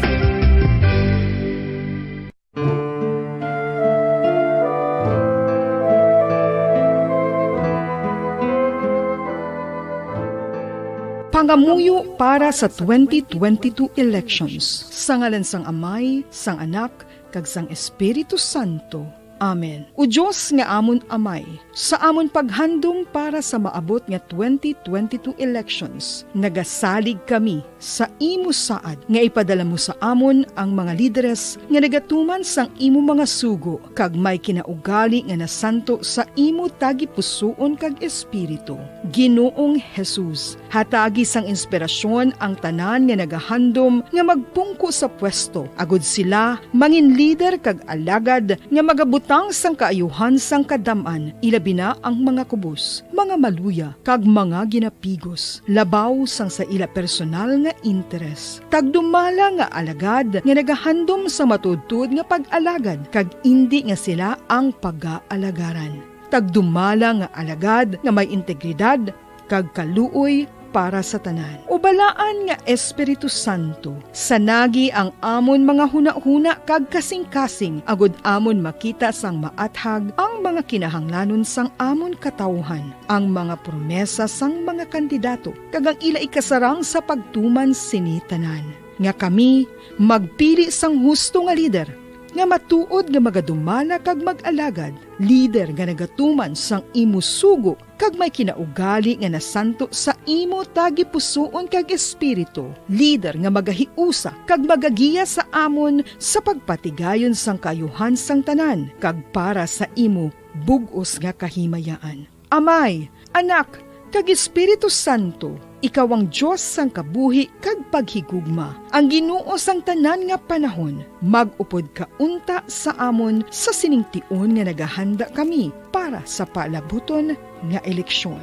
Pangamuyo para sa twenty twenty-two elections. Sa ngalan sang Amay, sang Anak, kag sang Espiritu Santo. Amen. O Dios nga amon Amay, sa amon paghandom para sa maabot nga twenty twenty-two elections, nagasalig kami sa imo saad nga ipadala mo sa amon ang mga lideres nga nagatuman sang imo mga sugo kag may kinaugali nga nasanto sa imo tagipusoon kag espiritu. Ginoong Jesus, hatagi sang inspirasyon ang tanan nga nagahandom nga magpungko sa pwesto, agod sila mangin lider kag alagad nga magabutang sang kaayuhan sang kadam-an, ilabi na ang mga kubos, mga maluya, kag mga ginapigos, labaw sang sa ila personal nga interes. Tagdumala nga alagad nga nagahandom sa matuodtuod nga pag-alagad, kag indi nga sila ang pagaalagaran. Tagdumala nga alagad nga may integridad kag kaluoy para sa tanan. O balaan nga Espiritu Santo, sanagi ang amon mga hunahuna kag kasingkasing, agud amon makita sang maathag ang mga kinahanglanon sang amon katawuhan, ang mga promesa sang mga kandidato, kag ang ila ikasarang sa pagtuman sini tanan, nga kami magpili sang husto nga lider, nga matuod nga magadumala kag mag-alagad, lider nga nagatuman sang imo sugo kag may kinaugali nga nasanto sa imo tagipusoon kag espiritu, lider nga magahiusa kag magagiya sa amon sa pagpatigayon sang kaayuhan sang tanan kag para sa imo bug-os nga kahimayaan. Amay, Anak, kag Espiritu Santo, ikaw ang Dios sang kabuhi kag paghigugma, ang Ginoo sang tanan nga panahon. Mag-upod ka unta sa amon sa sining tion nga nagahanda kami para sa palabuton nga eleksyon.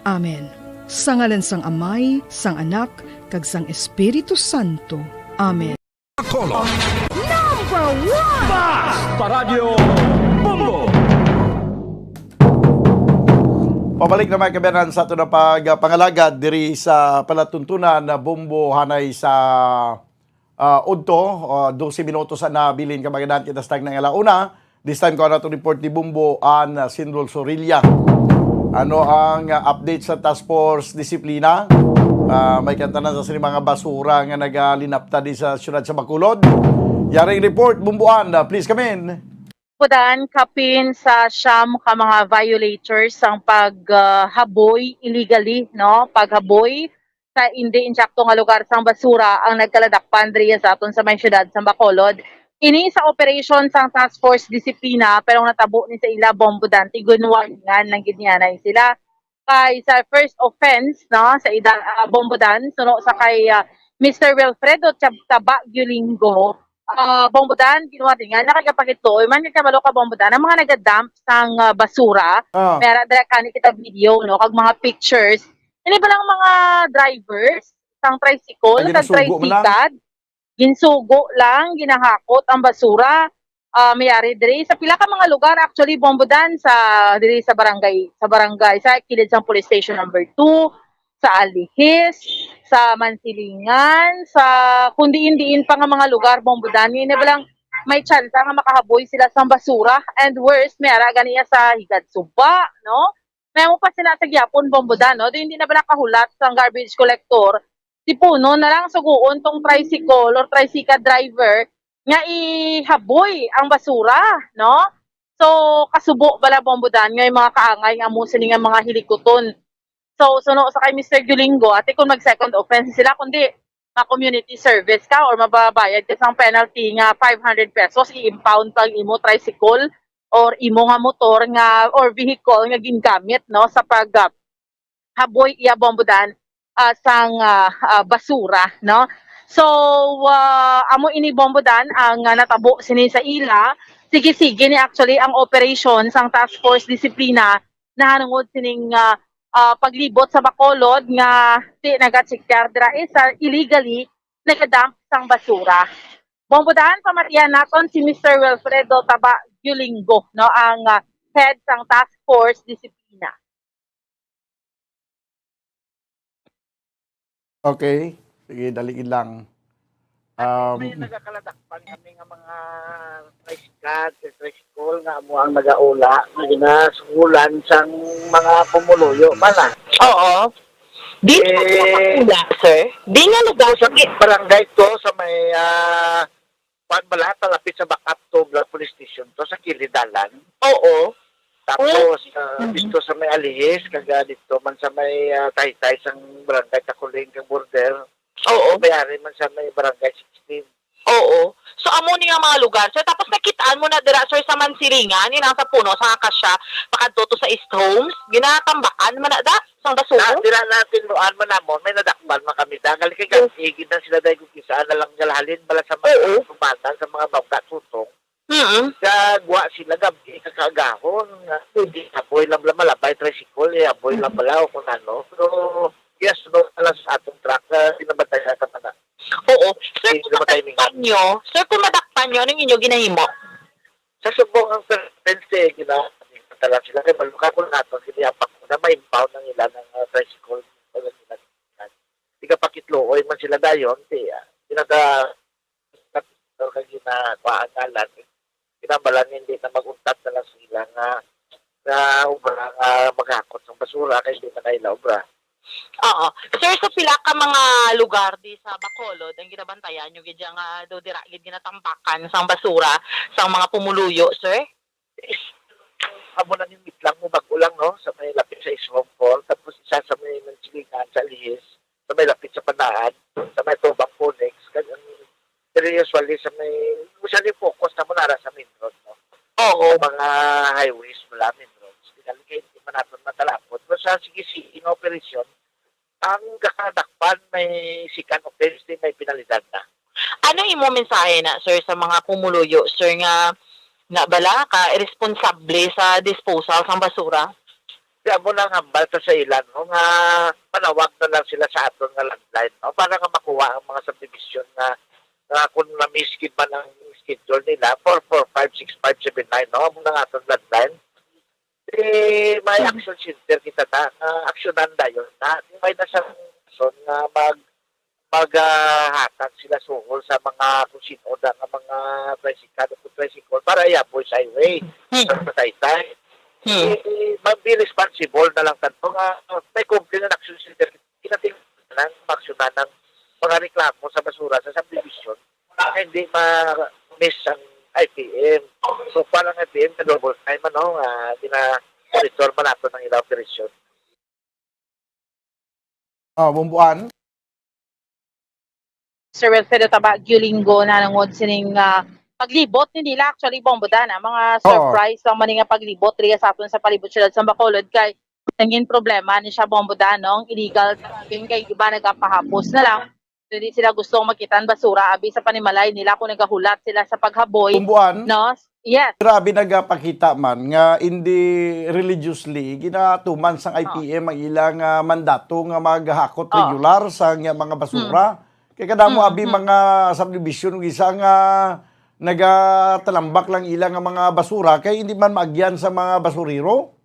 Amen. Sa ngalan sang Amay, sang Anak, kag sang Espiritu Santo. Amen. Bacolod. Number one! Basta Radyo Bombo! Pabalik na, mga kaabyanan, sa aton na pagpangalagad diri sa palatuntunan na bombo hanay sa, ah, udto, ah, dose minutos ang nabilin, kamangdanan kita sa tagna nga ala una. This time, kuha nato report ni Bombo Ann, ah, Sinrol Sorilla. Ano ang, ah, update sa Task Force Disiplina? Ah, may kantanan sa sini mga basura nga nagalinapta di sa siyudad sa Bacolod. Yaring report, Bombo Ann, ah, please come in. Pudan, kapin sa siyam ka mga violators ang paghaboy illegally, no? Paghaboy sa indi insakto nga lugar sang basura ang nagkaladakpan diriya sa aton sa may siyudad sang Bacolod. Ini sa operation sang Task Force Disiplina, pero ang natabo ni sa ila, Bombo Dante, ginwarningan lang gid niya na sila. Kay sa first offense, no, sa ida, ah, Bombo Dan, suno sa kay, ah, Mister Wilfredo Tab-, Taba Gulingo, ah, Bombo Dan, ginwarningan, nakagapakituoy man kay kabalo ka, Bombo Dan, ang mga nagadump sang, ah, basura, Ah. may ara dira kani kita video, no, kag mga pictures. Ini ba lang mga drivers sang tricycle, Ay, kag ginasugo man lang? tricycad, ginsugo lang, ginahakot ang basura. Ah, mayari diri sa pila ka mga lugar, actually, Bombo Dan, sa, diri sa barangay, sa barangay, sa kilid sang police station number two, sa Alihis, sa Mansilingan, sa kung diin-diin pa nga mga lugar, Bombo Dan. Ngayon na ba lang may tsansa nga makahaboy sila sang basura? And worse, may ara ganiya sa Higad Suba, no? May amo pa sila sa gihapon, Bombo Dan, no? Di, hindi na ba nakahulat sang garbage collector? Tipunon na lang, suguon tong tricycle or tricycle driver nga ihaboy ang basura, no? So, kasubo bala, Bombo Dan, nga yung mga kaangay nga amo sini nga mga hilikuton. So, suno sa kay Mister Gulingo, ati kung mag-second offense sila, kundi ma-community service ka or mababayad ka sang penalty nga five hundred pesos, i-impound pa ang imo tricycle or imo nga motor nga, or vehicle nga gingamit, no, sa pag, ah, haboy iya, Bombo Dan, ah, sang, ah, ah, basura, no? So, ah, amo ini, Bombo Dan, ang, ah, natabo sini sa ila. Sige-sige ni actually ang operation sang Task Force Disiplina nahanungod sining, ah, ah, paglibot sa Bacolod nga di nagacheckar dira, eh, sa illegally nagadump sang basura. Bombo Dan, pamatian naton si Mister Wilfredo Taba Gulingo, no, ang, ah, head sang Task Force Disiplina. Okay. Sige, dali lang. Tapos Um, may nagakaladakpan kami nga mga tricycad, tricycle nga amo ang nagaula, nga ginasugulan sang mga pumuluyo man, ah. Oo. Di nga Eh, nagaula, sir? Di nga lugar sa barangay to sa may, ah, kuan bala, lapit sa back up to Blas Police Station to, sa kilid dalan. Oo. Tapos, Oh. ah, Mm. dito sa may Alihis, kag, ah, dito man sa may, ah, taytay sang Barangay Takuling kag border. Oo. Mayari man sa may Barangay sixteen. Oo. So, amo ni nga mga lugar, sir. Tapos nakit-an mo na dira, sir, sa Mansilingan, yun ang sa puno, sa Acacia, pakadto to sa East Homes. Ginatambakan man na da, sang basura. Na, dira natin, luan man namon, may nadakpan man kami da. Gali kay Yes. gagigid na sila dahil kung kisaan na lang galahalin, bala sa mga Oo. Tumanan, sa mga bangka, tutong. Mm. Kag wa sila gab-i kakaagahon nga pwede aboy lang bala malabay tricycle, eh, aboy lang Mm. bala o kung ano. Pero yes, no, pala sa atong truck, ah, binabantayan ka pa na. Oo. Sir, Hindi kung naman timing. madakpan nyo, sir, kung madakpan nyo, anong inyo ginahimo? Sa subong ang sentence, eh, gina-, tala sila kay maluka ko nato, sila ang pakuna, ma-impound ang ilan ng, ah, tricycle. Wala nila. Di ka pakitluoy man sila dayon, di, ah, ginaga-, or kag ginakuhaan nga lang, kinahanglan hindi na mag-untat na lang sila nga, nga obra nga maghakot sang basura kay hindi man na ila obra. Oo. Sir, sa pila ka mga lugar di sa Bacolod ang ginabantayan nyo gid nga daw dira gid ginatambakan sang basura sang mga pumuluyo, sir? Amo lang yung Mitlang mo, bago lang, no? Sa may lapit sa Iswong Falls, tapos isa sa may Mansilingan, sa Lihis, sa may lapit sa Panaan, sa may Tubang Phoenix, kag ang, pero usually sa may, usually focus na mo nara sa main road, no? Oo. Sa mga highways, wala main roads. Tingali kay hindi man natin matalapod. Pero sa sige, sige, operation, ang kakadakpan may sikan offense, di may penalidad na. Ano imo mensahe na, sir, sa mga pumuluyo, sir, nga, nga bala ka irresponsable sa disposal sang basura? Di amo nang hambal ta sa ila, no, nga manawag na lang sila sa aton nga landline, no, para nga makuha ang mga subdivision nga, nga kung na-miss gid man ang schedule nila, four four five six five seven nine, no, amo na nga aton landline. Di may action center kita na, nga aksyonan dayon na. Di may na siyang rason nga mag-, maghatag sila suhol sa mga kung sino da nga mga tricycle o tricycle para i-avoid sa highway, Hmm. sa Taytay. Hmm. Eh, mag-be responsible na lang tanto nga may complaint ang action center. Kinating lang, maaksyonan ang mga reklamo sa basura sa subdivision. Hindi ma-miss ang I P M. So, parang I P M ka double time, ano, ah, gina-monitor man nato ng ilang operasyon. Ah, Bomboan? Sir Wilfredo Tabaguio Lingo, nanungod sining, ah, paglibot ni nila, actually, Bombodan, ah, mga Oo. surprise lang man nga paglibot diri sa aton sa palibot siyudad sa Bacolod, kay nangin problema ni siya, Bombodan, no? Ang illegal dumping, kay iba nagapahapos na lang. Hindi sila gusto ang makita ang basura, abi sa panimalay nila kung nagahulat sila sa paghaboy, Bomboan? no? Yes. Grabe nagapakita man nga in the religiously ginatuman sang Ah. I P M ang ilang, ah, mandato nga maghakot Ah. regular sa nga mga basura. Mm. Kay kadamo Mm, abi mm. mga subdivision ug isa nga nagatalambak lang ila nga mga basura kay hindi man maagyan sa mga basurero.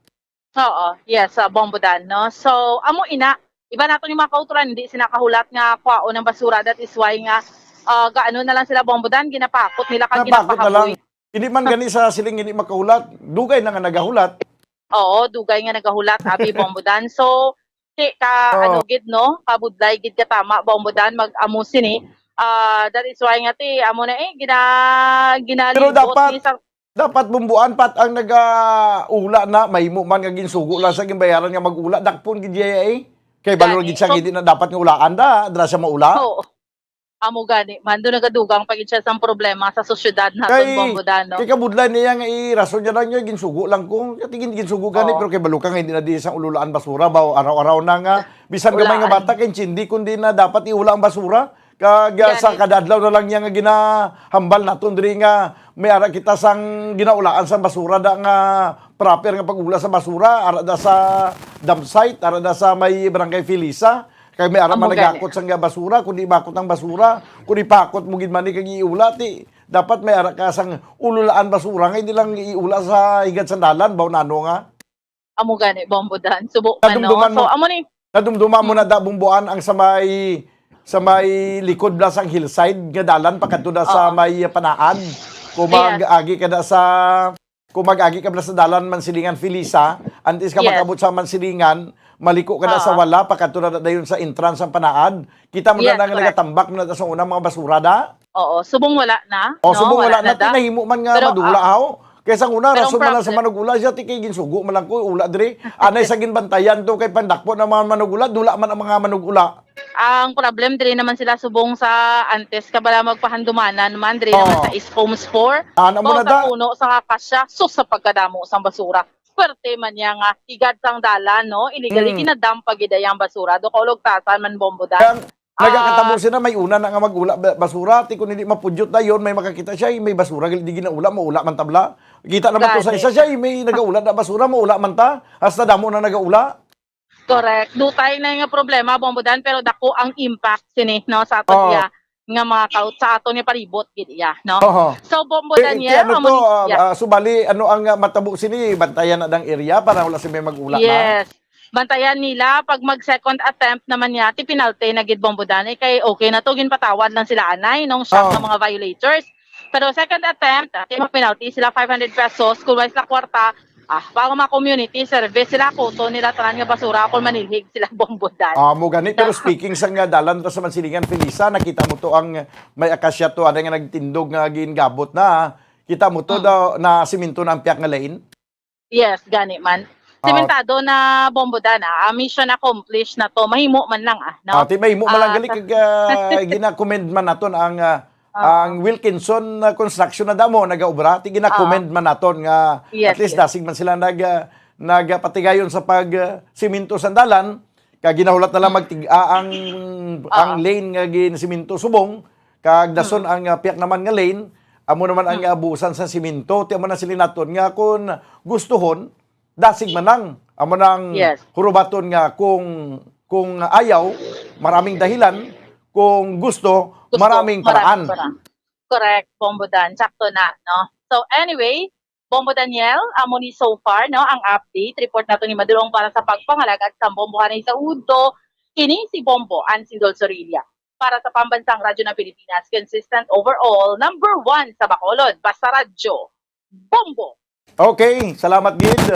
Oo, yes, sa Bombodan, no? So, amo ina, iba nato yung mga kauturan, hindi sila kahulat nga kwaon ang basura. That is why nga, ah, gaano na lang sila, Bombodan, ginapakot nila kag Napakot na lang. ginapahaboy. Hindi man gani sa siling hindi makahulat, dugay na nga nagahulat. Oo, dugay nga nagahulat, abi, Bombodan. So, ti, ka, Oh. ano gid, no? Kabudlay gid ka tama, Bombodan, mag-amo sini. Ah, that is why nga, ti, amo na eh, gina-, Pero ginalibot dapat, ni sa dapat Bomboan, pat ang nagaula na, mahimo man nga ginsugo lang sa ginbayaran nga mag-ula, dakpon gid iya eh. Kay balo Gani, gid siya, so hindi na dapat nga ulaan da, dira siya maula. Oo. Amo gani man, doon nagadugang pa gid siya sang problema sa sosyedad naton, Kay, Bombodan, no? kay kabudlay niya nga irason niya lang niya, ginsugo lang ko. Kay gin-, ginsugo gani, Oo. pero kay balo ka nga hindi na di sang ululaan basura ba, o araw-araw na nga. Bisan gamay nga Ulaan. bata, kay intindi kundi na dapat iula ang basura. Kag, ah, sa Gani. kada adlaw na lang niya nga ginahambal naton diri nga may ara kita sang ginaulaan sang basura da nga proper nga pag-ula sa basura, ara da sa dump site, ara da sa may Barangay Felisa, kay may ara Amo man gani. nagakot sang basura, kundi bakot ang basura, kundi pakot mo gid man ni kag iula ti dapat may ara ka sang ululaan basura nga hindi lang iula sa higad sang dalan, baw nano nga. Amo gani, Bombodan. Subo man, no? Nadumduman So, mo, amo ni. nadumduman mo na Mm. da, Bomboan, ang sa may, sa may likod bala sang hillside nga dalan pakadto na sa Oo. may Panaad. Kung Yes. mag-agi ka na sa, kung mag-agi ka bala sa dalan Mansilingan, Felisa, antes ka Yes. makabot sa Mansilingan, maliko ka na sa Oo. wala, pakadto na dayon sa entrance sang Panaad. Kita mo Yes, na nga correct. nagatambak na sa unang mga basura da. Oo, subong wala na, O, no? subong Wala wala na na, da. tinahimo man nga Pero, madula, ah, haw. Kay sa una, pero ang rason man na sa problem manugula siya, ti kay ginsugo man lang ko, ula diri. Anay sa ginbantayan to, kay pandakpo na mga manugula, dula man ang mga manugula. Ang problem, diri naman sila subong sa antes ka bala magpahandumanan man, diri naman Oo. sa Iscoms four. Ana mo O, na sa da. puno, sa kakasya, sus, sa pagkadamo sang basura. Swerte man niya nga higad sang dalan, no? Illegally Mm. ginadump pa gid ang basura. Do ka ulugtasan man, Bombodan. Kaya nagakatabo Ah. sila, may una na nga mag-ula ba-, basura, ti kung hindi mapudyot dayon, may makakita siya, eh, may basura, gali di ginaula, maula man tabla. Kita naman to sa Gani. isa siya, eh, may nagaula na basura, maula man ta. Hasta damo na nagaula. Correct. Dutay na nga problema, Bombodan, pero dako ang impact sini, no, sa aton Oh. iya nga mga kaut-, sa aton nga palibot gid iya, no? Oho. So, Bombodan, Eh, ti ano amo to, ni, ah, yeah. ah, subali, ano ang, ah, matabo sini? Bantayan na dang area para wala si may mag-ula na? Yes. Bantayan nila, pag mag-second attempt naman niya, ti penalty na gid, Bombodan, eh, kay okay na to, ginpatawad lang sila anay, nung siya Oo. nga mga violators. Pero second attempt, ah, ti mag-penalty sila five hundred pesos, kung wala sila kwarta, ah, para mga community service sila, kuto nila tanan nga basura, kung manilhig sila, Bombodan. Ah, mo gani, pero speaking sa nga dalan ta sa Mansilingan, Felisa, nakita mo to ang may akasya to, ada nga nagtindog nga gingabot na, ah. Kita mo to, Mm. daw, na simento na ang piyak nga lane? Yes, gani man. Ah. Sementado na, Bombodan, ah. Ah, mission accomplished na to. Mahimo man lang, ah, no? Ah, ti mahimo man lang Ah, gali sa kag, ah, gina-commend man naton ang, ah, Ah. ang Wilkinson, ah, Construction na damo nagaobra. Ti gina-commend Ah. man naton nga Yes, at least yes. dasig man sila nag, ah, nagpatigayon sa pag, ah, simento sa dalan. Kag ginahulat na lang Mm. magtig-, ah, ang, ang Oo. lane nga ginsimento subong, kag dason Mm. ang, ah, piyak naman nga lane, amo naman ang, Mm. ah, buusan sa simento. Ti amo na sila naton nga kung gustuhon, dasig man lang. Amo nang Yes. hurubaton nga kung, kung ayaw, maraming dahilan. Kung gusto, Gusto, maraming maraming paraan. paraan. Correct, Bombodan. Sakto na, no? So, anyway, Bombo Daniel, amo ni so far, no, ang update report nato ni Madulong para sa pagpangalagad sa Bombo Hanay sa Udto. Ini si Bombo Ansindol Sorilla para sa Pambansang Radyo ng Pilipinas, consistent overall, number one sa Bacolod. Basta Radyo, Bombo! Okay, salamat gid.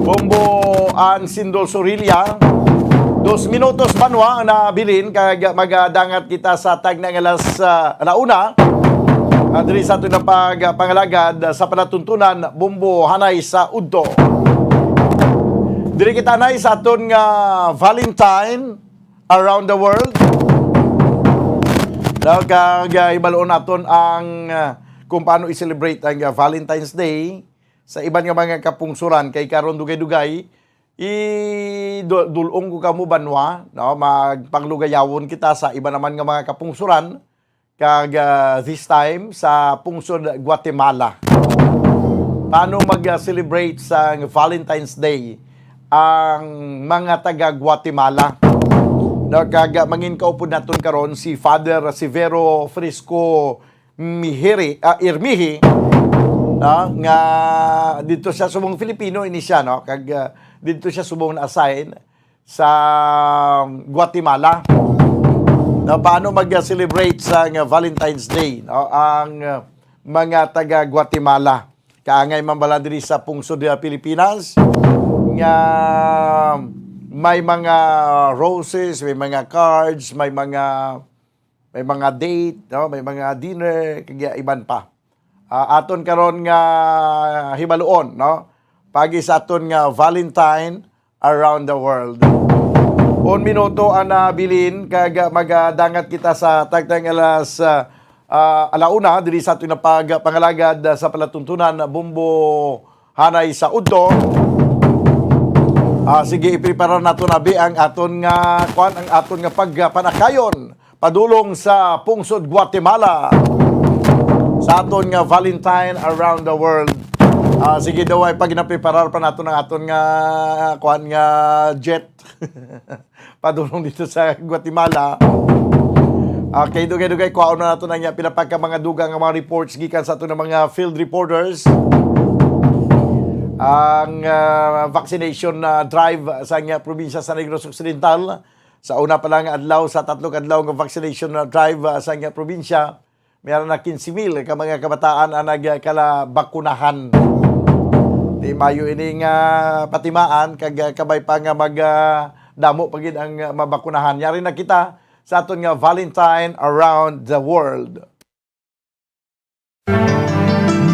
Bombo Ansindol Sorilla. Dos minutos banwa ang nabilin kag magadangat kita sa tagna nga alas ah, alauna. Ah, diri sa aton na pagpangalagad sa palatuntunan Bombo Hanay sa Udto. Diri kita nay sa aton nga Valentine around the world. Daw kag ah, hibaluon naton ang ah, kung paano i-celebrate ang ah, Valentine's Day sa iban nga mga kapungsuran kay karon dugay-dugay i du- dulong ko kamo banwa, no, magpanglugayawon kita sa iba naman nga mga kapungsuran kag ah, this time sa pungsod Guatemala. Paano mag-celebrate sa Valentine's Day ang mga taga Guatemala? No, kag ah, mangin kaupod naton karon si Father Severo Frisco Mihiri, ah, Irmihi, no, nga dito siya subong Filipino ini siya, no, kag ah, dito siya subong na-assign sa Guatemala. No, paano mag-celebrate sa nga Valentine's Day, no, ang ah, mga taga Guatemala? Kaangay man bala diri sa pungsod sa Pilipinas nga may mga roses, may mga cards, may mga may mga date, no, may mga dinner, kag iban pa. Ah, aton karon nga hibaluon, no, pagi sa aton nga Valentine around the world. Un minuto ang nabilin kag magadangat kita sa tagtang alas ah, ah, alauna diri sa aton nga pagpangalagad sa palatuntunan Bombo Hanay sa Udto. Ah, sige, ipreparar nato na bi ang aton nga kuan, ang aton nga pagpanakayon padulong sa pungsod Guatemala sa aton nga Valentine around the world. Ah, sige daw ay pag napreparar pa nato ang aton nga kuan nga jet padulong dito sa Guatemala. Okay, dugay-dugay, kuhaon na nato na niya pila pa ka mga dugang nga mga reports gikan sa ato ng mga field reporters. Ang ah, vaccination ah, drive sa niya probinsya sa Negros Occidental, sa una pa lang adlaw, sa tatlo ka adlaw nga vaccination ah, drive ah, sa niya probinsya, may ara na quince mil ka mga kabataan ang nagkalabakunahan. Di mayo ini nga patimaan kag ah, kabay pa nga mag ah, damo pa gid ang ah, mabakunahan. Yari na kita sa aton nga Valentine around the world.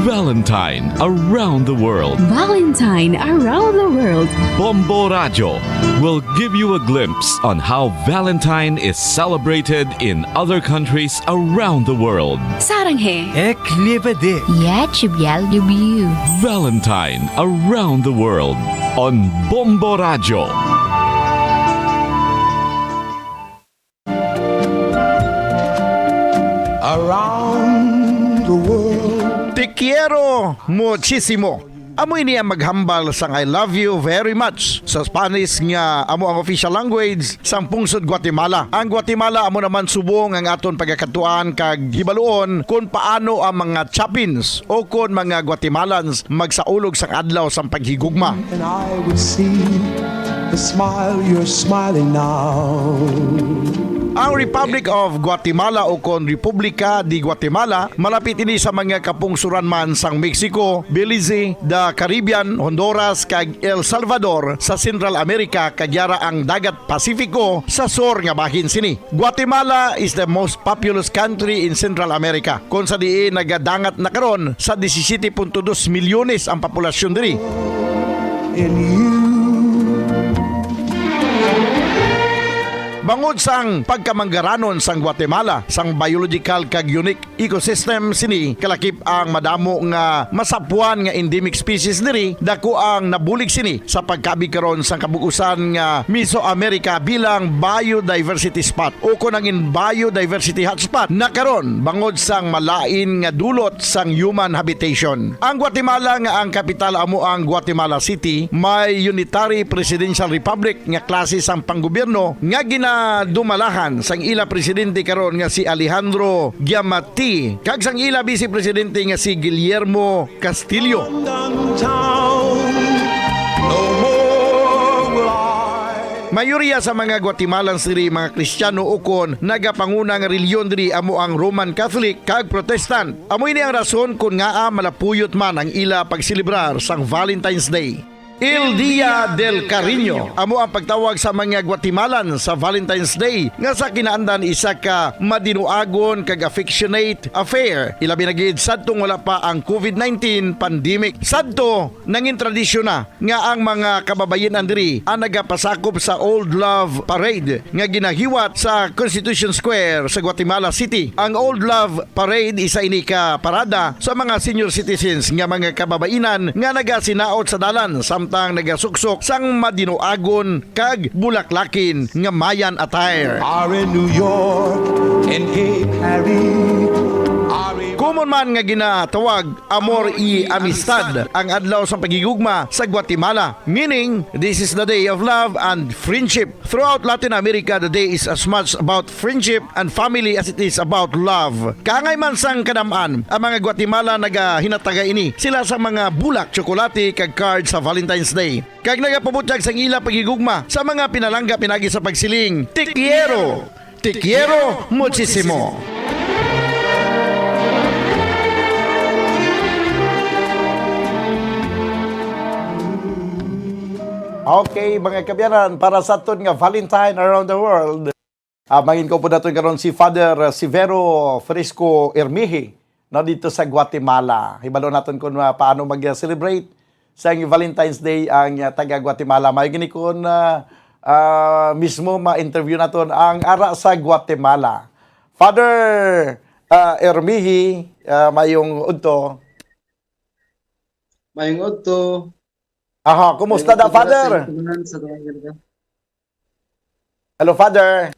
Valentine around the world. Valentine around the world. Bombo Radyo will give you a glimpse on how Valentine is celebrated in other countries around the world. Sarang he. Ek liebe dich. Yet you be W. Valentine around the world on Bombo Radyo. Around the world. Te quiero muchísimo. Amo ini ang maghambal sang I love you very much sa Spanish nga amo ang official language sang pungsod Guatemala. Ang Guatemala amo naman subong ang aton pagakatuan kag hibaluon kon paano ang mga Chapins o kon mga Guatemalans magsaulog sang adlaw sang paghigugma. And I would see the smile you're smiling now. Ang Republic of Guatemala o kon Republika de Guatemala, malapit ini sa mga kapungsuran man sang Mexico, Belize, the Caribbean, Honduras, kag El Salvador sa Central America, kag yara ang Dagat Pasifiko sa sur nga bahin sini. Guatemala is the most populous country in Central America, kon sa diin nagadangat na karon sa disisiete punto dos milyones ang populasyon diri. In you. Bangod sang pagkamanggaranon sang Guatemala, sang biological kag unique ecosystem sini, kalakip ang madamo nga masapuan nga endemic species diri, dako ang nabulig sini sa pagkabig karon sang kabug-usan nga Mesoamerica bilang biodiversity spot, o kon ang in biodiversity hotspot na karon bangod sang malain nga dulot sang human habitation. Ang Guatemala nga ang kapital amo ang Guatemala City, may unitary presidential republic nga klase sang panggobyerno nga gina ah, dumalahan sang ila presidente karon nga si Alejandro Giammattei kag sang ila vice presidente nga si Guillermo Castillo. Mayoriya sa mga Guatemalans diri mga Kristiyano ukon nagapanguna nga relihiyon diri amo ang Roman Catholic kag Protestant. Amo ini ang rason kon ngaa malapuyot man ang ila pagselebrar sang Valentine's Day. El Dia del Cariño amo ang pagtawag sa mga Guatemalan sa Valentine's Day, nga sa kinaandan isa ka madinuagon kag affectionate affair, ilabi na gid sadtong wala pa ang covid nineteen pandemic. Sadto, nangin tradisyon na nga ang mga kababayen-an diri ang nagapasakop sa Old Love Parade nga ginahiwat sa Constitution Square sa Guatemala City. Ang Old Love Parade, isa ini ka parada sa mga senior citizens nga mga kababainan nga nagasinaot sa dalan samtang nagasuksok sang madinuagon kag bulaklakin nga Mayan attire. Are in New York and Cape Harry. Are in Kumon man nga ginatawag Amor y Amistad ang adlaw sang paghigugma sa Guatemala, meaning this is the day of love and friendship. Throughout Latin America, the day is as much about friendship and family as it is about love. Kaangay man sang kadam-an, ang mga Guatemala nagahinataga ini sila sa mga bulak, tsokolate, kag card sa Valentine's Day. Kag nagapabutyag sang ila paghigugma sa mga pinalangga pinagi sa pagsiling, "Te quiero! Te quiero muchísimo!" Okay, mga kaabyanan, para sa aton nga Valentine around the world, ah, mangin ko po naton karon si Father Severo Fresco Ermihi, no, dito sa Guatemala. Hibalo naton kung, ah, paano mag-celebrate sa Valentine's Day ang, ah, taga Guatemala. May gini kung, ah, ah, mismo ma-interview naton ang ara sa Guatemala. Father, ah, Ermihi, ah, mayong udto. Mayong udto. Aha, kumusta Mayong da, udto, Father? Sa tanan, sa tanan. Hello, Father.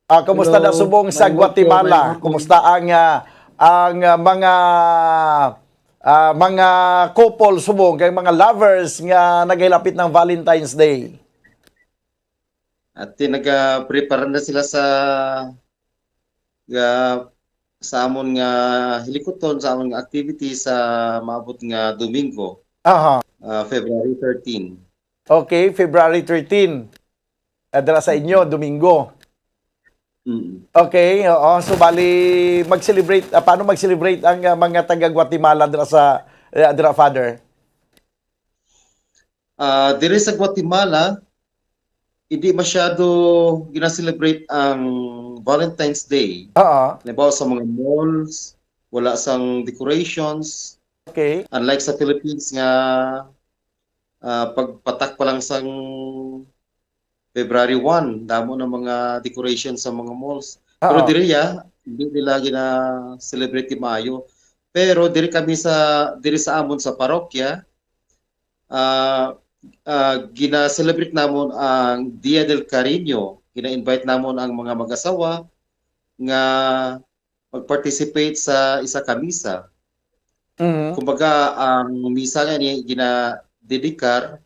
Ah, kumusta na Hello, subong sa mayong udto, Guatemala? Mayong udto. Kumusta ang, ah, ang, ah, mga, ah, mga couple subong kay mga lovers nga nagahilapit ng Valentine's Day? At ti-, nagaprepara na sila sa, ga-, sa amon nga hilikuton, sa amon nga activity sa maabot nga Domingo, Aha. ah, February thirteen. Okay, February thirteen. Ah, dira sa inyo, Domingo. Mm. Okay, oo. So, bali, mag-celebrate, ah, paano mag-celebrate ang, ah, mga taga Guatemala dira sa, eh, dira, Father? Ah, diri sa Guatemala, hindi masyado gina-celebrate ang Valentine's Day. Oo. Halimbawa, sa mga malls, wala sang decorations. Okay. Unlike sa Philippines nga, ah, pagpatak pa lang sang February one, damo na mga decoration sa mga malls. Pero Oo. diri, ah, hindi nila gina-celebrate di maayo. Pero diri kami sa, diri sa amon sa parokya, ah, ah, gina-celebrate namon ang Dia del Cariño. Gina-invite namon ang mga mag-asawa nga mag-participate sa isa ka misa. Mhm. Kumbaga, ang misa nga ni ginadedikar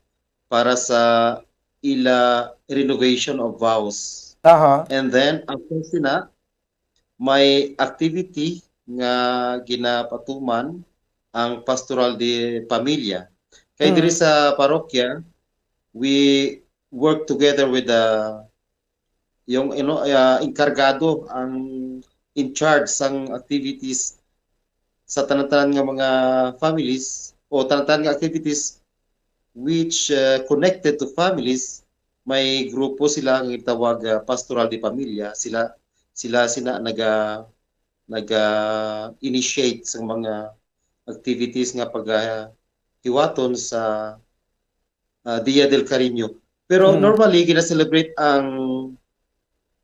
para sa ila renovation of vows. Aha. And then, after sina, may activity nga ginapatuman ang Pastoral de Pamilya. Kay Mm. diri sa parokya, we work together with the yung, you know, ah, enkargado, ang in charge sang activities sa tanan-tanan nga mga families o tanan-tanan nga activities which, ah, connected to families. May grupo sila nga gitawag, ah, Pastoral de Pamilya. Sila, sila sina naga-, naga-initiate sa mga activities nga pagahiwaton sa ah, Dia del Cariño. Pero Mm. normally, gina-celebrate ang,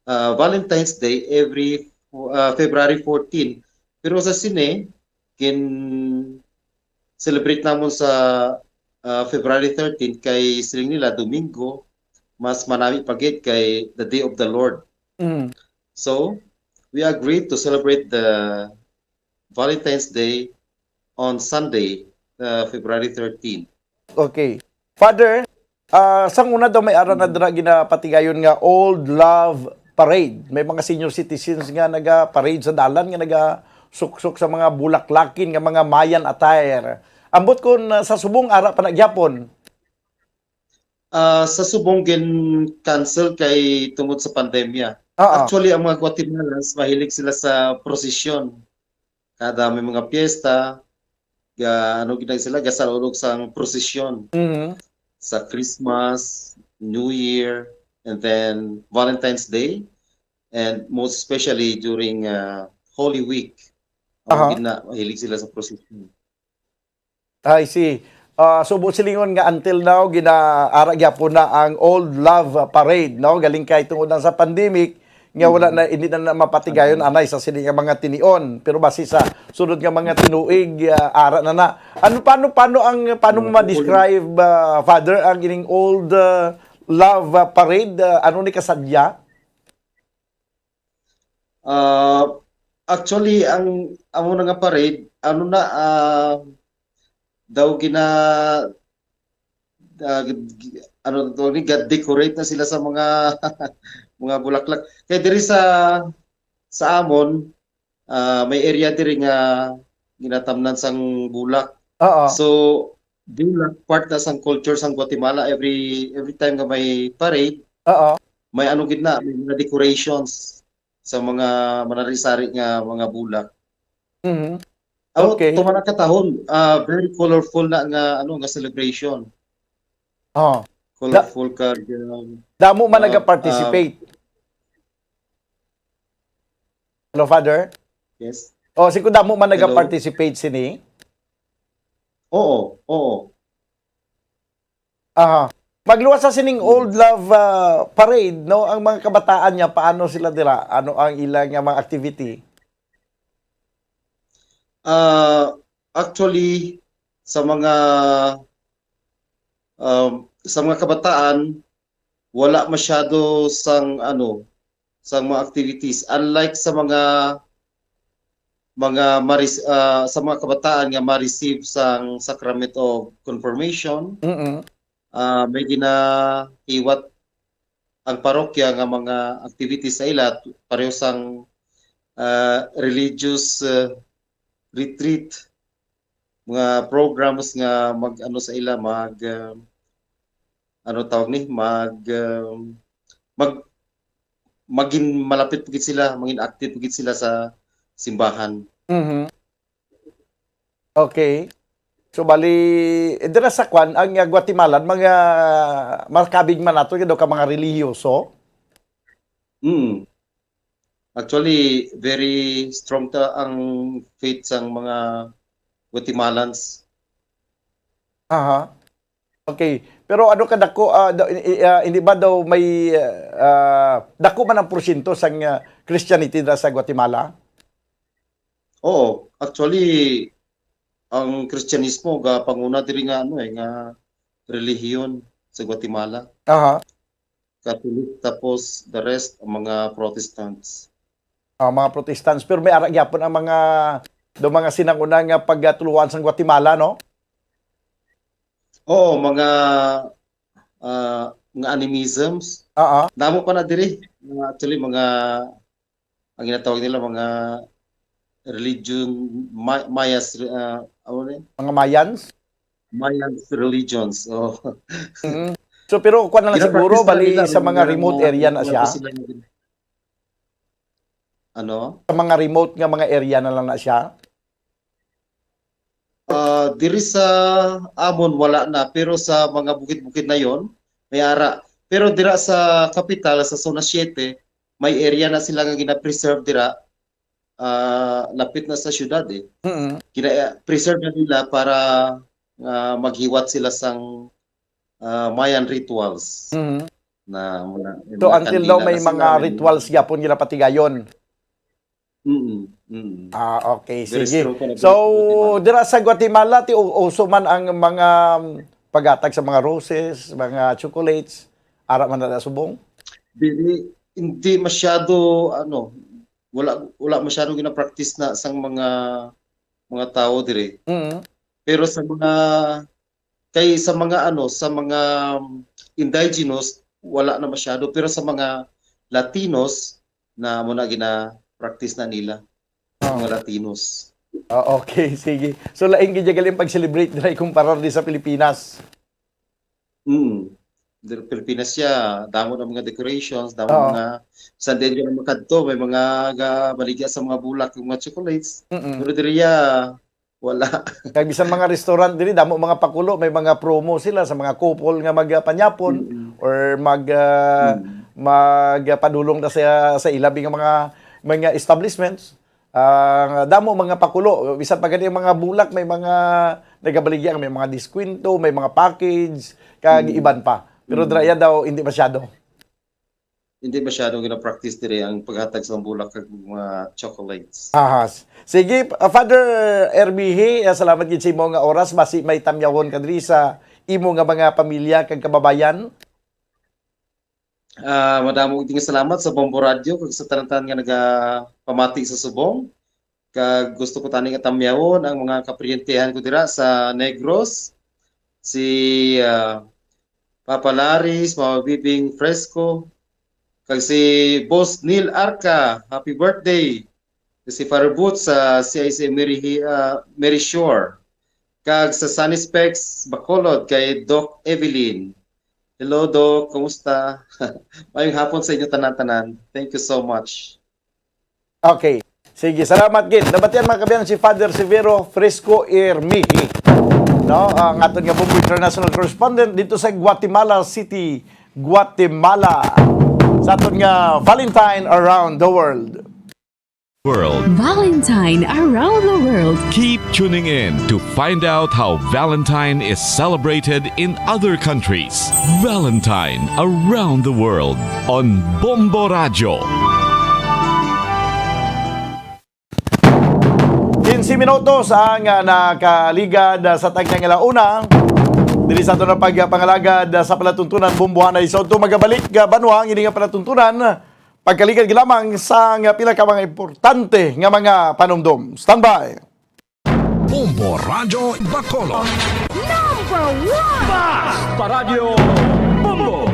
ah, Valentine's Day every, ah, February fourteen. Pero sa sini, gin-celebrate namon sa, ah, February thirteen kay siling nila Domingo, mas manami pa gid kay the Day of the Lord. Mm. So, we agreed to celebrate the Valentine's Day on Sunday, uh, February thirteen. Okay. Father, Ah, sang una daw may ara na dira ginapatigayon nga Old Love Parade. May mga senior citizens nga naga-parade sa dalan, nga nagasuksok sa mga bulaklakin nga mga Mayan attire. Ambot kon, ah, sa subong ara pa na gyapon. Ah, sa subong gin-cancel kay tungod sa pandemya. Oo. Actually, ang mga Guatemalans mahilig sila sa prosesyon. Kada may mga piyesta, ga-, ano gid sila, gasalulog sang prosesyon Mhm. sa Christmas, New Year, and then Valentine's Day, and most especially during, ah, Holy Week. Amo Aha. gid na, mahilig sila sa prosesyon. I see. Ah, subo silingon nga until now, ginaara gyapon na ang Old Love Parade, no? Galing kay tungod lang sa pandemic, nga wala Mm. na, hindi na, na mapatigayon Ano? anay sa sini nga mga tinion. Pero base sa sunod nga mga tinuig, ah, ara na na. Ano, paano, paano ang, paano mo Ano, ma-describe, ah, Father, ang ining Old, ah, Love, ah, Parade? Ah, ano ni kasadya? Ah, actually, ang amo na nga parade, ano na, ah, daw gina-, ah, gi-, ano to ni, ga-decorate na sila sa mga, mga bulaklak. Kay diri sa, sa amon, ah, may area diri nga ginatamnan sang bulak. Oo. So, bulak part na sang culture sang Guatemala. Every, every time nga may parade, Oo. may ano gid na, may mga decorations sa mga manari-sari nga mga bulak. Mhm. Amo, Okay. tuman na katahon, ah, very colorful na nga, ano, nga celebration. Oh. Da-, Colorful kag, um, damo man ah, nag-participate. ah, Hello, Father? Yes. Oh, si damo man Hello? nag-participate sini? Oo, oo. Aha. Magluwas sa sining Yes. Old Love, ah, Parade, no? Ang mga kabataan niya, paano sila dira? Ano ang ila nga mga activity? Ah, actually, sa mga, um, sa mga kabataan, wala masyado sang, ano, sang mga activities. Unlike sa mga, mga maris-, ah, sa mga kabataan nga ma-receive sang Sacrament of Confirmation, Mm-mm. ah, may ginahiwat ang parokya nga mga activities sa ila, pareho sang, ah, religious, ah, retreat, mga programs nga mag-ano sa ila, mag, ah, ano tawag ni, mag, ah, mag-, magin malapit pa gid sila, magin active pa gid sila sa simbahan. Mhm. Okay. So, bali, eh, dira sa kwan, ang, ah, Guatemala, mga, makabig man nato, daw ka mga relihiyoso? Mm. Actually, very strong ta ang faith sang mga Guatemalans. Aha. Okay. Pero ano kadako, ah, da-, i-, i-, ah, hindi ba daw may, ah, dako man ang porsyento sang, ah, Christianity na sa Guatemala? Oo. Actually, ang Kristyanismo gapanguna diri nga, ano, eh, nga relihiyon sa Guatemala. Aha. Catholic, tapos the rest, ang mga Protestants. Ah, mga Protestants. Pero may ara gyapon ang mga, do mga sinanguna nga pagtuluan sa Guatemala, no? Oo, mga, ah, mga animisms. Oo. Damo pa na diri. Mga, actually, mga, ang ginatawag nila, mga religion, Ma-, Mayas, ah, ano ni? Mga Mayans? Mayans religions. Oh. Mm. So, pero kuwan na lang siguro, Ginapractice na bali nila, sa may mga mga remote mga, area na mga siya? sila nga gin-, ano? Sa mga remote nga mga area na lang na siya? Ah, diri sa amon, wala na, pero sa mga bukid-bukid na yon, may ara. Pero dira sa kapital, sa Zona Siete, may area na sila nga gina-preserve dira, ah, lapit na sa syudad, eh. Mm. Gina-, preserve na nila para, ah, maghiwat sila sang, ah, Mayan rituals. Mm. Na, muna, So, mga until now, kandila may na sila, mga may mga rituals gyapon ginapatigayon? Mm, mm. Ah, okay, Very sige. strong pa na So, very strong Guatemala. Dira sa Guatemala, ti u-, uso man ang mga, um, paghatag sa mga roses, mga chocolates, ara man na subong? Dili, hindi masyado, ano, wala, wala masyado gina-practice na sang mga, mga tao diri. Mm. Pero sa mga, kay sa mga, ano, sa mga, um, indigenous, wala na masyado. Pero sa mga Latinos, na mo na gina-practice na nila, Oh. Mga Latinos. Oh, okay, sige. So, lain gid gali ang pag-celebrate diri kumpara di sa Pilipinas. Mm. Diri Pilipinas siya, damo na mga decorations, damo Oo. mga, sa din ka na makadto, may mga ga-, baligya sa mga bulak, yung mga chocolates. Mm-mm. Pero diri ya, wala. Kag bisan mga restaurant diri, damo mga pakulo, may mga promo sila sa mga couple nga magpanyapon Mm. or mag, ah, Mm. magpadulong na sa, sa ilabi nga mga, mga establishments. Ah, damo mga pakulo, bisan pa gani ang mga bulak, may mga nagabaligya, may mga diskwento, may mga package, kag Mm. iban pa. Pero Mm. dira yan daw, hindi masyado. Hindi masyadong gina-practice diri ang paghatag sa bulak kag mga chocolates. Aha. Sige, uh, Father Ermihi, uh, salamat gid sa imo nga oras. Basi may tamyawon ka diri sa imo nga mga pamilya kag kababayan. Ah, madamo gid nga salamat sa Bombo Radio kag sa tanan-tanan nga nagapamati sa subong. Kag gusto ko tani nga tamyawon ang mga kaparyentehan ko dira sa Negros, si, ah, Papa Laris, Mama Bibing Fresco, kag si Boss Neil Arca. Happy birthday. Kag si Father Boots sa C I C Mary Hi-, ah, Mary Shore. Kag sa Sunny Specs Bacolod kay Doc Evelyn. Hello, Doc. Kumusta? Mayong hapon sa inyo tanan-tanan. Thank you so much. Okay. Sige, salamat gid. Nabatian, mga kabayan, si Father Severo Fresco Ermihi, no? Ang aton nga Bombo International Correspondent dito sa Guatemala City, Guatemala. Sa aton nga Valentine Around the World. World. Valentine Around the World. Keep tuning in to find out how Valentine is celebrated in other countries. Valentine Around the World on Bombo Radyo. Quince minutos ang, ah, nakaligad, ah, sa tagna nga alauna. Diri sa aton nga pagpangalagad, ah, sa palatuntunan, Bombohanay sa Udto. Magabalik, ah, banwa, ang ini nga palatuntunan. Pagkaligad lamang sa nga pila ka mga importante nga mga panumdom. Standby. Bombo Radyo Bacolod. Number one! Bas! Paradyo Bombo!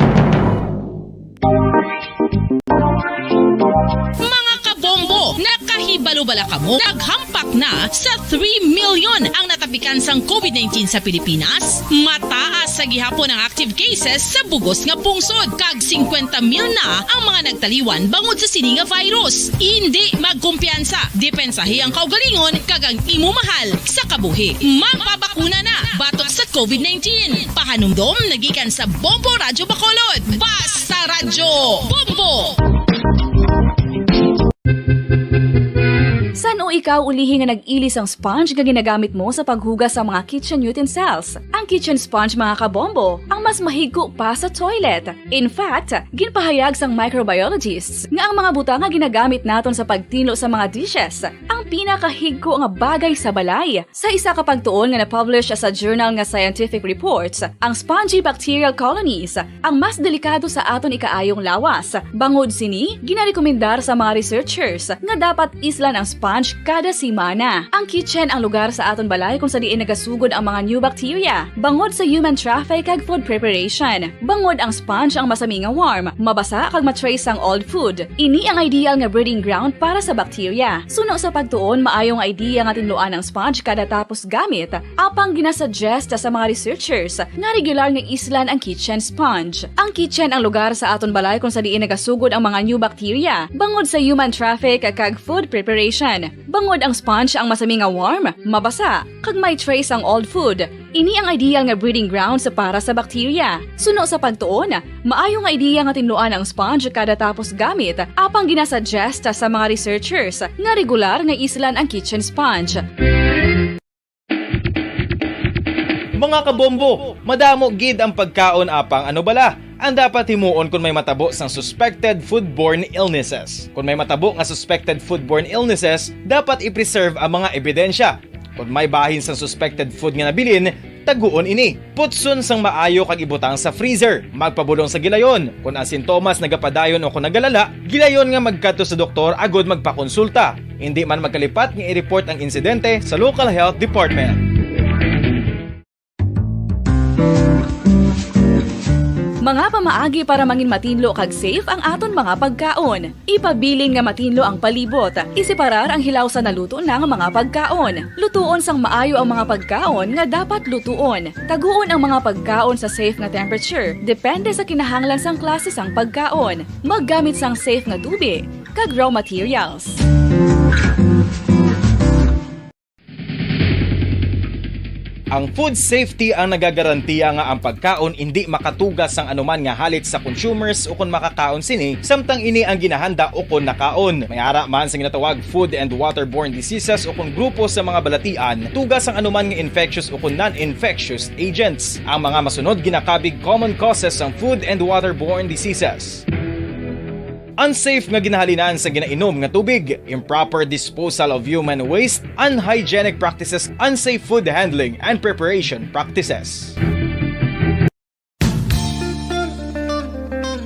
Mga kabombo, nakahibalo bala kamo? Naghampak na sa three million ang natapikan sang covid nineteen sa Pilipinas. Mataas sa gihapon ang active cases sa bugos nga pungsod, kag singkwenta mil na ang mga nagtaliwan bangod sa sini nga virus. Indi magkumpiyansa, depensahi ang kaugalingon kag ang imo mahal sa kabuhi. Magpabakuna na batok sa covid nineteen. Pahanumdom nagikan sa Bombo Radyo Bacolod. Basta Radyo Bombo! San-o ikaw ulihi nga nag-ili sang sponge nga ginagamit mo sa paghugas sa mga kitchen utensils? Ang kitchen sponge, mga kabombo, ang mas mahigko pa sa toilet. In fact, ginpahayag sang microbiologists nga ang mga butang nga ginagamit naton sa pagtinlo sa mga dishes ang pinakahigko nga bagay sa balay. Sa isa ka pagtuon nga na-publish sa journal nga Scientific Reports, ang spongy bacterial colonies ang mas delikado sa aton ikaayong lawas. Bangod sini, ginarekomendar sa mga researchers nga dapat islan ang sponge kada semana. Ang kitchen ang lugar sa aton balay kung sa diin nagasugod ang mga new bacteria bangod sa human traffic kag food preparation. Bangod ang sponge ang masami nga warm, mabasa kag ma-trace sang old food. Ini ang ideal nga breeding ground para sa bacteria. Suno sa pagtuon, maayo nga idea nga tinluan ang sponge kada tapos gamit. Apang ginasuggest sa mga researchers nga regular nga islan ang kitchen sponge. Ang kitchen ang lugar sa aton balay kung sa diin nagasugod ang mga new bacteria bangod sa human traffic kag food preparation. Bangod ang sponge ang masami nga warm, mabasa, kag may trace ang old food. Ini ang ideal nga breeding grounds para sa bacteria. Suno sa pagtuon, maayo nga idea nga tinluan ang sponge kada tapos gamit, apang ginasuggest sa mga researchers nga regular nga islan ang kitchen sponge. Mga kabombo, madamo gid ang pagkaon, apang ano bala ang dapat himuon kon may matabo sang suspected foodborne illnesses? Kon may matabo nga suspected foodborne illnesses, dapat i-preserve ang mga ebidensya. Kon may bahin sang suspected food nga nabilin, taguon ini. Putson sang maayo kag ibutang sa freezer. Magpabulong sa gilayon. Kon ang sintomas nagapadayon o kon nagalala, gilayon nga magkadto sa doktor agud magpakonsulta. Indi man magkalipat nga i-report ang insidente sa local health department. Mga pamaagi para mangin matinlo kag safe ang aton mga pagkaon. Ipabilin nga matinlo ang palibot. Iseparar ang hilaw sa naluto na nga mga pagkaon. Lutuon sang maayo ang mga pagkaon nga dapat lutuon. Taguon ang mga pagkaon sa safe nga temperature, depende sa kinahanglan sang klase sang pagkaon. Maggamit sang safe nga tubig kag raw materials. Ang food safety ang nagagarantiya nga ang pagkaon indi makatuga sang anuman nga halit sa consumers ukon makakaon sini, samtang ini ang ginahanda ukon nakaon. May ara man sa ginatawag food and waterborne diseases ukon grupo sa mga balatian, tuga sang anuman nga infectious ukon non-infectious agents. Ang mga masunod ginakabig common causes sang food and waterborne diseases. Unsafe nga ginahalinan sa ginainom nga tubig, improper disposal of human waste, unhygienic practices, unsafe food handling and preparation practices.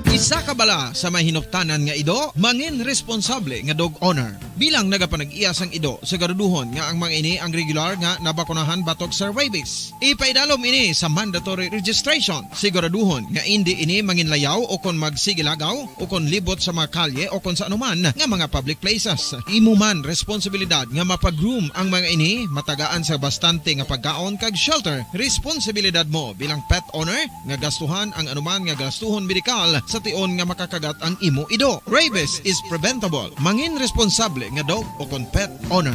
Isa ka bala sa may hinuptanan nga ido, mangin responsable nga dog owner. Bilang nagapanag-iya sang ido, siguraduhon nga ang mga ini ang regular nga nabakunahan batok sa rabies. Ipaidalom ini sa mandatory registration. Siguraduhon nga indi ini manginlayaw o kon magsigilagaw o kon libot sa mga kalye o kon sa anuman nga mga public places. Imo man responsibilidad nga mapag-groom ang mga ini, matagaan sa bastante nga pagkaon kag shelter. Responsibilidad mo bilang pet owner nga gastuhan ang anuman nga gastuhon medikal sa tion nga makakagat ang imo ido. Rabies is preventable. Mangin responsable nga dog o kon pet owner.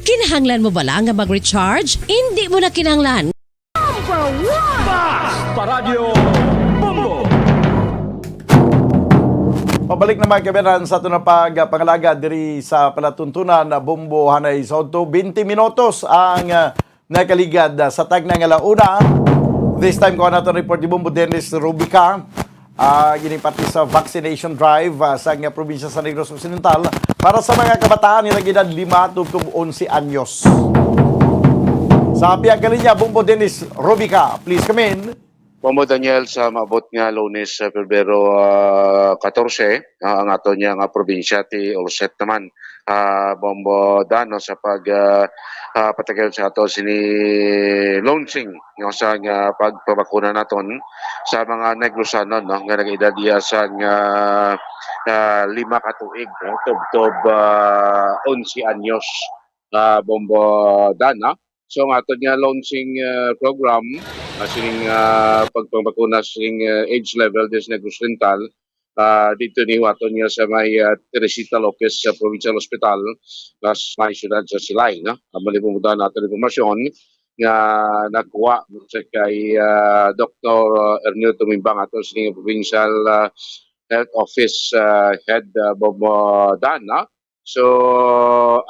Kinahanglan mo bala nga mag-recharge? Indi mo na kinahanglan. Paradyo Bombo! Pabalik na mga kabayan sa aton na pagpangalaga diri sa palatuntunan na Bombo Hanay sa Udto. Twenty minutos ang ah, nakaligad ah, sa tagna nga launa. This time, kuha nato report ni Bombo Dennis Rubica. Ah, gini parte sa vaccination drive ah, sa nga probinsya sa Negros Occidental para sa mga kabataan nilang edad lima tubtob onse anyos. Sa pihak nga linya, Bombo Dennis Rubica, please come in. Bombo Daniel, sa maabot nga Lunes, ah, Pebrero ah, katorse, ah, ang ato niya nga probinsya ti Orset naman, ah, Bombo Dan, no, sa pag ah, ah, patayon sa ato sini launching, no, sa nga pagpabakuna naton sa mga Negrosanon, no, nga nag-edad iya sa nga ah, lima ka tuig, no, tubtob ah, onse anyos, ah, Bombo Dan, no? So, ang aton nga launching ah, program, ah, sining ah, pagpabakuna sining ah, age level diri sa Negros Oriental, ah, dito ni aton nga sa may ah, Teresita Lopez sa Provincial Hospital, ah, sa may siyudad sa Silay, no? Amo ni pumuda nato ang impormasyon nga nakuha sa kay ah, Doktor Ernil Tumimbang ato sining provincial ah, health office ah, head ah, Bombo Dan, no? So,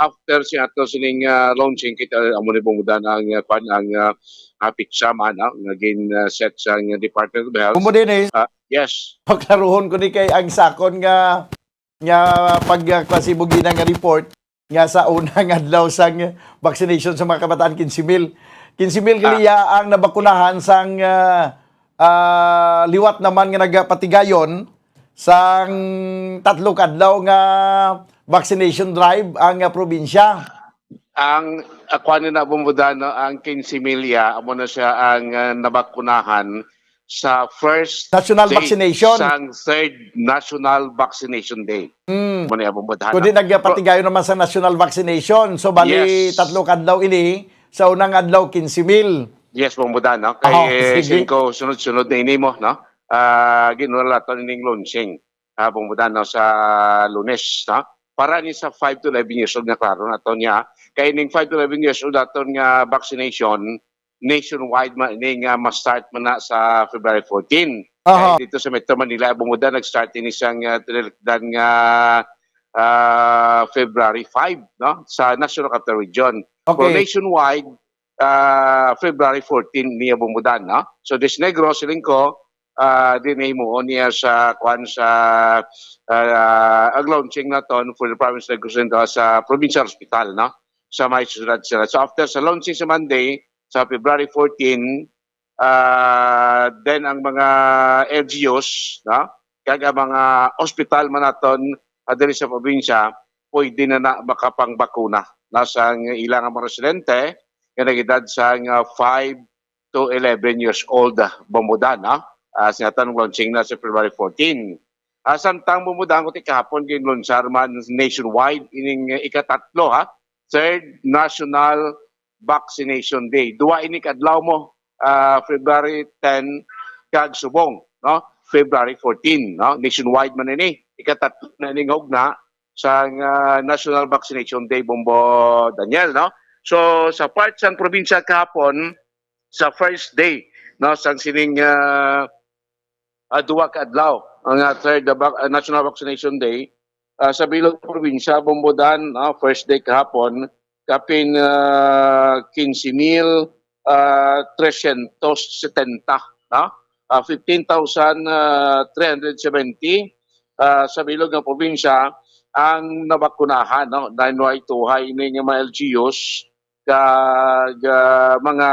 after si ato sining ah, launching, kita amo ni pumuda ang ah, kwan, ang ah, ah, pizza man, ah, nga gin ah, set sa ang Department of Health. Bombo Dennis, Ah, yes. Paklaruhon ko ni kay ang sakon nga nga pagklasibo gina nga report nga sa unang adlaw sang vaccination sa mga kabataan, quince mil. Quince mil Ah. gali ya ang nabakunahan sang ah, ah, liwat naman nga nagapatigayon sang tatlo ka adlaw nga vaccination drive ang ah, probinsya. Ang ah, kuwan na, Bombo Dan, no, ang quince mil ya, amo na siya ang ah, nabakunahan sa first National day vaccination. Sang third National Vaccination Day. Mm. Amo na, Bombo Dan, Kundi no? nagpatigayon naman sa national vaccination. So, bali, Yes. tatlo ka adlaw ini. Sa unang adlaw, quince mil. Yes, Bombo Dan, no? Kay Oh, eh, sige. Singko, sunod-sunod na ini mo, no? Ah, ginula to ining launching, ah, Bombo Dan, no, sa Lunes, no? Para ni sa five to eleven years old nga klaro na to niya. Kay ining five to eleven years old aton nga vaccination nationwide man ini nga ma-start man na sa February fourteen. Aha. Kay dito sa Metro Manila, Bombo Dan, nag-start ini sang ah, tinilikdan nga ah, February five, no? Sa National Capital Region. So, Okay. nationwide, ah, February fourteen niya, Bombo Dan, no? So, Des Negros, siling ko, ah, di nahimuon niya sa, kwan, sa ah, ang launching naton for the province of Negros Oriental sa Provincial Hospital, no? Sa may susunod sila. So, after sa launching sa Monday, sa February fourteen, ah, then ang mga L G Us, no? Kag ang mga ospital man naton, ah, diri sa probinsya, pwede na, na makapangbakuna na sang ila nga mga residente nga nag-edad sang, ah, five to eleven years old, ah, Bombodan, no? Ah, sa atong launching na sa February fourteen. Ah, samtang Bombodan, kuti kahapon ginlunsar man nationwide ining ikatatlo, ha, third National Vaccination Day. Duha ini ka adlaw mo, ah, February ten kag subong, no? February fourteen, no? Nationwide man ini. Ikatatlo na ning hugna sang, ah, National Vaccination Day, Bombo Daniel, no? So, sa part sang probinsya kahapon, sa first day, no, sang sining, ah, ah, duha ka adlaw, ang, ah, third, ah, vac-, ah, National Vaccination Day, ah, sa bilog probinsya, Bombodan, no, first day kahapon, kapin, ah, quince mil, ah, tresyentos setenta, no? Ah, fifteen thousand, ah, three hundred seventy, ah, sa bilog nga probinsya ang nabakunahan, no? Dayon way tuhay ini nga mga L G Us kag, ah, mga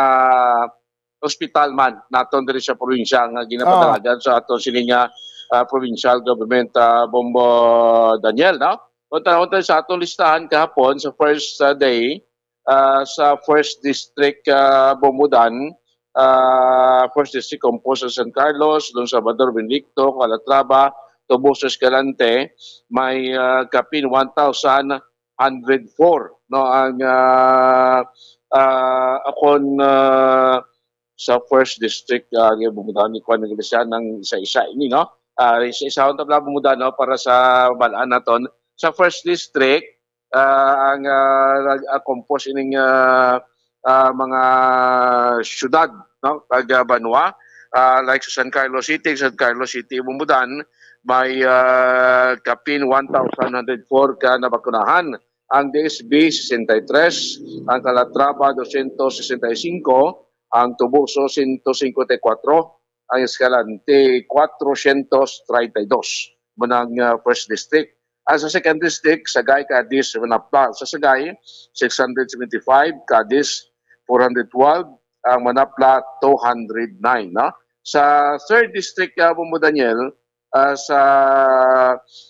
ospital man naton diri sa probinsya nga ginapadalagan sa aton sini nga, ah, provincial government, ah, Bombo Daniel, no? Kung tanawon tayo sa aton listahan kahapon sa first, ah, day, ah, sa first district, ah, Bombodan, ah, first district composed of San Carlos, Don Salvador, Benedicto, Calatrava, Toboso, Escalante, may, ah, kapin one thousand hundred four, no, ang, ah, ah, akon, ah, sa first district, ah, nga Bombodan, ni Juan Iglesia, nang isa-isa ini, no? Ah, isa-isa ang tabla Bombodan, no, para sa balaan naton. Sa first district, ah, ang, ah, nag-, ah, compose ining, ah, ah, mga syudad, no, kag, ah, banwa, ah, like sa San Carlos City, San Carlos City, Bombodan, may, ah, kapin one thousand hundred four ka nabakunahan. Ang D S B, sesenta y tres, ang Calatrava, doscientos sesenta y cinco, ang Toboso, ciento cincuenta y cuatro, ang Escalante, cuatrocientos treinta y dos. Mao na ang, ah, first district. Ang sa second district, Sagay, Cadiz, Manapla. Sa Sagay, six hundred seventy-five, Cadiz, four hundred twelve, ang Manapla, two hundred nine, no? Sa third district, ah, Bombo Daniel, ah, sa,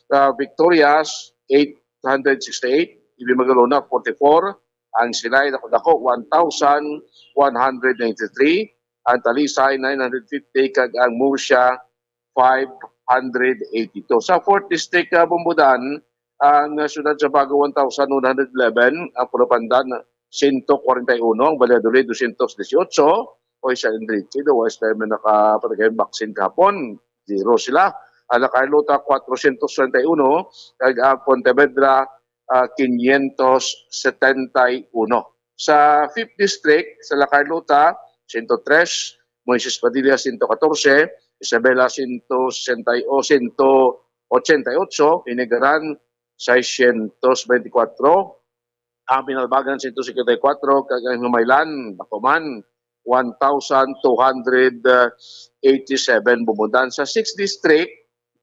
ah, Victorias, eight hundred sixty-eight, Ibi Magalona, forty-four, ang Silay, dako-dako, one thousand one hundred ninety-three, ang Talisay, nine hundred fifty, kag ang Murcia, five hundred eighty-two. Sa fourth district, ah, Bombodan, ang, ah, siyudad sa Bago, one thousand one hundred eleven, ang Pulupandan, sento kwarenta y uno, ang Valladolid, doscientos dieciocho, o sa Enrique, do, wala sila man nakapatigay vaccine kahapon, zero sila. Ang La Carlota, cuatrocientos treinta y uno, kag ang Pontevedra, ah, quinientos setenta y uno. Sa fifth District, sa La Carlota, sento tres, Moises Padilla, sento katorse, Isabela, sento sesenta y, o sento ochenta y ocho, Hinigaran, seiscientos veinticuatro, ang Binalbagan, sento singkwenta y kuwatro, kag ang Himaylan, dako man, one thousand two hundred eighty-seven. Bumudan sa sixth District,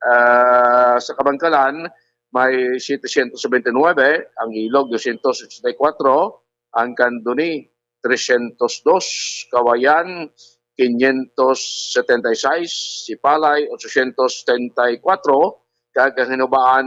ah, sa Kabankalan, may setecientos veintinuebe, ang Ilog, doscientos ochenta y cuatro, ang Candoni, trescientos dos, Kawayan, quinientos setenta y seis, Sipalay, ochocientos setenta y cuatro, kag ang Hinubaan,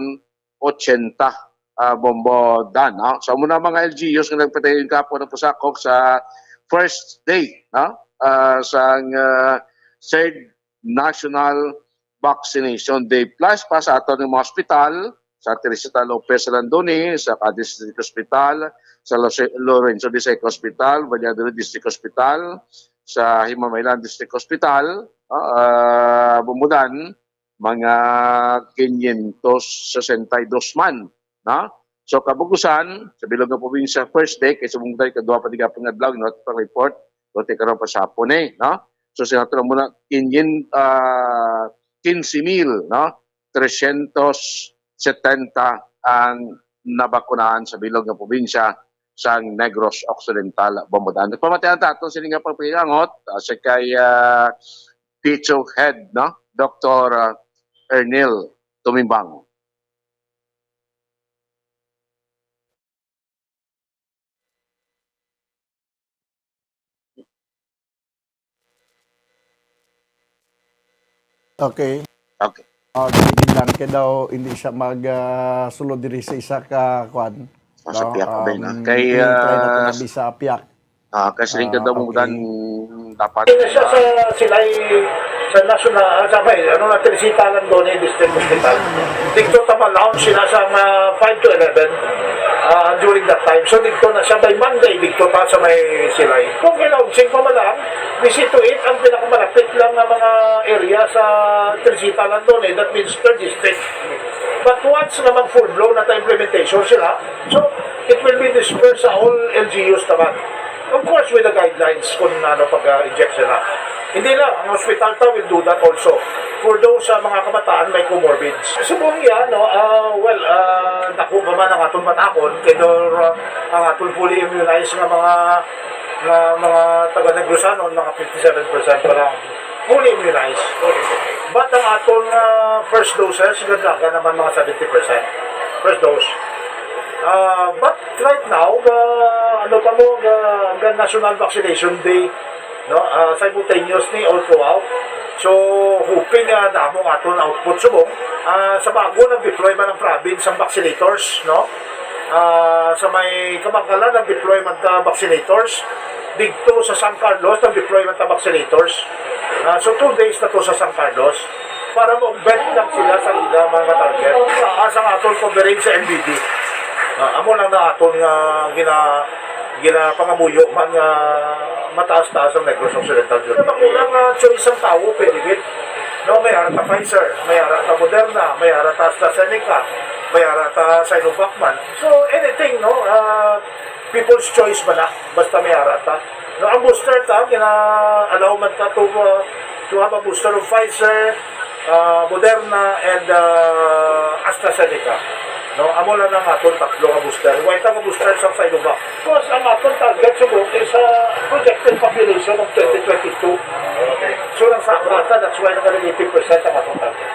ochenta, ah, Bombo Dan, no? So, amo na mga L G Us nga nagpadayon kapon ang pasakop sa first day, no? Ah, sang, ah, third National Vaccination Day. Plus pa sa aton nga mga ospital, sa Teresita Lopez Landoni, sa Cadiz District Hospital, sa Lose-, Lorenzo de Seco Hospital, Valladolid District Hospital, sa Himamaylan District Hospital, ah, Bumudan, mga quinientos sesenta y dos man, no? So, kabugusan, sa bilog nga probinsya, first day, kay subong tayo, kadwa pa di ka pangadlaw, no? Pang report, dote karon pa sa hapon, eh, no? So, sa nato muna, kinyen-, ah, quince mil, no? Trescientos setenta ang nabakunahan sa bilog nga probinsya sa Negros Occidental, Bombodan. Nagpamatian ta ato sini nga pagpakiangot, ah, sa kay, ah, P H O head, no? Doktor, ah, Ernil Tumimbang. Okay. Okay. Ah, sige lang, kay daw hindi siya mag, ah, sulod diri sa isa ka, kwan. Ah, sa Daw, piyak, abay na. um, Kay, i-try natin ah, abi sa piyak. Ah, kay siling ka Ah, daw mo okay. Dan dapat Hindi na siya sa silay, sa national, ah, sa may, ano na, Teresita Landone District Hospital. Dito ta ma-launch sila sa mga five to eleven, ah, during that time. So, dito na siya by Monday, dito pa sa may silay. Kung kailangan, sing pamalang, we see to it, ang pinakamalapit lang nga mga area sa Teresita Landone, that means third district. But once naman full-blown na ta implementation sila, so, it will be dispersed sa all L G Us naman. Of course, with the guidelines kung ano pag-inject sila. Hindi lang, ang hospital ta will do that also. For those sa mga kabataan may comorbids. Subong yan, no, ah, well, ah, dako pa man ang atong batakon, kay there, ah, ang atong fully immunized nga mga, nga mga taga Negros Anon, mga fifty-seven percent pa lang. Fully immunized. But ang atong, ah, first doses, gagdagan naman mga seventy percent. First dose. Ah, but right now, ga, ano pa mo, ga, ga National Vaccination Day, no? Ah, simultaneous ni all throughout. So, hoping nga damo ang aton output subong. Ah, sa bago, nag-deploy man ang province ang vaccinators, no? Ah, sa may Kamangalan, nag-deploy man ta vaccinators. Dito sa San Carlos, nag-deploy man ta vaccinators. Ah, so, two days na to sa San Carlos para ma-augment lang sila sa ila mga target. Taas ang aton coverage sa N B D. Ah, amo lang na aton nga gina-, ginapangamuyo man nga mataas-taas ang Negros Occidental. Sa makulang nga choice ang tawo, pwede gid. No, may ara ta Pfizer, may ara ta Moderna, may ara ta AstraZeneca, may ara ta Sinovac man. So, anything, no? Ah, people's choice ba na? Basta may ara ta. No, ang booster ta, gina-allow man ta to, uh, to have a booster of Pfizer, uh, Moderna, and, uh, AstraZeneca. No, amo lang ang aton tatlo nga booster. Wala ta nga booster sa Sinovac. Because ang aton target subong is, uh, projected population of twenty twenty-two. So, nang sa ata, that's why naka-eighty percent ang aton target.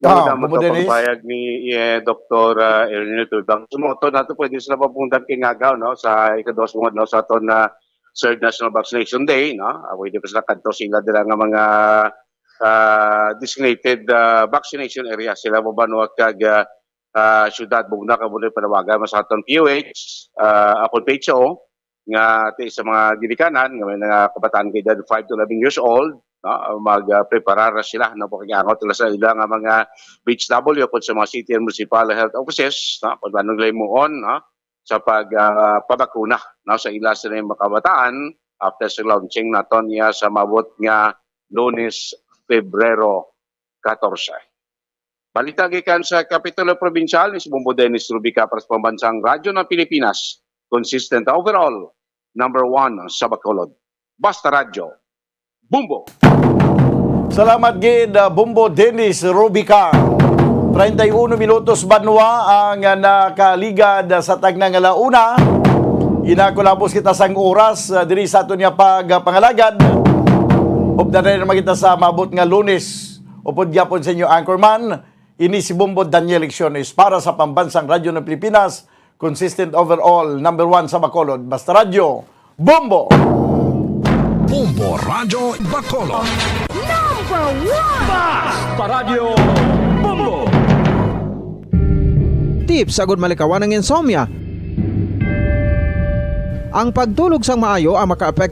Ah, Salamat Bobo sa Dennis. Pagpayag ni, eh, Doktor, ah, Ernie Tulbang. Sumuto na to, pwede sila mapundan kay ngagaw, no, sa ikaduha sa mga, no, sa aton na third National Vaccination Day, no? Ah, pwede pa sila kadto sila dira nga mga, ah, designated, ah, vaccination area sila mo banwa kag, ah, ah, syudad, bugna ka mo panawagan sa aton P O H, ah, akon P H O, nga ti sa mga ginikanan, nga may mga kabataan nga edad five to eleven years old, no, mag, ah, preparar na sila, no, pakiangot nila sa ila nga mga B H W kung sa mga city and municipal health offices, no, kung ano nila himuon, no, sa pag, ah, pabakuna, no, sa ila sa mga kabataan after sa launching naton niya sa maabot nga Lunes, Pebrero katorse. Balita gikan sa Kapitulo Probinsyal ni si Bombo Dennis Rubica para sa Pambansang Radyo ng Pilipinas. Consistent overall, number one sa Bacolod. Basta Radyo, Bombo! Salamat gid, uh, Bombo Dennis Rubica. Treinta y uno minutos banwa ang, uh, nakaligad, uh, sa tagna nga launa. Inakulabos kita sang oras, uh, diri sa aton nga pagpangalagad. Updan na naman kita sa maabot nga Lunes. Upod gyapon sa inyo, Anchorman. Ini si Bombo Daniel Lecciones para sa Pambansang Radyo ng Pilipinas, consistent overall, number one sa Bacolod. Basta Radyo, Bombo! Bombo Radyo Bacolod. Number one! Basta Radyo, Bombo! Tips agud malikawan ang insomnia. Ang pagtulog sang maayo ang makaapekto